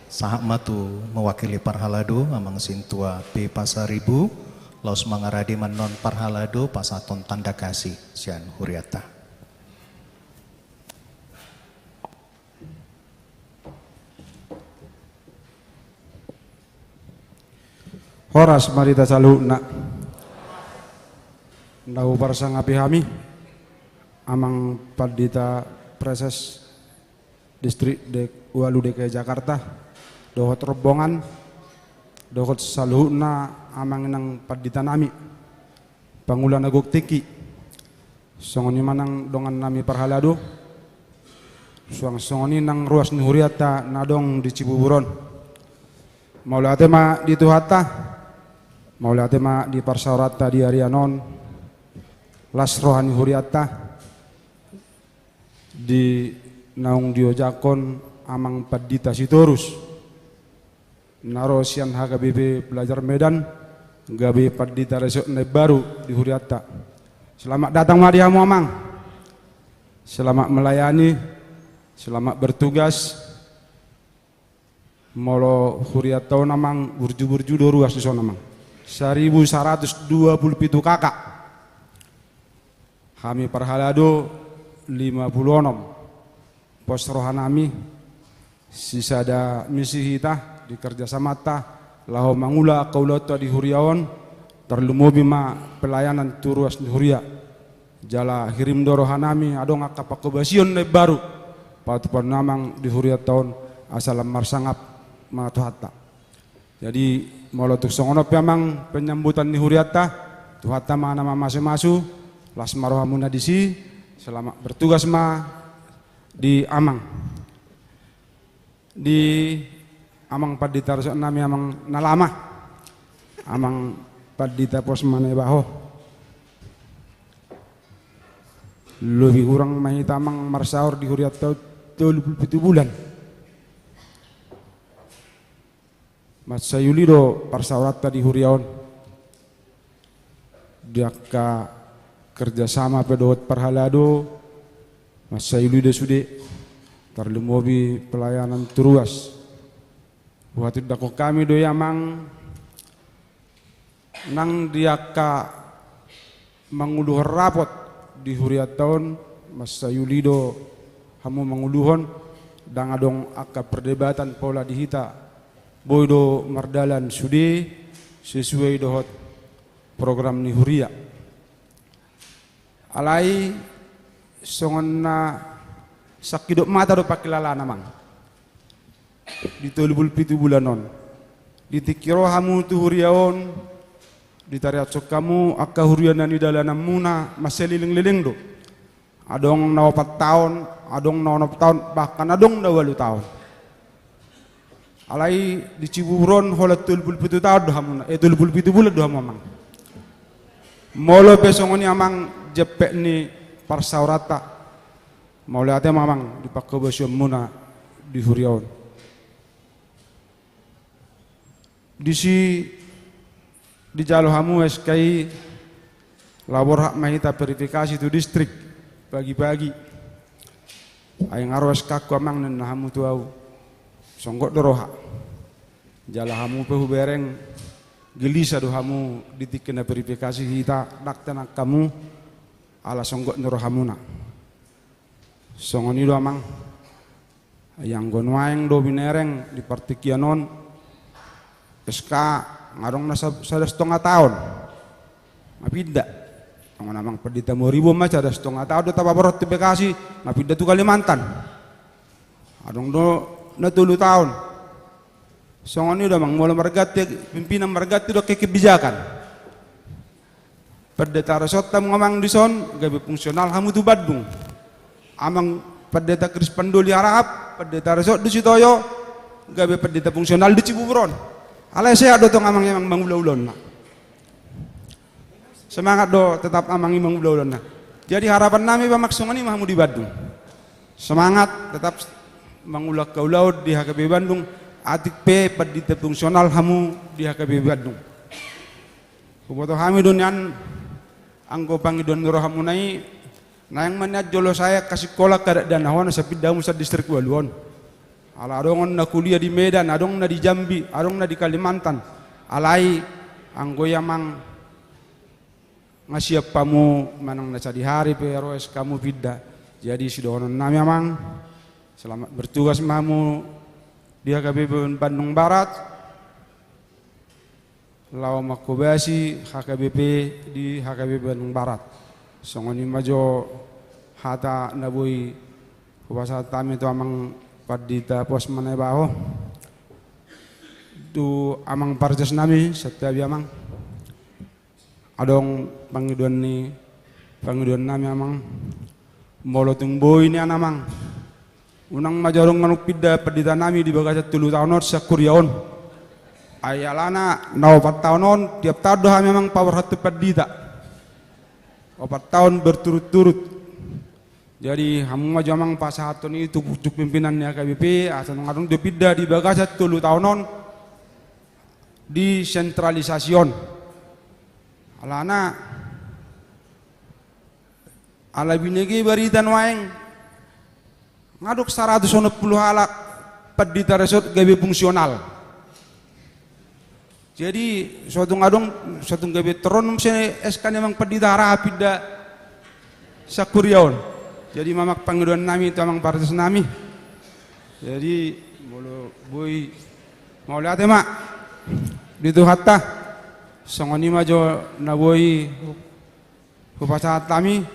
Sahat ma tu mewakili parhalado, Amang Sintua P Pasaribu, laos mangarade ma annon parhalado pasahathon tanda kasih sian hurianta. Horas ma di hita saluhutna. Na huparsangapi hami, Amang Pandita Prases Distrik D K, ualu D K I Jakarta, dohot rombongan, dohot saluhutna Amang Inang Pandita nami, pangula na gok tingki. Songon i ma nang dongan nami parhalado, suang songon i nang ruas ni hurianta na adong di Cibubur on. Mauliate ma di Tuhanta, mauliate ma di parsaoranta di arian on, las roha ni hurianta, di naung diojakhon Amang Pandita Sitorus, na ro sian H K B P Pelajar Medan, gabe Pandita Resort na imbaru di hurianta. Selamat datang ma di hamu, Amang. Selamat melayani, selamat bertugas. Molo hurianta on, Amang, burju-burju do ruas di son, Amang. Saribu saratus dua pulu pitu K K. Hami parhalado lima pulu onom. Pos roha nami, sisada misi hita di kerjasamanta laho mangula angka ulaonta di huria on, tarlumobi ma pelayanan tu ruas ni huria. Jala hirim do roha nami adong angka panghobasion na imbaru, patupaon Amang di hurianta on, asa lam marsangap ma Tuhanta. Jadi, molo tung songon on pe, Amang, penyambutan ni hurianta, Tuhanta ma na mamasu-masu, las ma rohamuna disi, selamat bertugas ma di Amang. Di Amang Pandita Resort nami, Amang na lama, Amang Pandita Posma Naibaho. Lobi hurang ma hita, Amang, marsaor di hurianta on tolu pulu pitu bulan. Mansai uli do parsaoranta di huria on. Di angka kerjasama pe dohot parhalado, mansai uli do sude, tarlumobi pelayanan tu ruas. Huhatindangkon hami do i, Amang, nang di angka manguluhon rapot di hurianta on, mansai uli do hamu manguluhon, ndang adong angka perdebatan pola di hita, boi do mardalan sude sesuai dohot program ni huria. Alai songon na sangkidop mata do pangkilalaan, Amang. Di tolu pulu pitu bulan on, di tingki ro hamu tu huria on, ditariashon hamu angka huria na nidalananmuna, mansai leleng-leleng do. Adong na opat taon, adong na onom taon, bahkan adong na ualu taon. Alai di Cibubur on holan tolu pulu pitu taon do hamuna, eh, tolu pulu pitu bulan do hamu, Amang. Molo pe songon i, Amang, jempek ni parsaoranta, mauliate ma, Amang, di panghobasionmuna di huria on. Disi dijalo hamu S K I, laho borhat ma hita verifikasi tu distrik pagi-pagi. Ai nga ro S K-ku, Amang, ninna hamu tu au. Songgot do roha. Jala hamu pe hubereng, gelisa do hamu di tingki na verifikasi hita, ndang tenang hamu, ala songgot ni rohamuna. Songon i do, Amang. Ai anggo nuaeng do binereng di partingkian on, S K nga adong na sa-, sada stonga taon. Nga pinda. Songon Amang Pandita Mori, boi ma sada stonga taon do tapaborhat tu Bekasi, nga pinda tu Kalimantan. Adong do na tolu taon. Songon i do, Amang, molo marganti pimpinan, marganti do angka kebijakan. Pendeta Resort hamu, Amang, dison, gabe fungsional hamu tu Bandung. Amang Pendeta Krispandoli Harahap, Pendeta Resort di Sitoyo, gabe pendeta fungsional di Cibubur on. Alai sehat do tong, Amang, Amang mangula-ulaonna. Semangat do tetap, Amang, i mangula-ulaonna. Jadi harapan nami, Amang, songon i ma hamu di Bandung. Semangat tetap mangula angka ulaon di H K B P Bandung, atik pe pendeta fungsional hamu di H K B P Bandung. Huboto hami do nian anggo pangidoan ni rohamuna i, naeng ma nian jolo sae angka singkola angka dakdanak on, asa pinda hamu sian distrik ualu on. Ala adong on na kuliah di Medan, adong na di Jambi, adong na di Kalimantan. Alai anggo i, Amang, nga siap hamu manang na sadihari pe ro S K-mu pinda. Jadi sidohonon nami, Amang, selamat bertugas ma hamu di H K B P Bandung Barat. Laho manghobasi H K B P di H K B P Bandung Barat. Songon i ma jo hata na boi hupasahat hami tu Amang Pandita Pos Manaibaho, tu Amang Parjas nami, santabi, Amang. Adong pangidoan ni, pangidoan nami, Amang. Molo tung boi nian, Amang, unang ma jo adong manang pinda pandita nami di bagasan tolu taon on sian kuria on. Ai alana na opat taon on, tiap taon do hami, Amang, paborhat tu pandita. Opat taon berturut-turut. Jadi hamu ma jo, Amang, pasahathon i tu pucuk pimpinan ni H K B P, asa unang adong do pinda di bagasan tolu taon on di sentralisasi on. Alana ala binege barita nuaeng, nga adong saratus onom pulu halak pandita resort gabe fungsional. Jadi so tung adong, so tung gabe toron muse S K ni Amang Pandita Harahap pinda sian kuria on. Jadi ma, Amang, pangidoan nami tu Amang Parjas nami. Jadi molo boi, mauliate ma di Tuhanta. Songon i ma jo na boi hupasahat hami.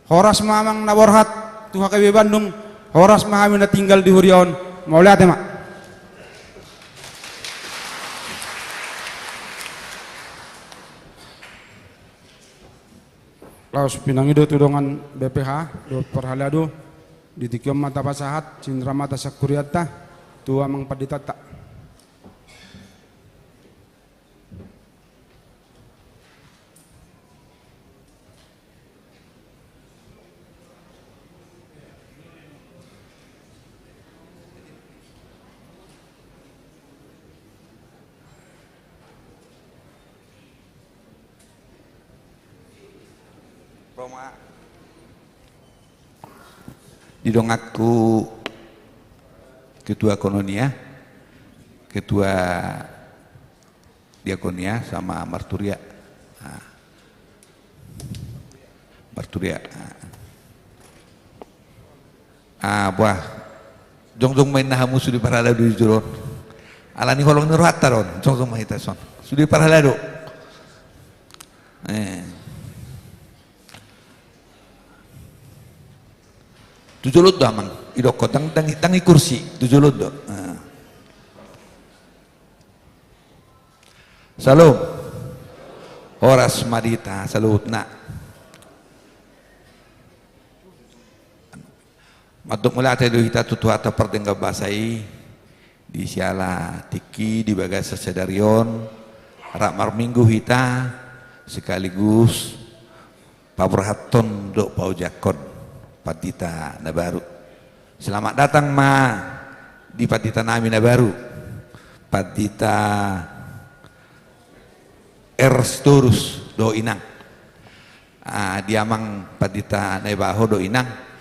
Horas ma, Amang, na borhat tu H K B P Bandung. Horas ma hami na tinggal di huria on. Mauliate ma. Laos pinangido tu dongan B P H dohot parhalado. Di tingki on ma tapasahat sinamot sian hurianta tu Amang Panditanta. Roma. Di donganku ketua kononia, ketua diakonia sama marturia. Ah. Marturia. Ah. Ah, buah. Jongjong ma inna hamu sude parhalado di jolo on. Alani holong ni rohanta do on, jongjong ma hita dison. Sude parhalado. Eh. Tu jolo do amang, idokkon, dang, dang, dang i kursi, tu jolo do. Eh. Syalom. Horas ma di hita saluhutna. Mandok mauliate do hita tu Tuhanta pardenggan basa i, di siala tingki di bagasan sadari on, rap marminggu hita, sekaligus paborhathon dohot paojakhon pandita na baru. Selamat datang ma di pandita nami na baru, Pandita R. Sitorus dohot inang. Ah, di amang pandita Naibaho dohot inang.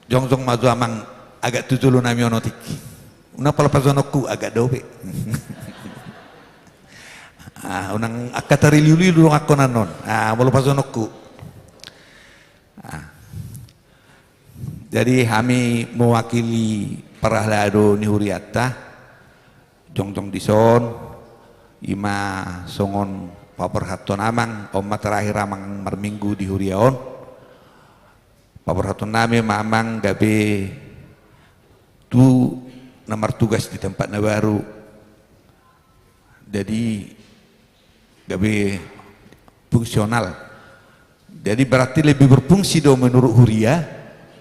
Jongjong ma jo amang agak tu jolo nami on otik. Unang pala pajonokku agak dope. Ah, unang angka tariliuliu dongankonan on. Ah, molo pajonokku. Ah. Jadi hami mewakili parhalado ni hurianta, jongjong dison, ima songon paborhathon amang, on ma terakhir amang marminggu di huria on. Paborhathon nami ma amang gabe tu na martugas di tempat na baru. Jadi gabe fungsional. Jadi berarti lebih berfungsi do menurut huria,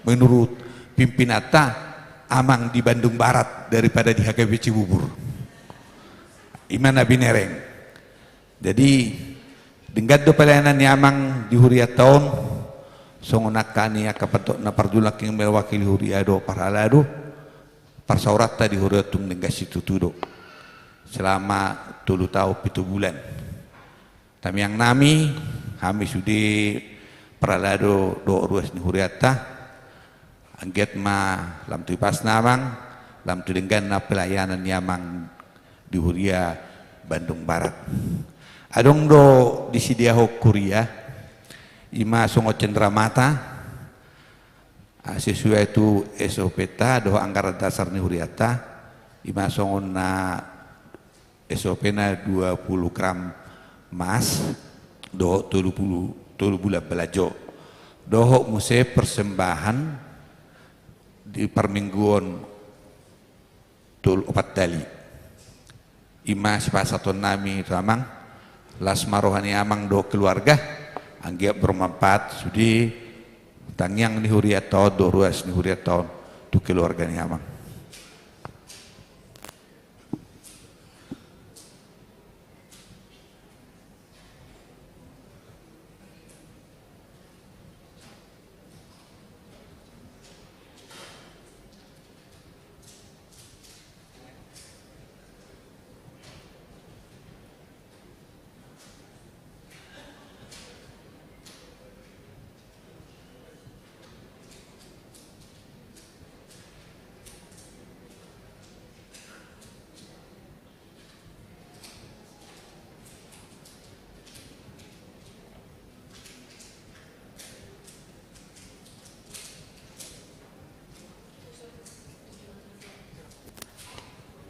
menurut pimpinanta, amang di Bandung Barat daripada di H K B P Cibubur. Ima na binereng. Jadi denggan do pelayanan ni amang di hurianta on, songon angka ni angka pantok na parjulak i mewakili huria do parhalado, parsaoranta di huria on tung denggan situtu do. Selama tolu taon pitu bulan. Tangiang nami, hami sude parhalado dohot ruas ni hurianta, anggiat ma lam tu ipasna amang, lam tu dengganna pelayanan ni amang di huria Bandung Barat. Adong do disediahon huria, ima songon cenderamata, ah, sesuai tu S O P-ta dohot anggaran dasar ni hurianta, ima songon na S O P-na dua puluh gram emas dohot tolu puluh, tolu bulan belanjo. Dohot muse persembahan di parmingguon tolu opat tali. Ima sipasahaton nami tu amang, las ma roha ni amang dohot keluarga, anggiat bermanfaat sude tangiang ni hurianta on dohot ruas ni hurianta on tu keluarga ni amang.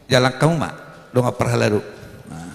Jalang hamu ma dongan parhalado. Nah.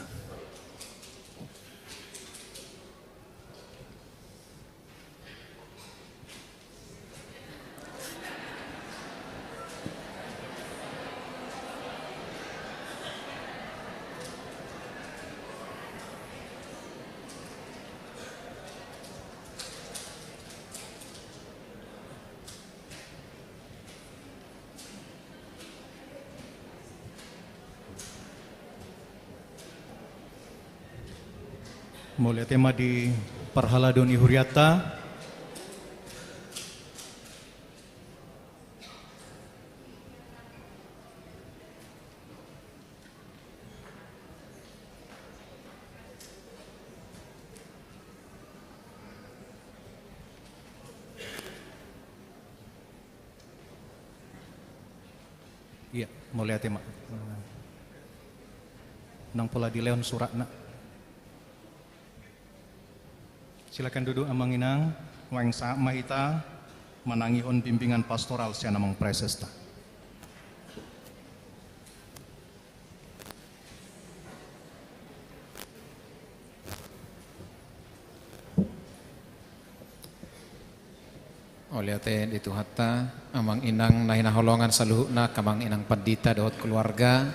Mauliate ma di parhalado ni hurianta. Ia, mauliate ma. Nang pola dilehon suratna. Silakan duduk amang inang, nuaeng sahat ma hita manangihon bimbingan pastoral sian amang presesta. Mauliate di Tuhanta, amang inang na hinaholongan saluhutna, amang inang pandita dohot keluarga,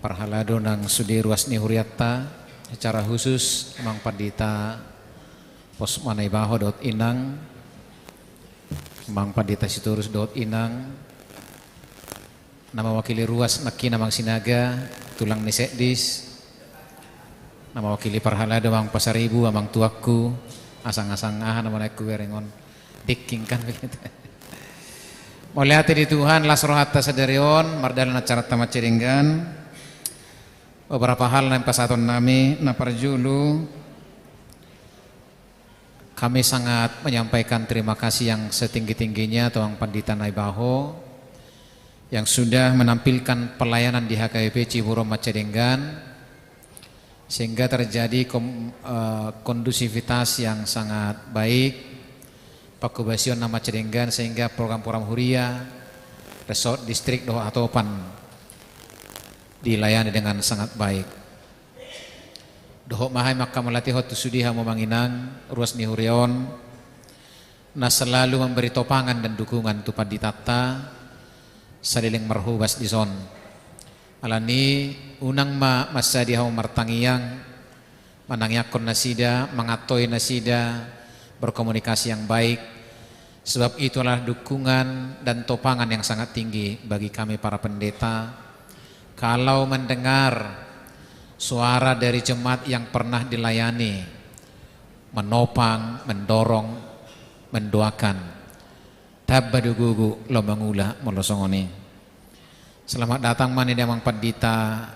parhalado nang sude ruas ni hurianta, secara khusus amang pandita Pos Manaibaho dohot inang, amang pandita Sitorus dohot inang, na mewakili ruas nangkin amang Sinaga, tulang ni Sekdis, na mewakili parhalado amang Pasaribu, amang tuangku, asang-asang aha nama naik kubereng on, dengking kan begitu. Mauliate di Tuhan, las rohanta sadari on, mardalan acaranta mansai denggan. Beberapa hal na pasahaton nami, na parjolo, kami sangat menyampaikan terima kasih yang setinggi-tingginya tu amang pandita Naibaho yang sudah menampilkan pelayanan di H K B P Cibubur mansai denggan, sehingga terjadi kom-, eh, kondusivitas yang sangat baik, pangkobasion na mansai denggan, sehingga program-program huria, resort, distrik dohot hatopan dilayani dengan sangat baik. Dohot ma hami manghamauliatehon tu sude hamu amang inang, ruas ni huria on, na selalu memberi topangan dan dukungan tu panditanta saleleng marhobas dison. Alani unang ma mansai di hamu martangiang, manangiangkon nasida, mangantoi nasida, berkomunikasi yang baik, sebab itu adalah dukungan dan topangan yang sangat tinggi bagi kami para pendeta. Kalau mendengar suara dari jemaat yang pernah dilayani, menopang, mendorong, mendoakan, tamba do gogo laho mangula molo songon i. Selamat datang ma nian di amang pandita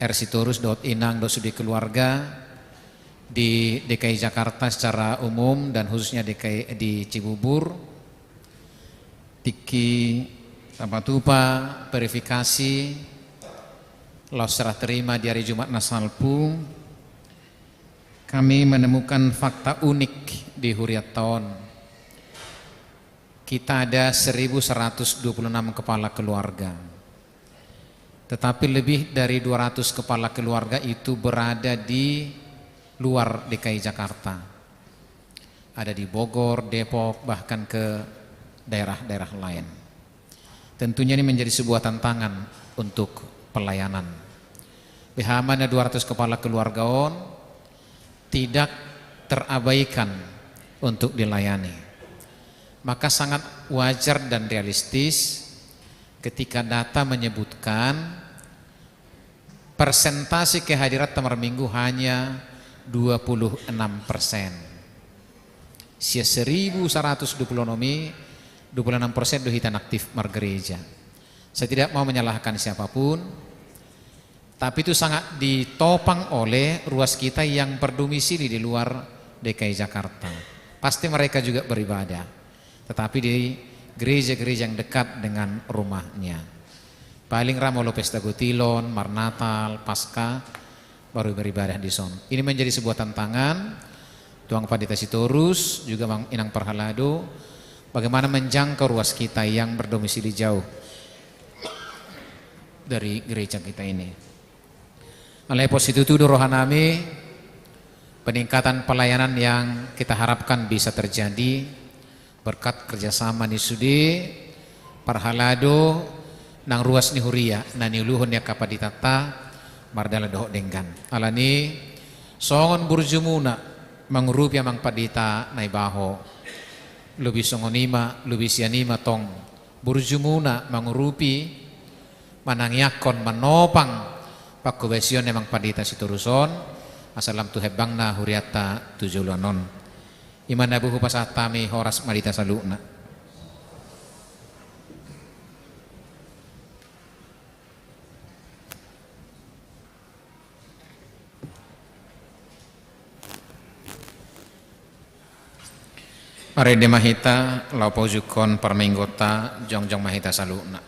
R. Sitorus dohot inang dohot sude keluarga di D K I Jakarta secara umum dan khususnya D K I di Cibubur. Tingki tapatupa verifikasi laos serah terima di hari Jumat na salpu, kami menemukan fakta unik di hurianta on. Kita ada seribu seratus dua puluh enam kepala keluarga. Tetapi lebih dari dua ratus kepala keluarga itu berada di luar D K I Jakarta. Ada di Bogor, Depok, bahkan ke daerah-daerah lain. Tentunya ini menjadi sebuah tantangan untuk pelayanan. Beha ma na dua ratus kepala keluarga on tidak terabaikan untuk dilayani. Maka sangat wajar dan realistis ketika data menyebutkan persentase kehadiranta marminggu hanya dua puluh enam persen. Sian seribu seratus dua puluh enam i, dua puluh enam persen do hita na aktif margereja. Saya tidak mau menyalahkan siapapun, tapi itu sangat ditopang oleh ruas kita yang berdomisili di luar D K I Jakarta. Pasti mereka juga beribadah, tetapi di gereja-gereja yang dekat dengan rumahnya. Paling ra molo pesta gotilon, marnatal, Paskah, baru beribadah dison. Ini menjadi sebuah tantangan tu amang pandita Sitorus, juga amang inang parhalado, bagaimana menjangkau ruas kita yang berdomisili jauh dari gereja kita ini. Alai pos situtu do rohanami, peningkatan pelayanan yang kita harapkan bisa terjadi berkat kerjasama ni sude parhalado nang ruas ni huria na niuluhon ni angka panditanta mardalan dohot denggan. Alani songon burjumuna mangurupi amang pandita Naibaho, lobi songon i ma, lobi sian i ma tong burjumuna mangurupi, manangiangkon, manopang pangkobasion ni amang pandita Sitorus on, asa lam tu hembangna hurianta tu joloan on. I ma na boi hupasahat hami, horas ma di hita saluhutna. Marende ma hita, laho paujunghon parmingguonta, jongjong ma hita saluhutna.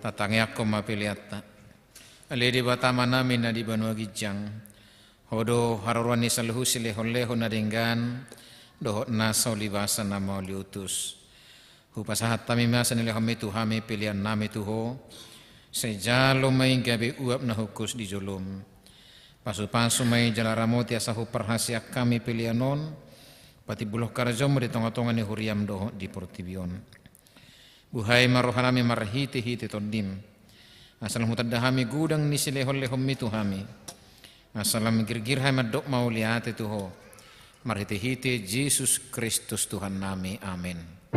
Tatangianghon ma peleanta. Ale Debata Amanami na di banua ginjang, Ho do haroroan ni saluhut silehonlehon na denggan dohot nasa ulibasan na mauliutus. Hupasahat hami ma asa nilehonmi tu hami peleannami tu Ho, sai jalo ma i gabe uap na hukhus di jolom. Pasupasu ma i jala ramoti asa huparhaseang hami pelean on, patimbulhon karejom di tongatonga ni huriam dohot di portibi on. Buhai ma rohanami marhitehite Tondim, asa lam hutanda hami godang ni silehonlehonmi tu hami, asa lam girgir hami mandok mauliate tu Ho, marhitehite Jesus Kristus Tuhannami. Amen.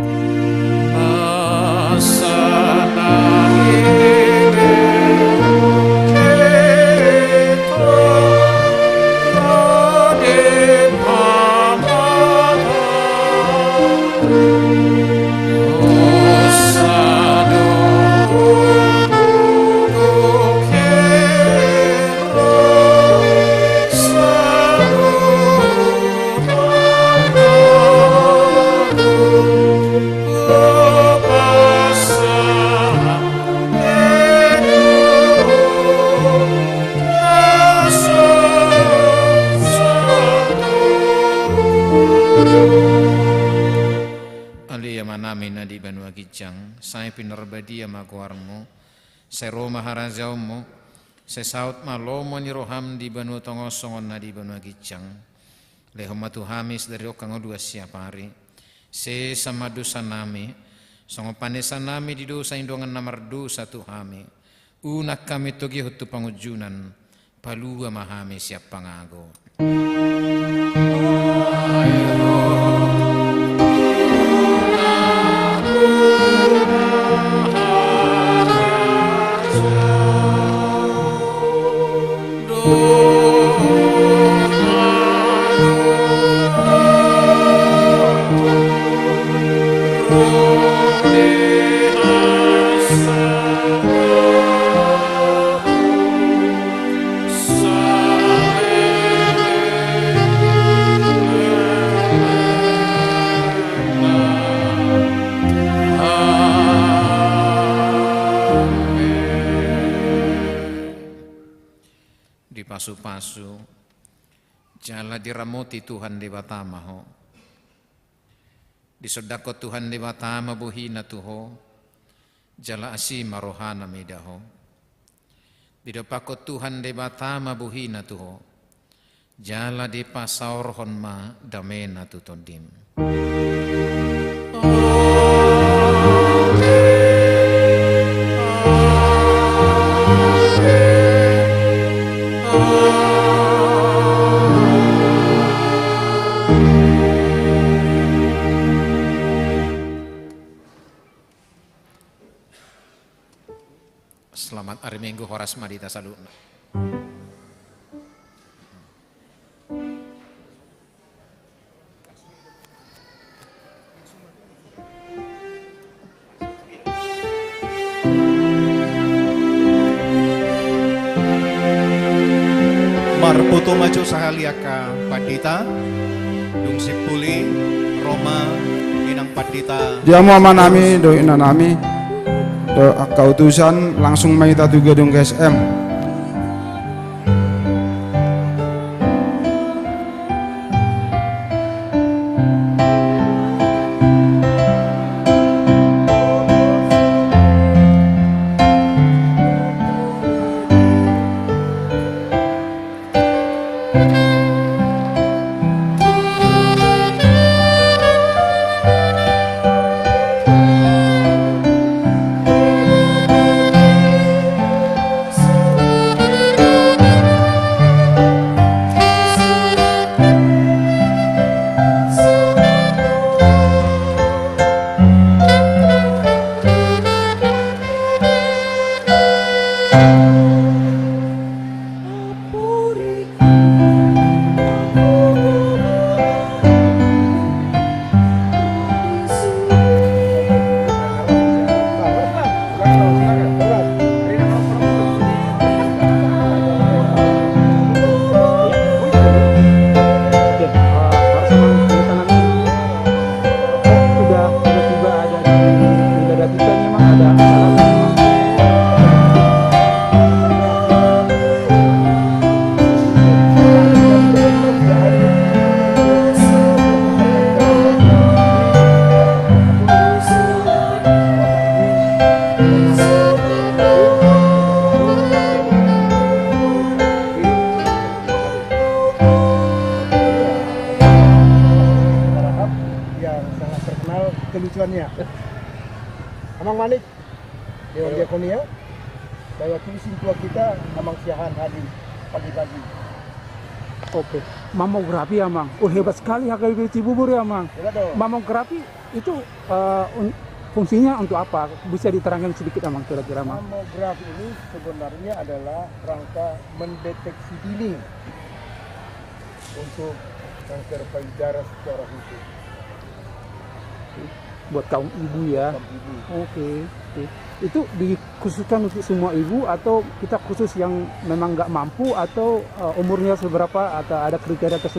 Ale Amanami na di banua ginjang, sai pinarbadia ma goarmu, sai ro ma harajaonmu, sai saut ma lomo ni roham di banua tonga on songon na di banua ginjang. Lehon ma tu hami sadari on hangoluan siapari. Sesa ma dosanami, songon panesanami di dosa ni dongan na mardosa tu hami. Unang hami togihon tu pangunjunan, palua ma hami sian pangago. Dipasupasu jala diramoti Tuhan Debata ma ho. Disondangkon Tuhan Debata ma bohina tu ho, jala asi ma rohana mida ho. Didompakkon Tuhan Debata ma bohina tu ho, jala dipasaorhon ma damena tu tondim. Selamat hari Minggu, horas ma di hita saluhutna. Marpoto ma jo sahali angka pandita, dung simpul i ro ma inang pandita. Di hamu amanami dohot inanami, dohot angka utusan, langsung ma hita tu gedung G S M. Yang sangat terkenal kelucuannya. Amang Manik, Dewan Diakonia, lewat tulisin tua kita, Amang Siahaan hadir pagi-pagi. Oke, mamografi, Amang. Oh, hebat sekali H K B P Cibubur ya, Amang. Hebat dong. Mamografi itu eh, un- fungsinya untuk apa? Bisa diterangkan sedikit, Amang, kira-kira, Amang? Mamografi ini sebenarnya adalah rangka mendeteksi dini untuk kanker payudara secara khusus. Buat kaum ibu ya. Kaum ibu. Oke, oke. Itu dikhususkan untuk semua ibu atau kita khusus yang memang nggak mampu atau eh, umurnya seberapa atau ada kriteria tertentu?